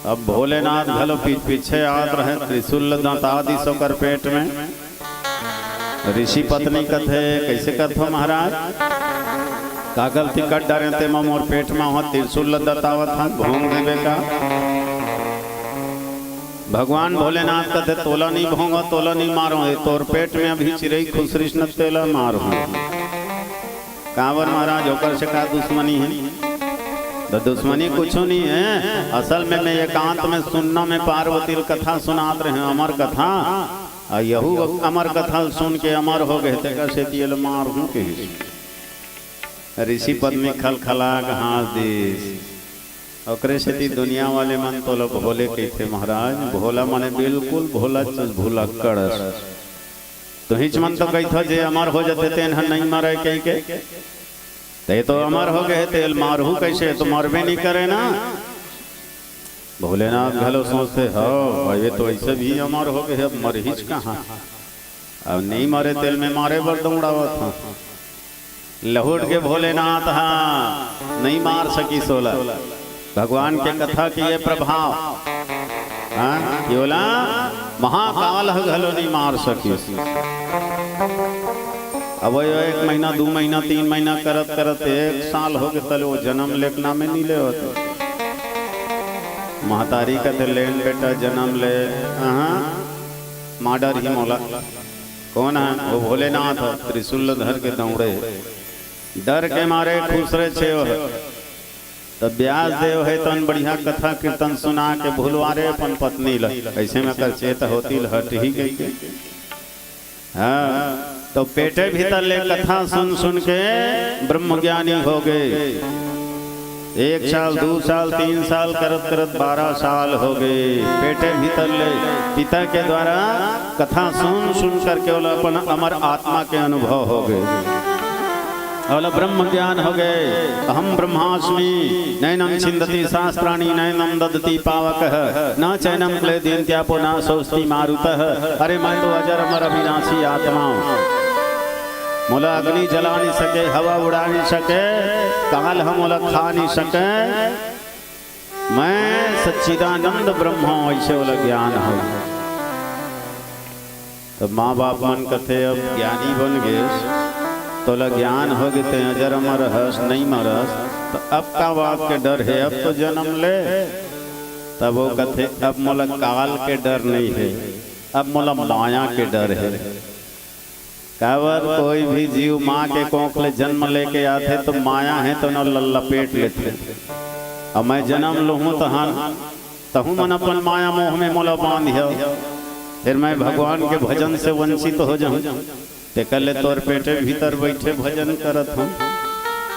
अब भोलेनाथ घलो पीछ पीछे आत रहे, त्रिशूल ल दंता दिस ओकर पेट में। ऋषि पत्नी कथे, "कइसे कथो महाराज? का गलती कर डारेंव तेमा मोर पेट म ओहा त्रिशूल ल दंतावत हस, भोंग देबे का?" भगवान भोलेनाथ कथे, "तोला नइ भोंगों, तोला नइ मारों, ये तोर पेट में अभी चिरई खुसरिस न तेला मारहूं।" काबर महाराज, ओकर से का दुश्मनी हे? तो दुश्मनी कुछू नइ हे। असल में मैं एकांत में सुन्ना में पार्वती ल कथा सुनात रहेंव, अमर कथा। अ यहू अमर कथा ल सुन के अमर हो गे, तेकर सेती एला मारहूं कहिस। ऋषि पत्नी खलखला के हाँस दिस। ओकरे सेती दुनिया वाले मन तोला भोले कहिथे महाराज। भोला माने बिल्कुल भोला, भुलक्कड़ अस। तुहिच मन तो कहिथो, जे अमर हो जथे तेन ह नइ मरय कहिके। ते तो अमर हो गे हे, तेला मारहूं कइसे? तो मरबे नइ करे ना। भोलेनाथ घलो सोचथे, "हव, ये तो अइसे भी अमर हो गे हे, अब मरहिच कहाँ? अब नइ मरे तेला मैं मारे बर दौड़ावत हंव।" लहुट के भोलेनाथ हा नइ मार सकिस ओला। भगवान के कथा के ये प्रभाव, हाँ, कि ओला महाकाल ह घलो नइ मार सकिस। अब वो एक महीना, दू महीना, तीन महीना करत करत एक साल हो गे, तले वो जनम लेक नामे नइ लेवत। महतारी कथे, "लेन बेटा, जनम ले।" "अहाँ, मार डरही मोला।" कोन हे? वो भोलेनाथ ह, त्रिशूल धर के दौड़े। डर के मारे खुसरे छे ओह। तब व्यास देव हे तन बढ़िया कथा कीर्तन सुना के भुलवा रे अपन पत्नी ल। अइसे में कर चेत होती ल हट ही गई। हाँ, तो पेटे भीतर ले कथा सुन सुन के ब्रह्मज्ञानी हो गे। एक साल, दू साल, तीन साल करत करत बारह साल हो गे। पेटे भीतर ले पिता के द्वारा कथा सुन सुन करके ओला अपन अमर आत्मा के अनुभव हो गे। ओला ब्रह्म ज्ञान हो गे। अहम ब्रह्मास्मि, नैनं छिन्दति शास्त्राणि, नैनं ददति पावकः, न चैनं क्लेदयन्त्यापो न सोऽस्ति मारुतः। अरे, मैं तो अजर अमर अविनाशी आत्मा हूँ। मोला अग्नि जला नहीं सके, हवा उड़ा नहीं सके, काल ह मोला खा नहीं सके। मैं सच्चिदानंद ब्रह्म हूँ, अइसे ओला ज्ञान हो। तब माँ बाप मन कथे, "अब ज्ञानी बन गेस, तोला ज्ञान हो गे, ते अजर अमर हस, नइ मरस, त अब का बात के डर हे? अब तो जनम ले।" तब वो कथे, "अब मोला काल के डर नइ हे, अब मोला माया के डर हे।" काबर कोई भी जीव माँ के कोख ले जन्म लेके आथे, तो माया हे, तो ओला लपेट लेथे। अब मैं जनम लूहूँ तहन, तहूँ मन अपन माया मोह में मोला बांध हव। फिर मैं भगवान के भजन से वंचित हो जाऊं, तेकर ले तोर पेटे भीतर बैठे भजन करत हूं।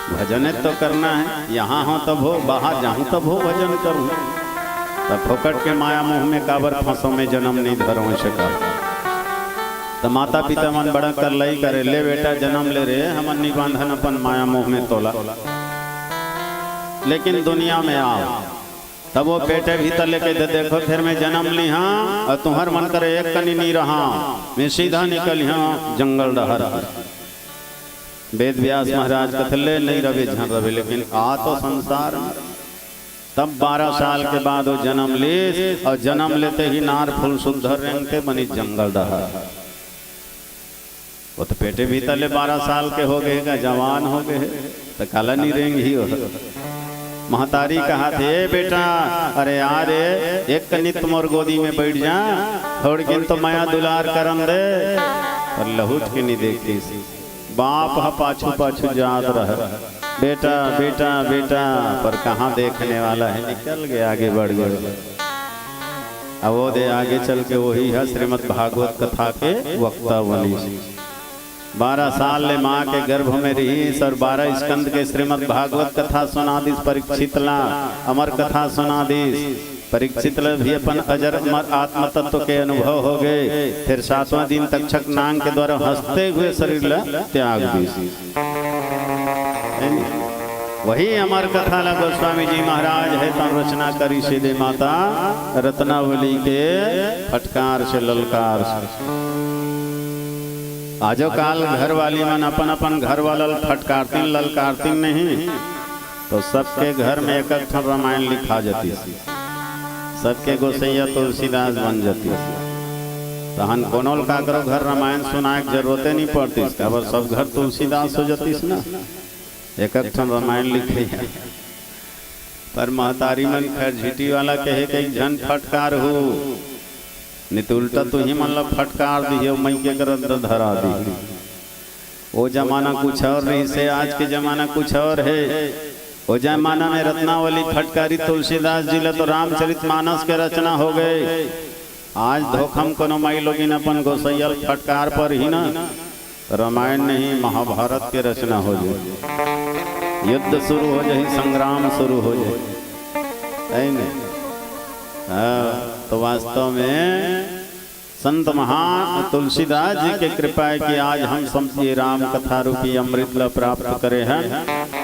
भजने तो करना है, यहां हो तब हो, बाहर जाऊं तब हो, भजन करूं। तब फोकट के माया मोह में काबर फंसो, मैं जन्म नहीं धरो से कहा। तो माता पिता मन बड़ा करलई करे, ले बेटा जन्म ले रे, हमन नहीं बांधन अपन माया मोह में तोला। लेकिन दुनिया में आओ, तब वो पेटे भीतर लेके दे, देखो फिर मैं जन्म ली हाँ, और तुम्हर मन करे एक कनी नहीं रहा, मैं सीधा निकल हाँ जंगल डहर। वेद व्यास महाराज कथे ले नहीं रवे झन रवे, लेकिन आ तो संसार में। तब बारह साल के बाद वो जन्म लीस, और जन्म लेते ही नार फूल सुद्धर रेंगते बनी जंगल डहर। वो तो पेटे भीतर ले बारह साल के हो गए का, जवान हो गए, तो काला नहीं रेंगही हो। महतारी कहा थे, "ए बेटा, अरे आ रे, एक कनित मोर गोदी में बैठ जा, थोड़किन तो मया दुलार करन दे।" पर लहुट के नहीं देखतीस। बाप ह पाछू पाछू जात रहे, "बेटा, बेटा, बेटा," पर कहाँ देखने वाला है, निकल गए, आगे बढ़ गए। अब वो दे आगे चल के वही है श्रीमद् भागवत कथा के वक्ता बनी। बारह साल ले माँ के गर्भ में रहीस और बारह स्कंद के श्रीमद् भागवत कथा सुना दिस परीक्षित ला, अमर कथा सुना दिस। परीक्षित ला भी अपन अजर अमर आत्म तत्व के अनुभव हो गए। फिर सातवां दिन तक्षक नांग के द्वारा हंसते हुए शरीर ला त्याग दिस। है नी? वही अमर कथा ला गोस्वामी जी महाराज हे तन रचना करिस हे दे माता रत्नावली के फटकार से, ललकार से। आजो काल घर वाली मन अपन अपन घर वाला ल फटकारतिन, ललकारतिन नहीं, तो सबके घर में एक एक ठन रामायण लिखा जातिस, सबके गोसैया तुलसीदास बन जातिस। तहन कोनो ल काकरो घर रामायण सुनाए के जरूरते नहीं पड़तिस, काबर सब घर तुलसीदास हो जातिस ना। एक एक ठन रामायण लिखे। पर महतारी मन खैर झिटी वाला कहे के एक झन फटकार हो, नहीं तो उल्टा तुही मन ला फटकार दिही, मई के करत धरा दिही। वो जमाना कुछ और रहिसे, आज के जमाना कुछ और है। वो जमाना में रत्नावली फटकारी तुलसीदास जी ला तो रामचरित मानस के रचना हो गए। आज धोखम कोनो माई लोगिन अपन गोसैया ल फटकार पर ही ना, रामायण नहीं, महाभारत के रचना हो जाए, युद्ध शुरू हो जाए, संग्राम शुरू हो जाए, है नहीं? हाँ, तो वास्तव में संत महान तुलसीदास जी के कृपा है कि आज हम सब ये राम कथा रूपी अमृत ला प्राप्त करे हैं,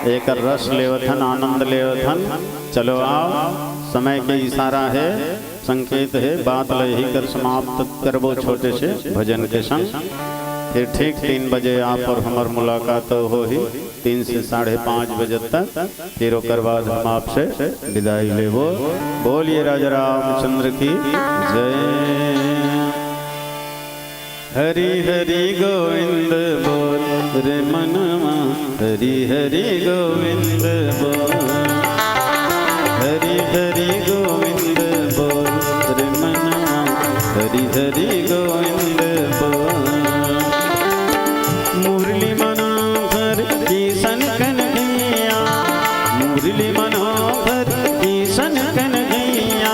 एकर रस लेवत हन, आनंद लेवत हन। चलो आओ, समय के इशारा है, संकेत है, बात ला यही कर समाप्त करबो छोटे से भजन के संग। फिर ठीक तीन बजे आप और हमर मुलाकात होही, तीन से साढ़े पाँच बजे तक। फिर ओकर बाद हम आपसे विदाई लेबो। बोलिए राजा रामचंद्र की जय। हरि हरि गोविंद बोल रे मनवा, हरि हरि गोविंद बोल। हरि हरि गोविंद बोल रे मनवा, हरि हरि गोविंद बोल। मुरली मनोहर किशन कन्हैया, मुरली मनोहर किशन कन्हैया,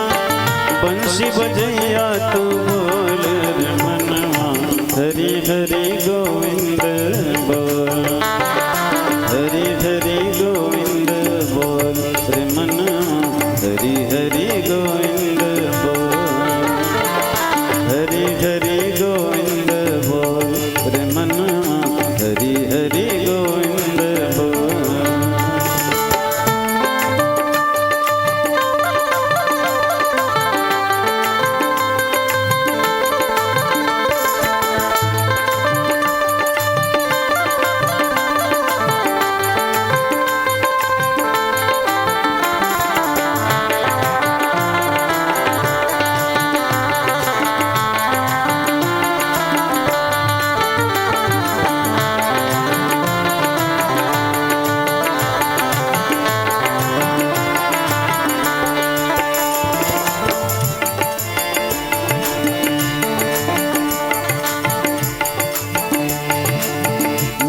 बंसी बजैया तू बोल रे मनवा, हरि हरि गोविंद बोल। हरि हरि गोविंद बोल रे मनवा, हरि हरि गोविंद बोल। हरि हरि गोविंद बोल रे मनवा, हरि हरि गोविंद बोल।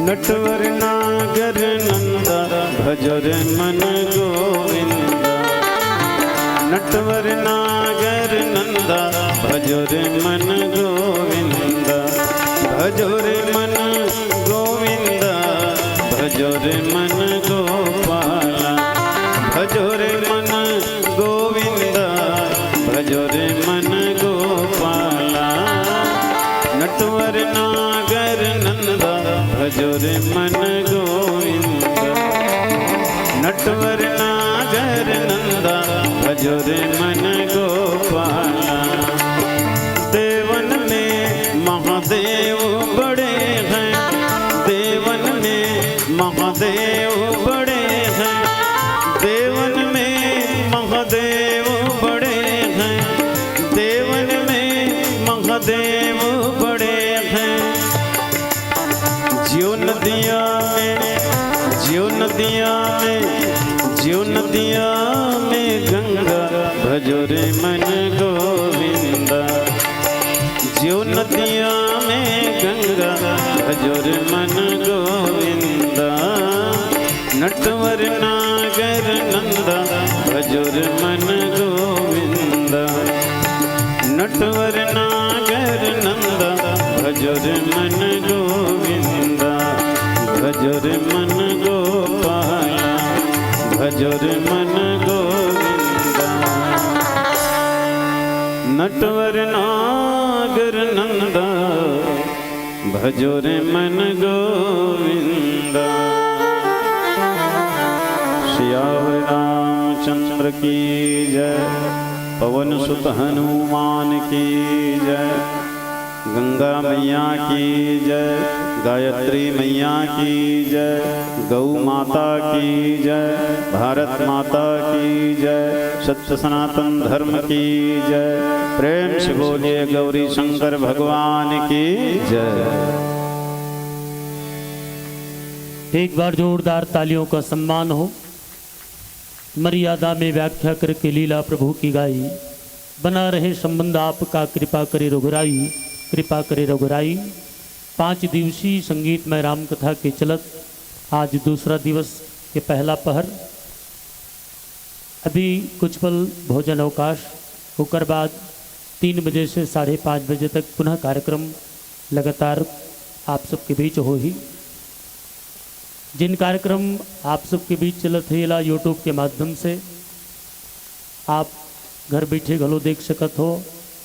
नटवर नागर नंदा भजो रे मन गोविंदा। नटवर नागर नंदा भजो रे मन गोविंदा, भजो रे मन गोविंदा, भजो रे मन गोपाला। भजो रे मन गोविंदा, भजो रे मन गोपाला। नटवर नागर नंदा, भजो रे मन गोविंदा। नटवर नागर नंदा, भजो रे मन गोपाला। देवन में महादेव बड़े हैं, देवन में महादेव बड़े हैं, देवन में महादेव बड़े हैं, देवन में महादेव बड़े हैं। ज्यो नदिया में, ज्यो नदिया में, ज्यो नदिया में गंगा, भजो रे मन गोविंदा। ज्यो नदिया में गंगा, भजो रे मन गोविंदा। नटवर नागर नंदा, भजो रे मन गोविंदा। नटवर नागर नंदा, भजो रे मन गोविंदा। भजो रे मन गोपाला, भजो रे मन गोविंदा। नटवर नागर नंदा, भजो रे मन गोविंदा। सियावर रामचंद्र की जय, पवन सुत हनुमान की जय, गंगा मैया की जय, गायत्री मैया की जय, गौ माता की जय, भारत माता की जय, सत्य सनातन धर्म की जय। प्रेम से बोलिए गौरी शंकर भगवान की जय। एक बार जोरदार तालियों का सम्मान हो। मर्यादा में व्याख्या करके लीला प्रभु की गाई। बना रहे संबंध आपका, कृपा करे रघुराई, कृपा करे रघुराई। पाँच दिवसीय संगीतमय राम कथा के चलत आज दूसरा दिवस के पहला पहर। अभी कुछ पल भोजन अवकाश, ओकर बाद तीन बजे से साढ़े पाँच बजे तक पुनः कार्यक्रम लगातार आप सबके बीच होही। जिन कार्यक्रम आप सबके बीच चलत हे, एला YouTube के माध्यम से आप घर बैठे घलो देख सकत हो।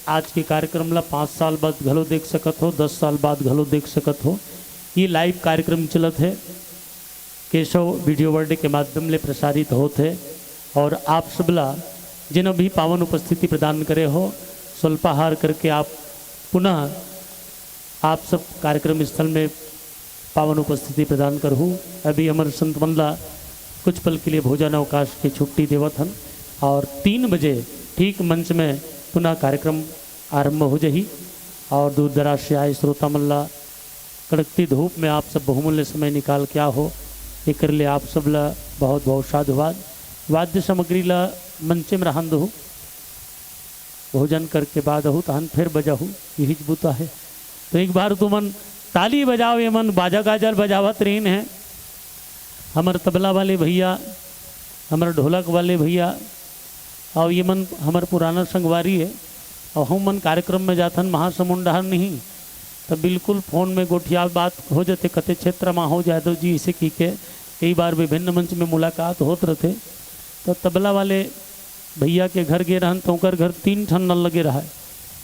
आज के कार्यक्रम ला पाँच साल बाद घलो देख सकत हो, दस साल बाद घलो देख सकत हो। ये live कार्यक्रम चलत हे, केशव वीडियो वर्ल्ड के माध्यम ले प्रसारित होत हे। और आप सबला जिन भी पावन उपस्थिति प्रदान करे हो, स्वल्पाहार करके आप पुनः आप सब कार्यक्रम स्थल में पावन उपस्थिति प्रदान करहू। अभी हमर संत मन ला कुछ पल के लिए भोजन अवकाश के छुट्टी देवत हन और तीन बजे ठीक मंच में पुनः कार्यक्रम आरंभ हो जाही। और दूर दराज से आए श्रोता मन ला कड़कती धूप में आप सब बहुमूल्य समय निकाल के आ हो, एकर ले आप सब ला बहुत बहुत साधुवाद। वाद्य सामग्री ला मंचे में रहन दहू, भोजन करके बाद अहू तहन फिर बजाहू, यही बुता है। तो एक बार तुमन ताली बजाओ, ये मन बाजा गाजर बजावत रहीन है, हमर तबला वाले भैया, हमर ढोलक वाले भैया, और ये मन हमर पुराना संगवारी है। और हम मन कार्यक्रम में जाथन महासमुंड डहर नहीं, तो बिल्कुल फोन में गोठिया बात हो जाते, कते क्षेत्र में हो जाए तो जी, इसे की के कई बार विभिन्न मंच में मुलाकात होत रहते। तो तबला वाले भैया के घर गे रहन, तो ओकर घर तीन ठन नल लगे रहा।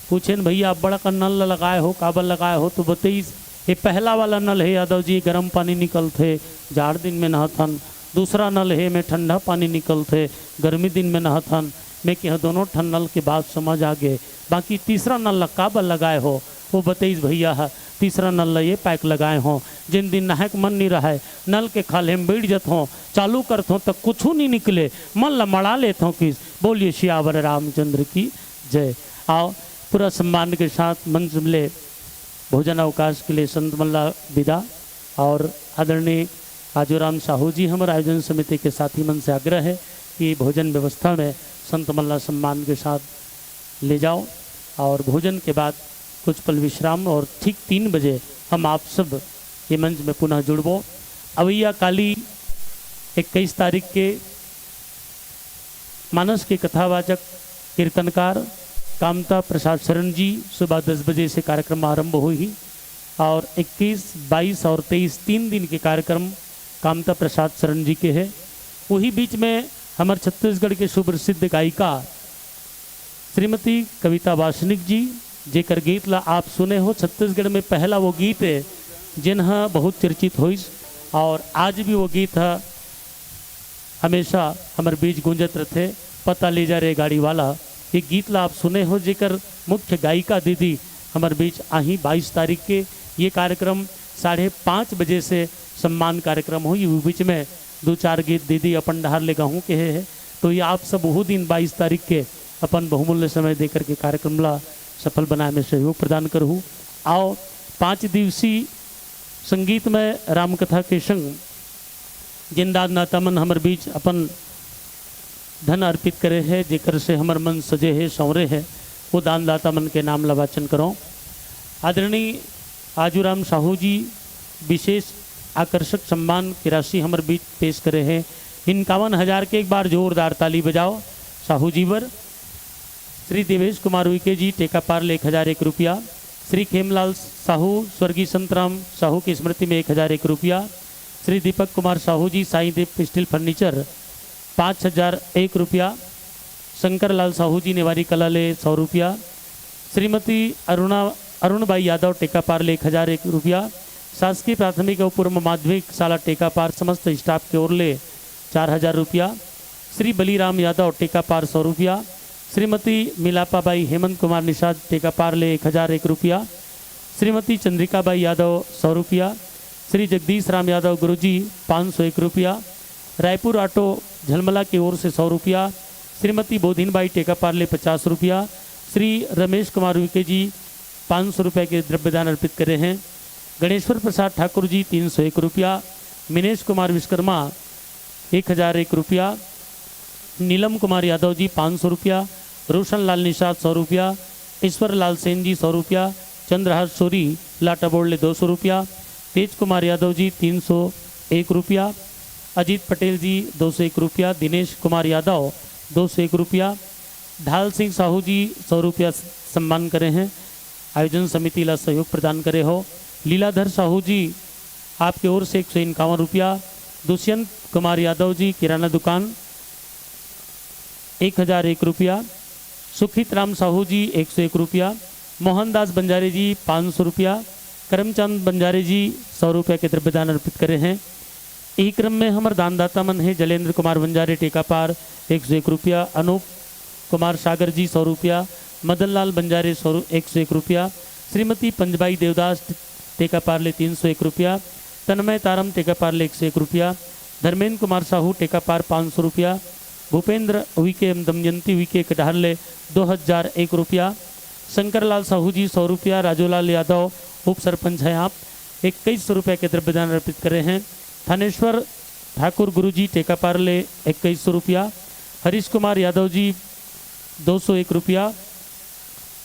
पूछेन, "भैया, अब्बड़ अकन नल ल लगाए हो, काबर लगाए हो?" तो बतईस, "ये पहला वाला नल हे यादव जी, गरम पानी निकलथे, जाड़ दिन में नहाथन। दूसरा नल हे, में ठंडा पानी निकलथे, गर्मी दिन में नहाथन।" में कहा, "दोनों ठन नल के बात समझ आ गे, बाकी तीसरा नल ल काबर लगाए हो?" वो बतईस, "भैया ह, तीसरा नल ल ये पाएक लगाए हो, जिन दिन नहाएक मन नी रहय, नल के खाल्हे में बइठ जथों, चालू करथों त कुछू नी निकले, मन ल मड़ा लेथों किस।" बोलिए सियावर रामचंद्र की जय। आओ, पूरा सम्मान के साथ मंच ले भोजन अवकाश के लिए संत मन ला विदा। और आदरणीय आजूराम साहू जी, हमर आयोजन समिति के साथी मन से आग्रह है कि भोजन व्यवस्था में संत मन ला सम्मान के साथ ले जाओ और भोजन के बाद कुछ पल विश्राम और ठीक तीन बजे हम आप सब ये मंच में पुनः जुड़बो। अवैया काली इक्कीस तारीख के मानस के कथावाचक कीर्तनकार कामता प्रसाद शरण जी, सुबह दस बजे से कार्यक्रम आरंभ होही और इक्कीस, बाईस और तेईस तीन दिन के कार्यक्रम कामता प्रसाद शरण जी के हे। वही बीच में हमर छत्तीसगढ़ के सुप्रसिद्ध गायिका श्रीमती कविता वासनिक जी, जेकर गीत ला आप सुने हो, छत्तीसगढ़ में पहला वो गीत हे, जेन ह बहुत चर्चित होइस और आज भी वो गीत ह हमेशा हमर बीच गूंजत रथे, पता ले जा रे गाड़ी वाला। ये गीत ला आप सुने हो, जेकर मुख्य गायिका दीदी हमर बीच आही बाईस तारीख के। ये कार्यक्रम साढ़े पाँच बजे से सम्मान कार्यक्रम होही, वो बीच में दो चार गीत दीदी अपन डहार ले गाहूँ कहे हे। तो ये आप सब वहू दिन बाईस तारीख के अपन बहुमूल्य समय दे करके कार्यक्रम ला सफल बनाए में सहयोग प्रदान करहू। आओ, पाँच दिवसीय संगीतमय रामकथा के संग जेन दानदाता मन हमर बीच अपन धन अर्पित करे हे, जेकर से हमर मन सजे हे, संवरे हे, वो दानदाता मन के नाम ला वाचन करों। आदरणीय आजूराम साहू जी विशेष आकर्षक सम्मान के राशि हमर बीच पेश करे हे, इक्यावन हजार के। एक बार जोरदार ताली बजाओ साहू जी बर। श्री देवेश कुमार उइके जी, टेकापार ले एक हजार एक रुपया। श्री खेमलाल साहू, स्वर्गीय संतराम साहू की स्मृति में एक हजार एक रुपया। श्री दीपक कुमार साहू जी, साईं देव स्टील फर्नीचर, पाँच हजार एक रुपया। शंकर लाल साहू जी, नेवारी कला ले सौ रुपया। श्रीमती अरुणा, अरुणबाई यादव, टेकापार ले एक हजार एक रुपया। शासकीय प्राथमिक और पूर्व माध्यमिक शाला टेकापार समस्त स्टाफ के ओर ले चार हजार रुपया। श्री बलिराम यादव, टेकापार सौ रुपया। श्रीमती मिलापाबाई हेमंत कुमार निषाद, टेकापार ले एक हजार एक रुपया। श्रीमती चंद्रिकाबाई यादव, सौ रुपया। श्री जगदीश राम यादव गुरुजी, पाँच सौ एक रुपया। रायपुर ऑटो झलमला की ओर से सौ रुपया। श्रीमती बोधिनबाई, टेकापार ले पचास रुपया। श्री रमेश कुमार उइके जी, पाँच सौ रुपये के द्रव्यदान अर्पित करे हे। गणेश्वर प्रसाद ठाकुर जी, तीन सौ एक रुपया। मिनेश कुमार विश्वकर्मा, एक हजार एक रुपया। नीलम कुमार यादव जी, पाँच सौ रुपया। रोशन लाल निषाद, सौ रुपया। ईश्वर लाल सेन जी, सौ रुपया। चंद्रहास सोरी, लाटाबोड़ ले, दो सौ रुपया। तेज कुमार यादव जी, तीन सौ एक रुपया। अजीत पटेल जी, दो सौ एक रुपया। दिनेश कुमार यादव, दो सौ एक रुपया। ढाल सिंह साहू जी, सौ रुपया सम्मान करे हे, आयोजन समिति ला सहयोग प्रदान करे हो। लीलाधर साहू जी, आपके ओर से एक सौ इक्यावन रुपया। दुष्यंत कुमार यादव जी, किराना दुकान, एक हजार एक रुपया। सुखित राम साहू जी, एक सौ एक रुपया। मोहनदास बंजारे जी, पाँच सौ रुपया। करमचंद बंजारे जी, सौ रुपया के द्रव्यदान अर्पित करे हे। यही क्रम में हमर दानदाता मन हे, जलेंद्र कुमार बंजारे, टेकापार, एक सौ एक रुपया। अनूप कुमार सागर जी, सौ रुपया। मदन लाल बंजारे, सौ रु-, एक सौ एक रुपया। श्रीमती पंजबाई देवदास, टेकापार ले, तीन सौ एक रुपया। तन्मय तारम, टेकापार ले, एक सौ एक रुपया। धर्मेंद्र कुमार साहू, टेकापार, पाँच सौ रुपया। भूपेंद्र उइके एवं दमयंती उइके के डहर ले, दो हजार एक रुपया। शंकर लाल साहू जी, सौ रुपया। राजूलाल यादव, उप सरपंच हैं आप, इक्कीस सौ रुपया के द्रव्यदान अर्पित करे हे। थानेश्वर ठाकुर गुरुजी, टेकापार ले, इक्कीस सौ रुपया। हरीश कुमार यादव जी, दो सौ एक रुपया।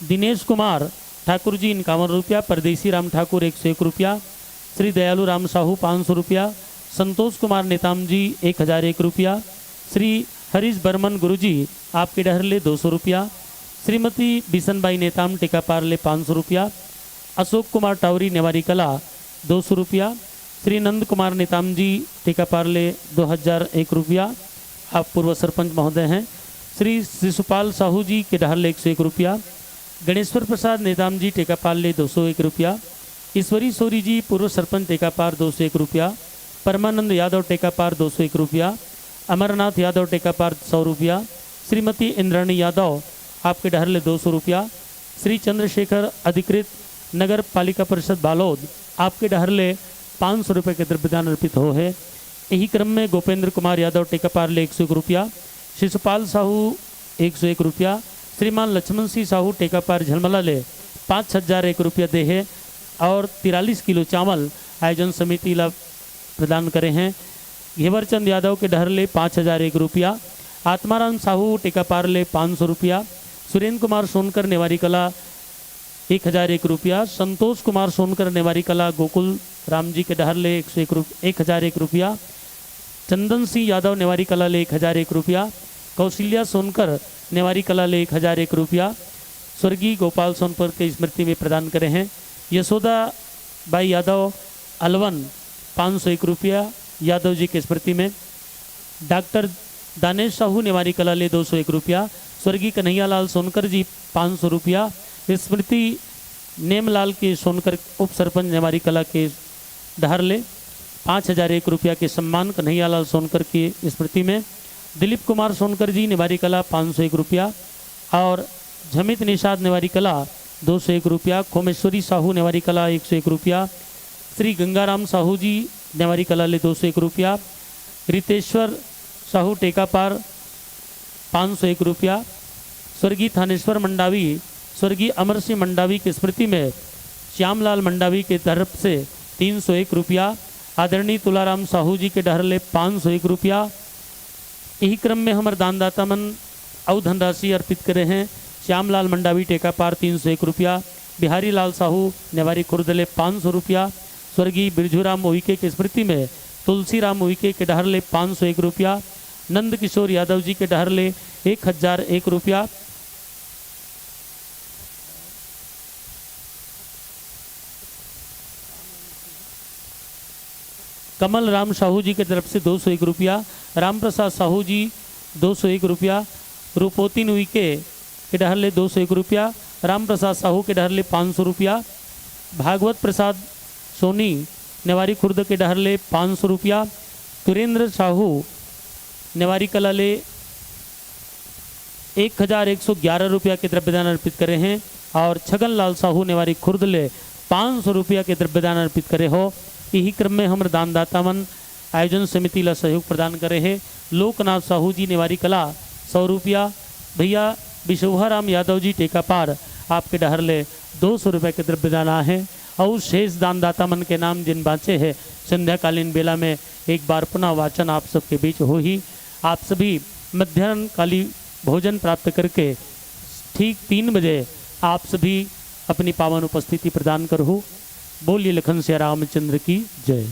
दिनेश कुमार ठाकुर जी, इक्यावन रुपया। परदेसी राम ठाकुर, एक सौ एक रुपया। श्री दयालु राम साहू, पाँच सौ रुपया। संतोष कुमार नेताम जी, एक हजार एक रुपया। श्री हरीश बर्मन गुरुजी, आपके डहर ले, दो सौ रुपया। श्रीमती बिसनबाई नेताम, टेकापार ले, पाँच सौ रुपया। अशोक कुमार टावरी, नेवारी कला, दो सौ रुपया। श्री नंद कुमार नेताम जी, टेकापार ले, दो हजार एक रुपया, आप पूर्व सरपंच महोदय हैं। श्री शिशुपाल साहू जी के डहर ले, एक सौ एक रुपया। गणेश्वर प्रसाद नेताम जी, टेकापार ले, दो सौ एक रुपया। ईश्वरी सोरी जी, पूर्व सरपंच, टेकापार, दो सौ एक रुपया। परमानंद यादव, टेकापार, दो सौ एक रुपया। अमरनाथ यादव, टेकापार, सौ रुपया। श्रीमती इंद्राणी यादव, आपके डहर ले, दो सौ रुपया। श्री चंद्रशेखर, अधिकृत नगर पालिका परिषद बालोद, आपके डहर ले, पाँच सौ रुपये के द्रव्यदान अर्पित हो हे। यही क्रम में गोपेंद्र कुमार यादव, टेकापार ले, एक सौ एक रुपया। शिशुपाल साहू, एक सौ एक रुपया। श्रीमान लक्ष्मण सिंह साहू, टेकापार, झलमला ले, पाँच हजार एक रुपया दे हे और तिरालीस किलो चावल आयोजन समिति ला प्रदान करे हे। घेवरचंद यादव के डहर ले, पाँच हजार एक रुपया। आत्माराम साहू, टेकापार ले, पाँच सौ रुपया। सुरेंद्र कुमार सोनकर, नेवारी कला, एक हजार एक रुपया। संतोष कुमार सोनकर, नेवारी कला, गोकुल राम जी के डहर ले, एक सौ एक रुप-, एक हजार एक रुपया। चंदन सिंह यादव, नेवारी कला ले, एक हजार एक रुपया। कौशल्या सोनकर, नेवारी कला ले, एक हजार एक रुपया। स्वर्गीय गोपाल सोनकर के स्मृति में प्रदान करे हैं। यशोदा बाई यादव अलवन, पाँच सौ एक रुपया, यादव जी के स्मृति में। डॉक्टर दानेश साहू नेवारी कला ले दो सौ एक रुपया, स्वर्गीय कन्हैया लाल सोनकर जी पाँच सौ रुपया, स्मृति नेमलाल के सोनकर, उप सरपंच नेवारी कला के डहर ले पाँच हजार एक रुपया के सम्मान कन्हैया लाल सोनकर की स्मृति में। दिलीप कुमार सोनकर जी नेवारी कला पाँच सौ एक रुपया और झमित निषाद नेवारी कला दो सौ एक रुपया, खोमेश्वरी साहू नेवारी कला एक सौ एक रुपया, श्री गंगाराम साहू जी नेवारी कला ले दो सौ एक रुपया, रितेश्वर साहू टेकापार पाँच सौ एक रुपया, स्वर्गीय थानेश्वर मंडावी, स्वर्गीय अमर सिंह मंडावी की स्मृति में श्यामलाल मंडावी के तरफ से तीन सौ एक रुपया, आदरणीय तुलाराम साहू जी के डहर ले पाँच सौ एक रुपया। यही क्रम में हमर दानदाता मन अउ धनराशि अर्पित करे हैं। श्यामलाल मंडावी टेकापार तीन सौ एक रुपया, बिहारी लाल साहू नेवारी खुर्द ले पाँच सौ रुपया, स्वर्गीय बिरजूराम उइके के स्मृति में तुलसीराम उइके के डहर ले पाँच सौ एक रुपया, नंद किशोर यादव जी के डहर ले एक हजार एक रुपया, कमल राम साहू जी के तरफ से दो सौ एक रुपया, राम प्रसाद साहू जी दो सौ एक रुपया, रूपोतिन उइके के डहर ले दो सौ एक रुपया, राम प्रसाद साहू के डहर ले पाँच सौ रुपया, भागवत प्रसाद सोनी नेवारी खुर्द के डहर ले पाँच सौ रुपया, सुरेंद्र साहू नेवारी कला ले एक हजार एक सौ ग्यारह रुपया के द्रव्यदान अर्पित करे हैं और छगन लाल साहू नेवारी खुर्द ले पाँच सौ रुपया के द्रव्यदान अर्पित करे हो। यही क्रम में हमर दानदाता मन आयोजन समिति ला सहयोग प्रदान करे हैं। लोकनाथ साहू जी नेवारी कला सौ रुपया, भैया बिशोहा राम यादव जी टेकापार आपके डहर ले दो सौ रुपया के द्रव्यदान आहे। और शेष दानदाता मन के नाम जिन बाँचे हे, संध्याकालीन बेला में एक बार पुनः वाचन आप सबके बीच होही। आप सभी मध्यान्हकाली भोजन प्राप्त करके ठीक तीन बजे आप सभी अपनी पावन उपस्थिति प्रदान करहु। बोलिए लखन सिया रामचंद्र की जय।